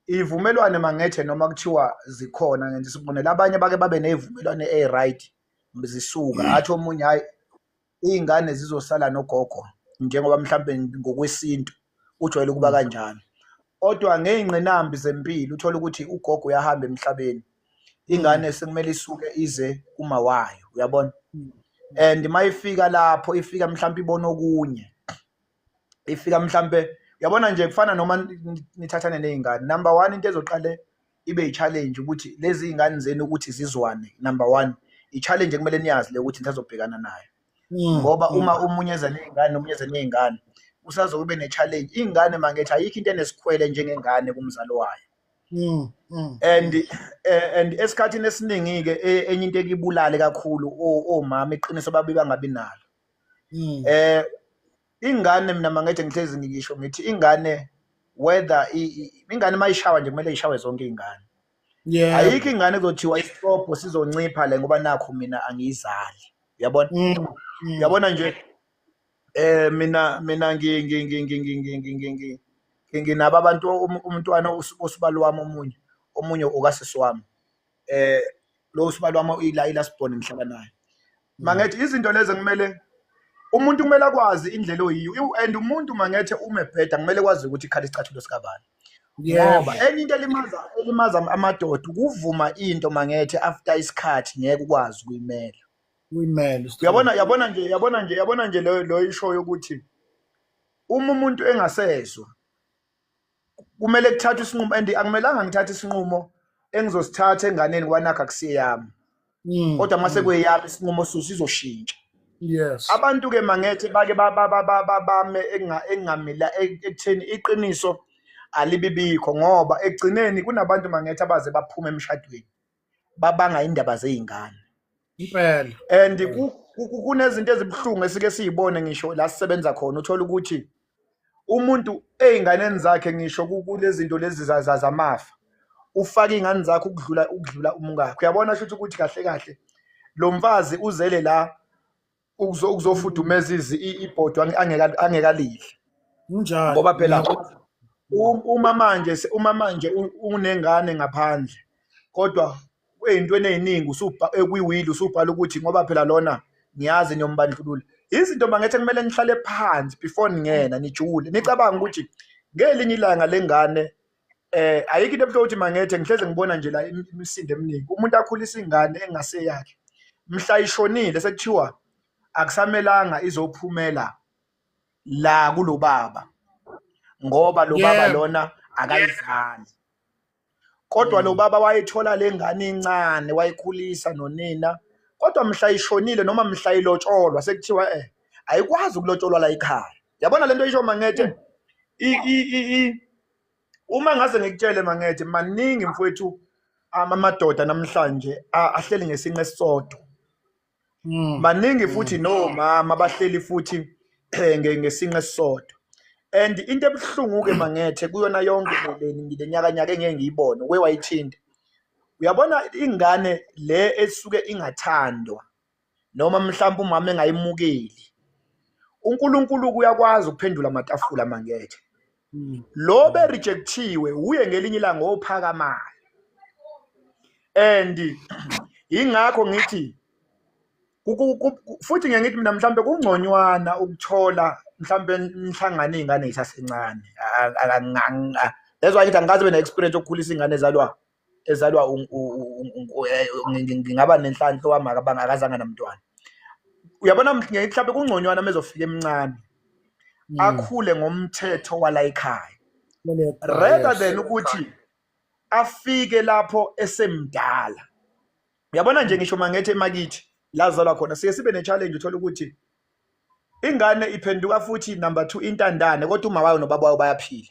ivumelwane Mangethe, noma kuthiwa zikhona, ngenza isibonelo, abanye bake babe nezivumelwane ezi-right, zisuka athi omunye, hayi, iy'ngane zizosala nogogo, njengoba mhlambe ngokwesintu ujwayele ukuba kanjalo, kodwa ngey'ngqinambi zempilo uthola ukuthi ugogo uyahamba emhlabeni, ingane sekumele isuke ize kuma wayo, uyabona? And mayifika lapho, ifika mhlawumbe ibona okunye, ifika mhlambe, uyabona nje, kufana noma nithathane nezingane, number 1 into ezoqale ibe i-challenge ukuthi lezi zingane zenu ukuthi zizwane, number 1 i-challenge ekumele niyazi le ukuthi nisazobhekana nayo, ngoba uma omunye eza nezingane nomunye eza nezingane, kusazobe ne-challenge. Ingane Mangethe, ayikho into enesikhwele njengengane kumzali wayo. And esikhathini esiningi ke enye into ekibulale kakhulu omama, iqiniso babe bangabi nalo. Ingane mina Mangethe ngihlezi ngisho ngithi ingane, whether ingane mayishawa nje, kumele ishawe zonke izingane. Ayikho ingane ezothiwa isitobho sizoncipha le ngoba nakho mina angiyizali, uyabona? Uyabona nje, mina ngi ngi ngi ngi ngi ngi ngi ngi ngi nginabo abantu, umntwana usibali wami, omunye okasisi wami, lo usibali wami ila ilasibone ngihlala naye Mangethe. Izinto lezo kumele umuntu kumele akwazi indlela oyiyo, and umuntu Mangethe uma ebheda kumele kwazi ukuthi ikhala isicathulo sikabani, ngoba enye into elimaza amadoda ukuvuma into Mangethe, after isikhathi ngeke ukwazi ukuyimela. Uyimele. Uyabona, yabona nje lo ishoyo ukuthi uma umuntu engasezwa kumele kuthathwe isinqumo, and akumelanga ngithathe isinqumo engizosithatha enganeni kwanakho akusiyami, kodwa mase kweyami isinqumo sizoshintsha. Abantu ke Mangethe bake bame engamila ekutheni iqiniso alibibikho, ngoba ekugcineni kunabantu Mangethe abaze baphuma emshadweni babanga indaba zey'ngane. Impela. And kunezinto ezibuhlungu esike siyibone ngisho la sisebenza khona, uthola ukuthi umuntu ey'nganeni zakhe, ngisho kulezi zinto lezi zamafa, ufaka iy'ngane zakhe ukudlula umkakhe, uyabona? Shuthi ukuthi kahle kahle lo mfazi uzele la. Ukuzofudumeza ibhodwe angekalidli. Kunjalo. Ngoba phela uma manje unengane ngaphandle, kodwa ey'ntweni ey'ningi kwi-will usubhala ukuthi ngoba phela lona ngiyazi niyombandlulula. Izinto mangethe kumele nihlale phansi before ningena, nijule, nicabanga ukuthi ngelinye ilanga lengane ayikho into ebuhlungu ukuthi mangethe ngihleze ngibona nje la imisindo eminingi, umuntu akhulisa ingane engaseyakhe, mhla ishonile sekuthiwa akusamelanga izophumela la kulo baba ngoba lo baba lona akayizali. Kodwa lo baba wayithola le ngane incane, wayikhulisa nonina, kodwa mhla ishonile noma mhla ilotsholwa sekuthiwa ayikwazi ukulotsholwa la ekhaya. Yabona lento isho mangethe, uma ngaze ngikutshele mangethe, maningi mfowethu amadoda namhlanje ahleli ngesinqe esisodwa. Maningi futhi nomama abahleli futhi ngesinqe esisodwa. And into ebuhlungu ke mangethe kuyona yonke le nyaka nyaka engeke ngiyibone, uke wayithinta, uyabona ingane le esuke ingathandwa noma mhlawumbe umama engayimukeli, uNkulunkulu uyakwazi ukuphendula amatafula mangethe. Lo be rejectiwe uye ngelinye ilanga ophakamayo. And ingakho ngithi futhi ngeke ngithi mina mhlambe kungconywana ukuthola mhlambe nihlangane izingane zisasencane. That's why ngithi angikaze be ne-experience yokukhulisa ingane ezalwa ngingaba nenhlanhla wami akazange namntwana. Uyabona, ngeke mhlambe kungconywana mezofika emncane, akhule ngomthetho wala ekhaya rather than ukuthi afike lapho esemdala. Uyabona nje, ngisho mangethe emakithi la zalwa khona, siye sibe ne-challenge, uthola ukuthi ingane iphenduka futhi number 2 intandane, kodwa uma wayo nobaba wayo bayaphila.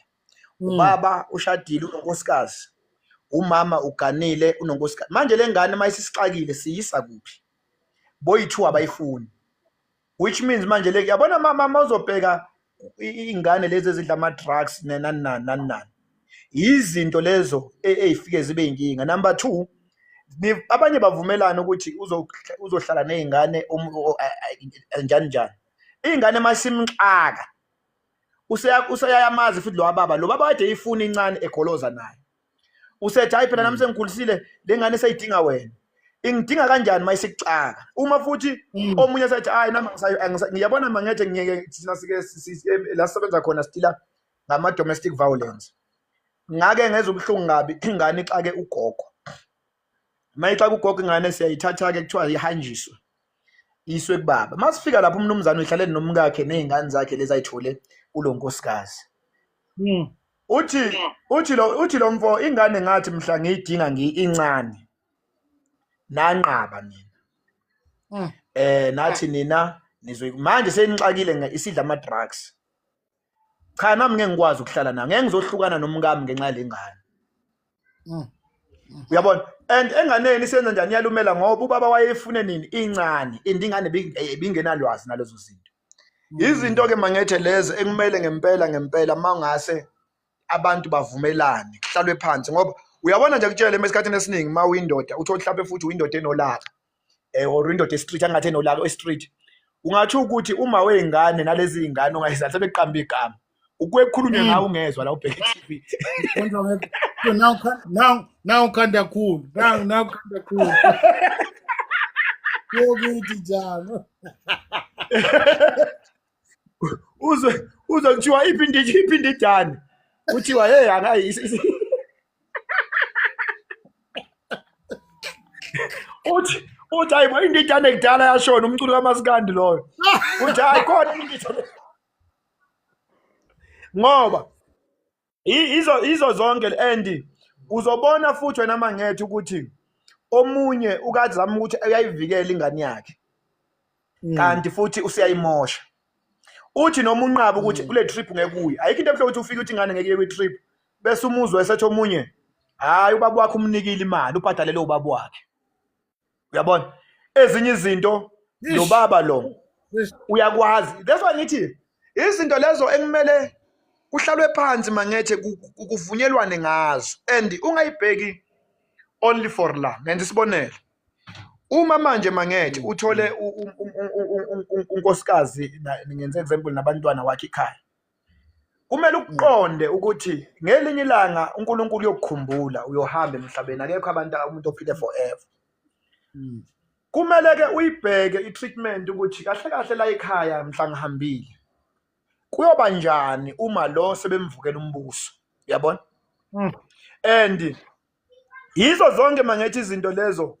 Ubaba ushadile, unonkosikazi, umama uganile, unonkosikazi. Manje le ngane mayisisixakile siyisa kuphi? Boyi-two abayifuni, which means manje le, yabona, mama uzobheka iy'ngane lezi ezidla ama-drugs nani nani nani nani, izinto lezo ey'fike zibe inkinga. Number 2, abanye bavumelana ukuthi uzohlala ney'ngane njani njani, iy'ngane masimxaka useyayamazi futhi lo baba, lo baba kade eyifuna incane, egoloza naye, usethi hayi phela nami sengikhulisile le ngane, seyidinga wena. Ingidinga kanjani mayisikuxaka? Uma futhi omunye sethi hayi nami ngiyabona mangethe, ngiyeke thina sike la sisebenza khona sidila ngama domestic violence. Ngake ngeza ubuhlungu kabi, ingane ixake ugogo. Mayixaka ugogo ingane, siyayithatha ke, kuthiwa ihanjiswe iswe kubaba. Masifika lapho, umnumzane uyihlalele nomkakhe nezingane zakhe lezi ayithole kulo nkosikazi. Uthi lo mfo, ingane ngathi mhla ngiyidinga ngiyincane nanqaba nina. Nathi nina nizwe manje senixakile, isidla ama drugs. Cha, nami ngeke ngikwazi ukuhlala nayo, ngeke ngizohlukana nomkami ngenxa yalengane. Uyabona, and enganeni isenza njani? Iyalumela ngoba ubaba wayefune nini incane, and ingane ibingenalwazi nalezo zinto. Izinto ke mangethe lezo ekumele ngempela ngempela mangase abantu bavumelane, kuhlalwe phansi, ngoba uyabona nje, kutshele esikhathini esiningi uma uyindoda, uthole mhlawumbe futhi uyindoda enolaka or indoda e-street, angathi enolaka e-street, ungathi ukuthi uma wey'ngane nalezi y'ngane ongayizali sebeqamba igama, ukuye kukhulunywe ngawe, ungezwa la ubheke i-TV. Now now khanda khulu, now now khanda khulu yokuthi njalo. Uzwe kuthiwa iphi iphi indidane, kuthiwa hey, angayi, uthi hayi bo, indidane kudala yashona, umculo kamasikandi loyo. Uthi hayi khona indidane, ngoba izo zonke. And uzobona futhi wena mangethe ukuthi omunye ukazama ukuthi uyayivikela ingane yakhe, kanti futhi useyayimosha. Uthi noma unqaba ukuthi kule trip ngeke uye, ayikho into ebuhlungu ukuthi ufike uthi ingane ngeke iye kwi-trip, bese umuzwe esethi omunye, hhayi, ubaba wakhe umnikile imali, ubhadalele ubaba wakhe. Uyabona ezinye izinto, lo baba lo uyakwazi. That's why ngithi izinto lezo ekumele kuhlalwe phansi mangethe, kuvunyelwane ngazo, and ungayibheki only for la. Ngenza isibonelo. Uma manje mangethe uthole unkosikazi, ngenze example, nabantwana wakhe ekhaya, kumele ukuqonde ukuthi ngelinye ilanga uNkulunkulu uyokukhumbula, uyohamba emhlabeni, akekho abantu umuntu ophile forever. Kumele ke uyibheke i-treatment ukuthi kahle kahle la ekhaya mhla ngihambile kuyoba njani uma lo sebemvukela umbuso, uyabona? And yizo zonke mangethi izinto lezo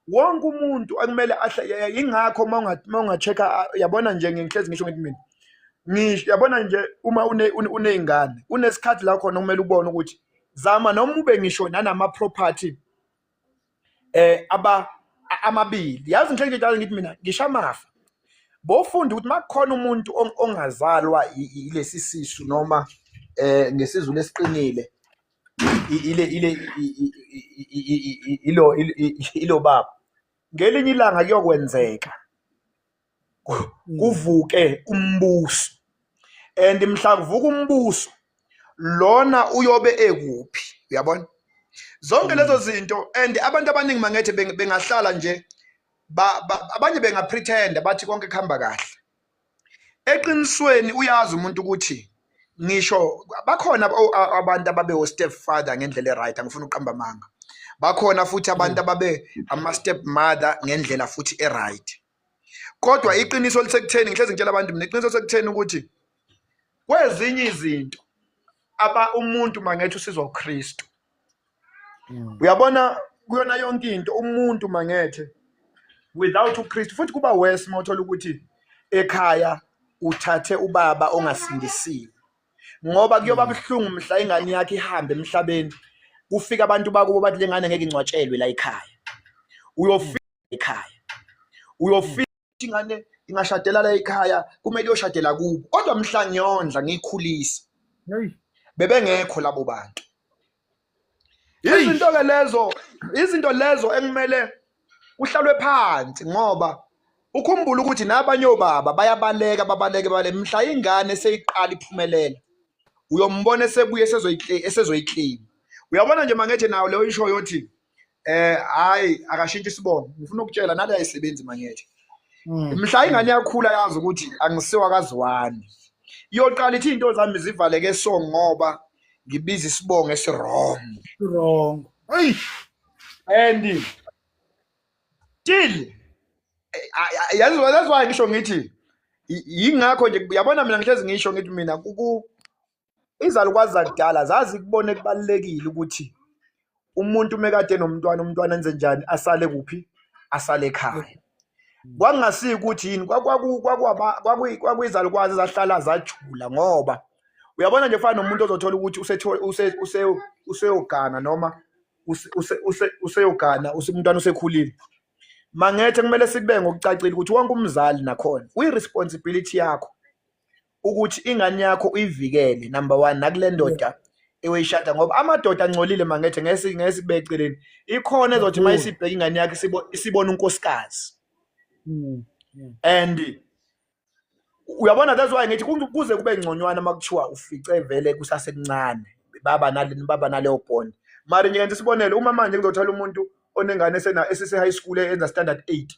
wonke umuntu akumele ahle. Ingakho uma unga-check-a, yabona nje, ngihlezi ngisho ngithi mina ngisho, yabona nje, uma uney'ngane unesikhathi la khona kumele ubone ukuthi zama noma ube ngisho nanama-property aba amabili. Yazi, ngihlezi njalo ngithi mina ngisho amafa bofunda ukuthi makukhona umuntu ongazalwa ilesi sisu noma ngesiZulu esiqinile ile ile ilo ilo baba, ngelinye ilanga kuyokwenzeka kuvuke umbuso, and mhla kuvuka umbuso lona uyobe ekuphi, uyabona? Zonke lezo zinto. And abantu abaningi mangethe bengahlala nje, abanye bengapretend bathi konke kuhamba kahle. Eqinisweni uyazi umuntu ukuthi ngisho bakhona abantu ababe o-step father ngendlela e-right, angifuni ukuqamba amanga, bakhona futhi abantu ababe ama-step mother ngendlela futhi e-right. Kodwa iqiniso lisekutheni, ngihlezi ngitshela abantu mina, iqiniso lisekutheni ukuthi kwezinye izinto aba umuntu mangethe usizwa uKristu. Uyabona, kuyona yonke into umuntu mangethe without uKristu futhi kuba worse mawuthola ukuthi ekhaya uthathe ubaba ongasindisiwe, ngoba kuyoba buhlungu mhla ingane yakhe ihambe emhlabeni, kufika abantu bakubo bathi le ngane ngeke ingcwatshelwe la ekhaya. Uyofika ekhaya, uyofika ingane ingashadela la ekhaya, kumele iyoshadela kubo, kodwa mhla ngiyondla ngiyikhulisa bebengekho labo bantu. Izinto ke lezo, izinto lezo ekumele kuhlalwe phansi, ngoba ukhumbule ukuthi nabanye obaba bayabaleka, babaleke bale mhla ingane seyiqala iphumelela, uyombona esebuye esezoyiclaim. Uyabona nje mangethe nawo leyo isho yothi hayi, akashintshe isibongo. Ngifuna ukutshela nale ayisebenzi mangethe. Mhla ingane yakhula yazi ukuthi angisiwa kaZwane, iyoqala ithi into zami zivaleke so ngoba ngibiza isibongo esi-wrong. Wrong. Hey. And still yazi, that's why ngisho ngithi yingakho nje, yabona, mina ngihlezi ngisho ngithi mina kuku izalukwazi zakudala zazi kubone kubalulekile ukuthi umuntu mekade nomntwana, umntwana enze njani, asale kuphi, asale ekhaya. Kwakungasiyi ukuthi yini, kwakuyizalukwazi ezahlala zajula, ngoba uyabona nje kufana nomuntu ozothola ukuthi useyogana noma useyogana, umntwana usekhulile. Mangethe kumele sikubeke ngokucacile ukuthi wonke umzali nakhona kuyi-responsibility yakho ukuthi ingane yakho uyivikele, number one, nakule ndoda eyoyishada, ngoba amadoda angcolile mangethe. Ngeke sikubeke eceleni, ikhona ezothi uma isibheka ingane yakho isibona unkosikazi. And uyabona, that's why ngithi kuze kube ngconywana uma kuthiwa ufice vele kusasekuncane, baba nale baba naleyo bond. Mara nje ngenza isibonelo, uma manje ngizothola umuntu onengane esese high school, enza standard 8,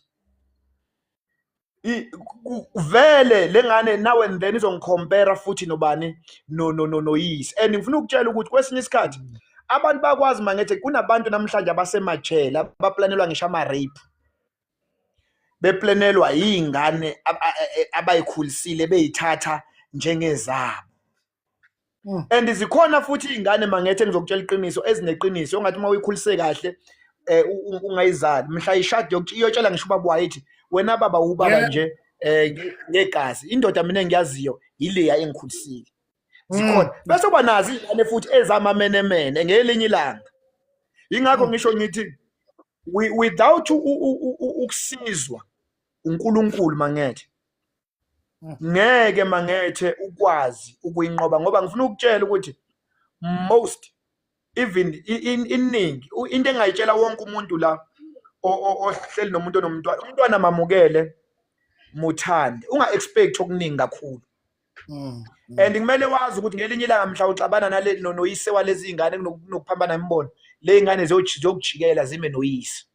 vele lengane now and then izongicompare futhi nobani, no no no noyise. And ngifuna ukutshela ukuthi kwesinye isikhathi abantu bakwazi mangethe kunabantu namhlanje abasemajele abaplanelwa ngisho ama-rape, beplanelwa yiy'ngane abayikhulisile beyithatha njengezabo. And zikhona futhi iy'ngane mangethe, ngizokutshela iqiniso, ezineqiniso ongathi uma uyikhulise kahle ungayizali, mhla ishade iyotshela ngisho ubaba wayo ithi, "Wena baba ubaba nje ngegazi, indoda mina engiyaziyo yileya engikhulisile." Zikhona. Bese uba nazo iy'ngane futhi ezamamenemene ngelinye ilanga. Yingakho ngisho ngithi without ukusizwa uNkulunkulu mangethe, ngeke mangethe ukwazi ukuyinqoba, ngoba ngifuna ukutshela ukuthi most even iningi into engayitshela wonke umuntu la ohleli nomuntu onomntwana, umntwana mamukele, muthande, unga-expect okuningi kakhulu. And kumele wazi ukuthi ngelinye ilanga mhla uxabana nale noyise walezi iy'ngane, kunokuphambana imibono, le y'ngane ziyokujikela zime noyise.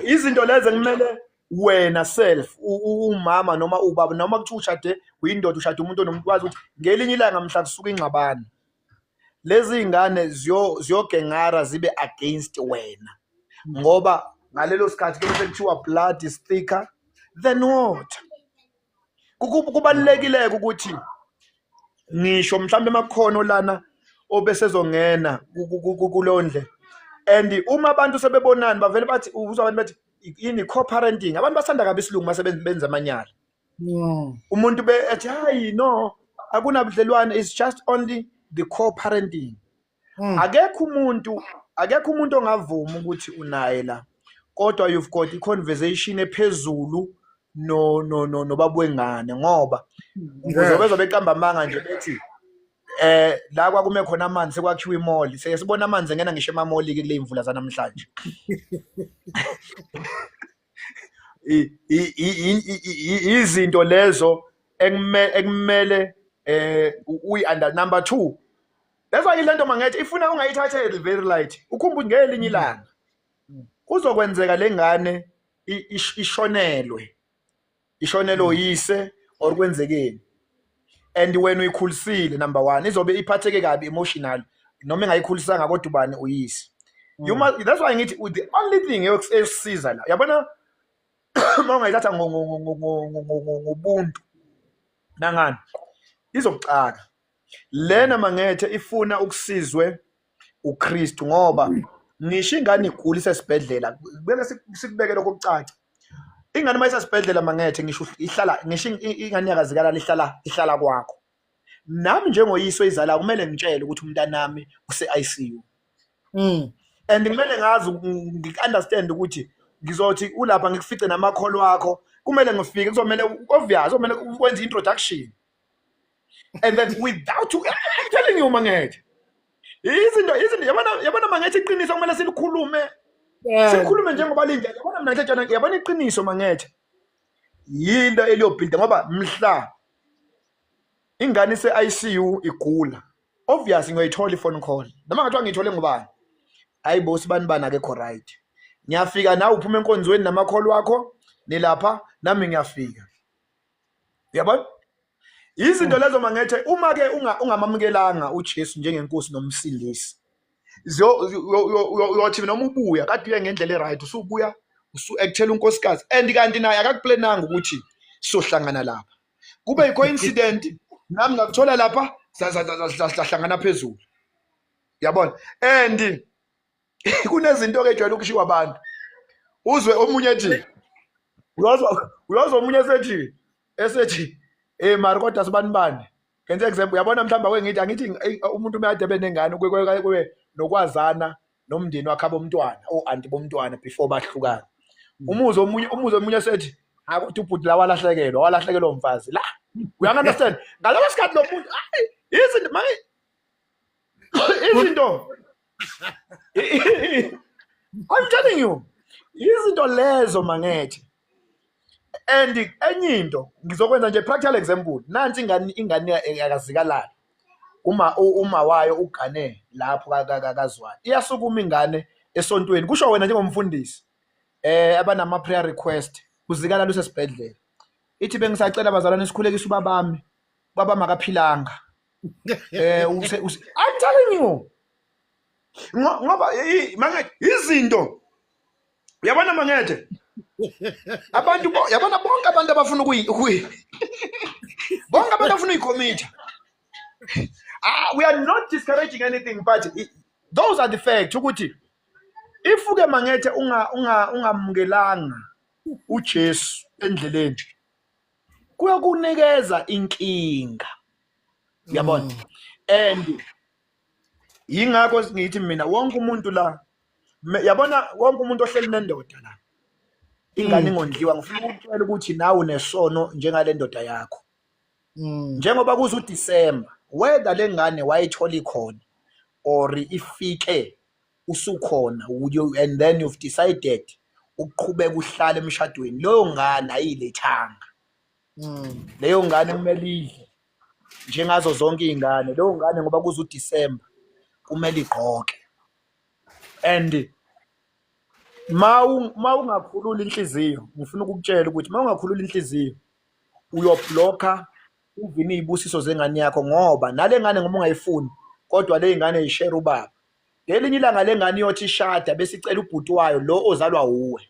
Izinto lezi kumele wena self umama noma ubaba noma kuthiwa ushade uyindoda, ushade umuntu onomuntu, wazi ukuthi ngelinye ilanga mhla kusuka ingxabano lezi zingane ziyogengara zibe against wena, ngoba ngalelo sikhathi kuyobe sekuthiwa blood is thicker than water. Kubalulekile ukuthi ngisho mhlawumbe emakhono lana obesezongena kuleyo ndlela, and uma abantu sebebonani bavele bathi, uzwa abantu bathi yini, co-parenting. Abantu basanda kabi isilungu mase benza amanyala. Umuntu be ethi hayi no, akunabudlelwane, it's just only the co-parenting. Akekho umuntu ongavuma ukuthi unaye la, kodwa you've got i-conversation ephezulu no nobaba wengane, ngoba uzobe beqamba amanga nje bethi la kwakume khona amanzi sekwakhiwa i-mall. Seke sibona amanzi engena ngisho ema-mall ke kule imvula zanamhlanje. Izinto lezo ekumele uyi under number 2. That's why lento mangethe ifuna ungayithatheli very light. Ukhumbule ngelinye ilanga kuzokwenzeka lengane ishonelwe, ishonelwe uyise or kwenzekeni, and wena uyikhulisile. Number 1, izobe iphatheke kabi emotional noma engayikhulisanga, kodwa ubani uyise. You must, that's why ngithi the only thing eyosiza la, yabona, uma ungayithatha ngobuntu nangani, izokucaka lena mangethe ifuna ukusizwe uKristu, ngoba ngisho ingane igula isesibhedlela, kumele sikubeke lokho kucaca. Ingane uma isesibhedlela mangethe, ngisho ihlala, ngisho ingane yakazikalala ihlala kwakho, nami njengoyise oyizala kumele ngitshele ukuthi umntanami use-ICU. And kumele ngazi, ngi-understand ukuthi ngizothi ulapha ngikufice namakholo akho, kumele ngifike, kuzomele obvious, kuzomele wenze introduction and then without you, I'm telling you mangethe, izinto yabona mangethe, iqiniso kumele silikhulume, sikhulume njengoba linjalo. Yabona mina ngitshela, yabona iqiniso mangethe yinto eliyobhilda, ngoba mhla ingane ise-ICU igula, obvious ngiyoyithola i-phone call, noma ngathiwa ngiyithole ngubani, hayi bo, sibani bani akekho right. Ngiyafika, nawe uphuma enkonzweni namakholo wakho, nilapha, nami ngiyafika. Uyabona izinto lezo mangethe, uma ke ungamamukelanga uJesu njengenkosi nomsindisi, uyothi noma ubuya kade uye ngendlela e-right, usubuya usu-actela unkosikazi, and kanti naye akakuplananga ukuthi sizohlangana lapha, kube yi-coincident, nami ngakuthola lapha, sahlangana phezulu, yabona. And kunezinto ke ejwayele ukushiwa abantu, uzwe omunye ethi, uyozwa omunye esethi mari kodwa sibani bani, ngenze example, uyabona, mhlawumbe ake ngithi, angithi umuntu uma kade benengane kube nokwazana nomndeni wakhe, abomntwana, o-anti bomntwana, before bahlukana. Umuzwe omunye esethi akuthi ubhuti la walahlekelwa umfazi la. Uyangi-understand? Ngaleso sikhathi lo muntu, hayi, izinto manje, izinto, I'm telling you, izinto lezo mangethe. And enye into ngizokwenza nje practical example, nansi ingane yakazikalala, uma wayo ugane lapho kaZwane, iyasukuma ingane esontweni, kusho wena njengomfundisi abanama prayer request, uzikalala usesibhedlela, ithi bengisacela abazalwane sikhulekise ubabami, baba makaphilanga. Use I'm telling you, ngoba mangethe izinto, uyabona mangethe, abantu yabona bonke abantu abafuna ukuyi bonke abantu abafuna uyi-commit-a. Ah, we are not discouraging anything, but those are the facts ukuthi if ke mangethe ungamukelanga uJesu endleleni, kuyokunikeza inkinga, uyabona. And yingakho ngithi mina wonke umuntu la, yabona, wonke umuntu ohleli nendoda la, ingane ingondliwa, ngifuna ukutshela ukuthi nawe unesono njengale ndoda yakho. Njengoba kuze uDecember, whether lengane wayithola ikhona or ifike usukhona, and then you've decided ukuqhubeka uhlale emshadweni, leyo ngane ayilethanga. Leyo ngane kumele idle njengazo zonke iy'ngane. Leyo ngane, ngoba kuze uDecember, kumele igqoke. And Ma ungakhulula inhliziyo, ngifuna ukukutshela ukuthi ma ungakhulula inhliziyo uyoblocka uvine izibusiso zengane yakho, ngoba nale ngane ngoba ungayifuni, kodwa le ngane ishare ubaba. Ngelinye ilanga le ngane iyothi ishada bese icela ubhuti wayo lo ozalwa wuwe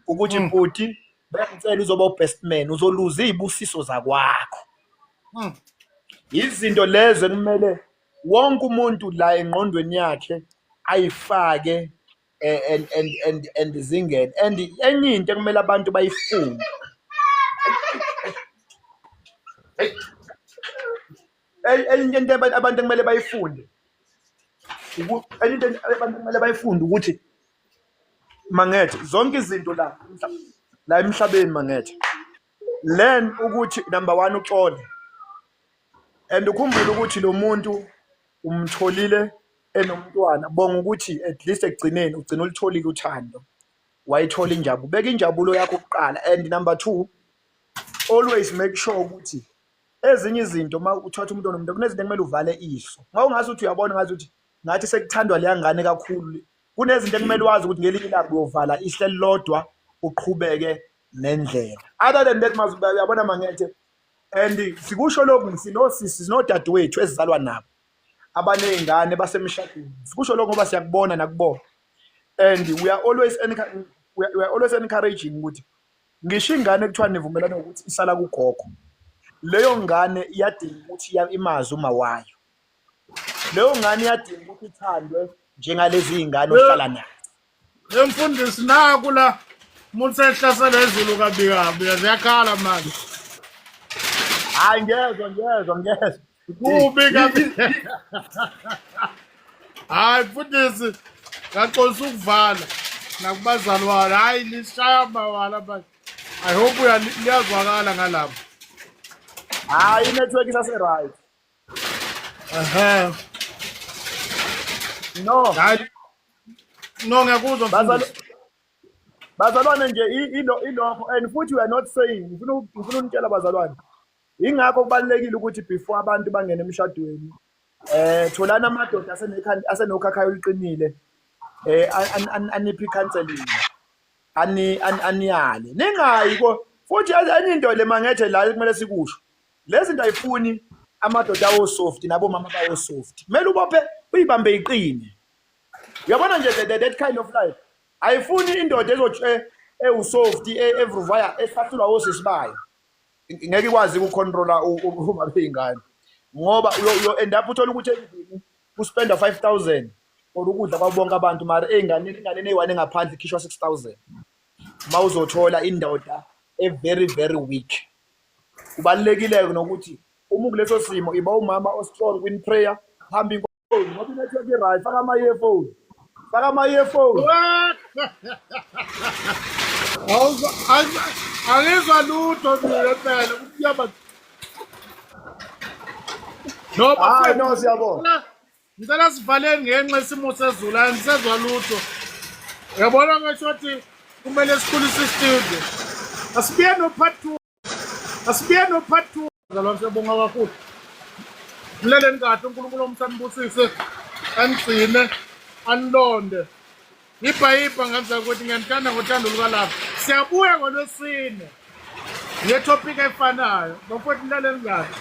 ukuthi bhuti, bengicela uzoba ubest man, uzoluza izibusiso zakwakho. Izinto lezo ekumele wonke umuntu la engqondweni yakhe ayifake and zingene. And enye into ekumele abantu bayifunde, enye into abantu ekumele bayifunde, enye into abantu ekumele bayifunde ukuthi, Mangethe, zonke izinto la emhlabeni, Mangethe, learn ukuthi number 1 uxole and ukhumbule ukuthi lo muntu umtholile enomntwana. Bonga ukuthi at least ekugcineni ugcina ulitholile uthando, wayithola injabulo. Beka injabulo yakho kuqala. And number 2, always make sure ukuthi ezinye izinto, uma uthatha umuntu onomuntu, kunezinto ekumele uvale iso. Uma ungazi ukuthi uyabona ngazi ukuthi ngathi sekuthandwa leya ngane kakhulu, kunezinto ekumele wazi ukuthi ngelinye ilanga uyovala ihle lodwa, uqhubeke nendlela. Other than that, uyabona Mangethe, and sikusho lokhu, sinosisi, sinodadewethu esizalwa nabo abaney'ngane basemshadweni. Sikusho lokho ngoba siyakubona nakubona, and we are always encouraging ukuthi ngisho ingane kuthiwa nivumelana ukuthi isala kugogo, leyo ngane iyadinga ukuthi imazi uma wayo. Leyo ngane iyadinga ukuthi ithandwe njengalezi iy'ngane ohlala nazo. Emfundisi, naku la umuntu sehlasela ezulu kabi kabi, ziyakhala manje. Hayi, ngiyezwa, ngiyezwa, ngiyezwa. Kubi kabi. Hayi mfundisi, ngaxolisa ukuvala nakubazalwane. Hayi, lishaya mawala manje. I hope liyazwakala ngalapho. Hayi, i-network isase-right. Ehhe. No. Hayi. No, ngiyakuzwa mfundisi. Bazalwane nje, ilokho and futhi we are not saying, ngifuna ukunitshela bazalwane, ingakho kubalulekile ukuthi before abantu bangene emshadweni, tholana amadoda asenokhakhayi oluqinile, aniphe counseling, aniyale, ningayi ko. Futhi enye into le, Mangethe, la kumele sikusho, lezi zinto ayifuni amadoda awo soft nabomama bawo soft. Kumele ubophe, uyibambe iqine. Uyabona nje, that kind of life ayifuni indoda ezothi ewusoft evruvaya, ehlahlulwa osisi bayo, ngeke ikwazi ukucontrola uma beyingane, ngoba uyo end up uthola ukuthi endlini uspenda 5000 for ukudla kwabo bonke abantu, mara ey'nganeni, inganeni eyi-one engaphandle ikhishwa 6000. Uma uzothola indoda e-very very weak. Kubalulekile-ke nokuthi uma ukuleso simo, iba umama o-strong in prayer, hamba inkonzo, ngoba i-network i-right. Faka ama-earphone, faka ama-earphone. Angizwa lutho mina phela, kumnyama. No. Hayi, no, siyabonga. Ngicela sivaleni ngenxa isimo sezulu, angisezwa lutho. Uyabona ngisho ukuthi kumele sikhulise istudio. Asibuye no part 2. Asibuye no part 2. Bazalwane, siyabonga kakhulu. Mleleni kahle, uNkulunkulu omsanibusise, anigcine, anilonde. Yibha ngenza ukuthi ngiyanithanda ngothando lukalapha. Siyabuya ngolwesine ngetopic efanayo. Bafowethu, nilaleni kahle.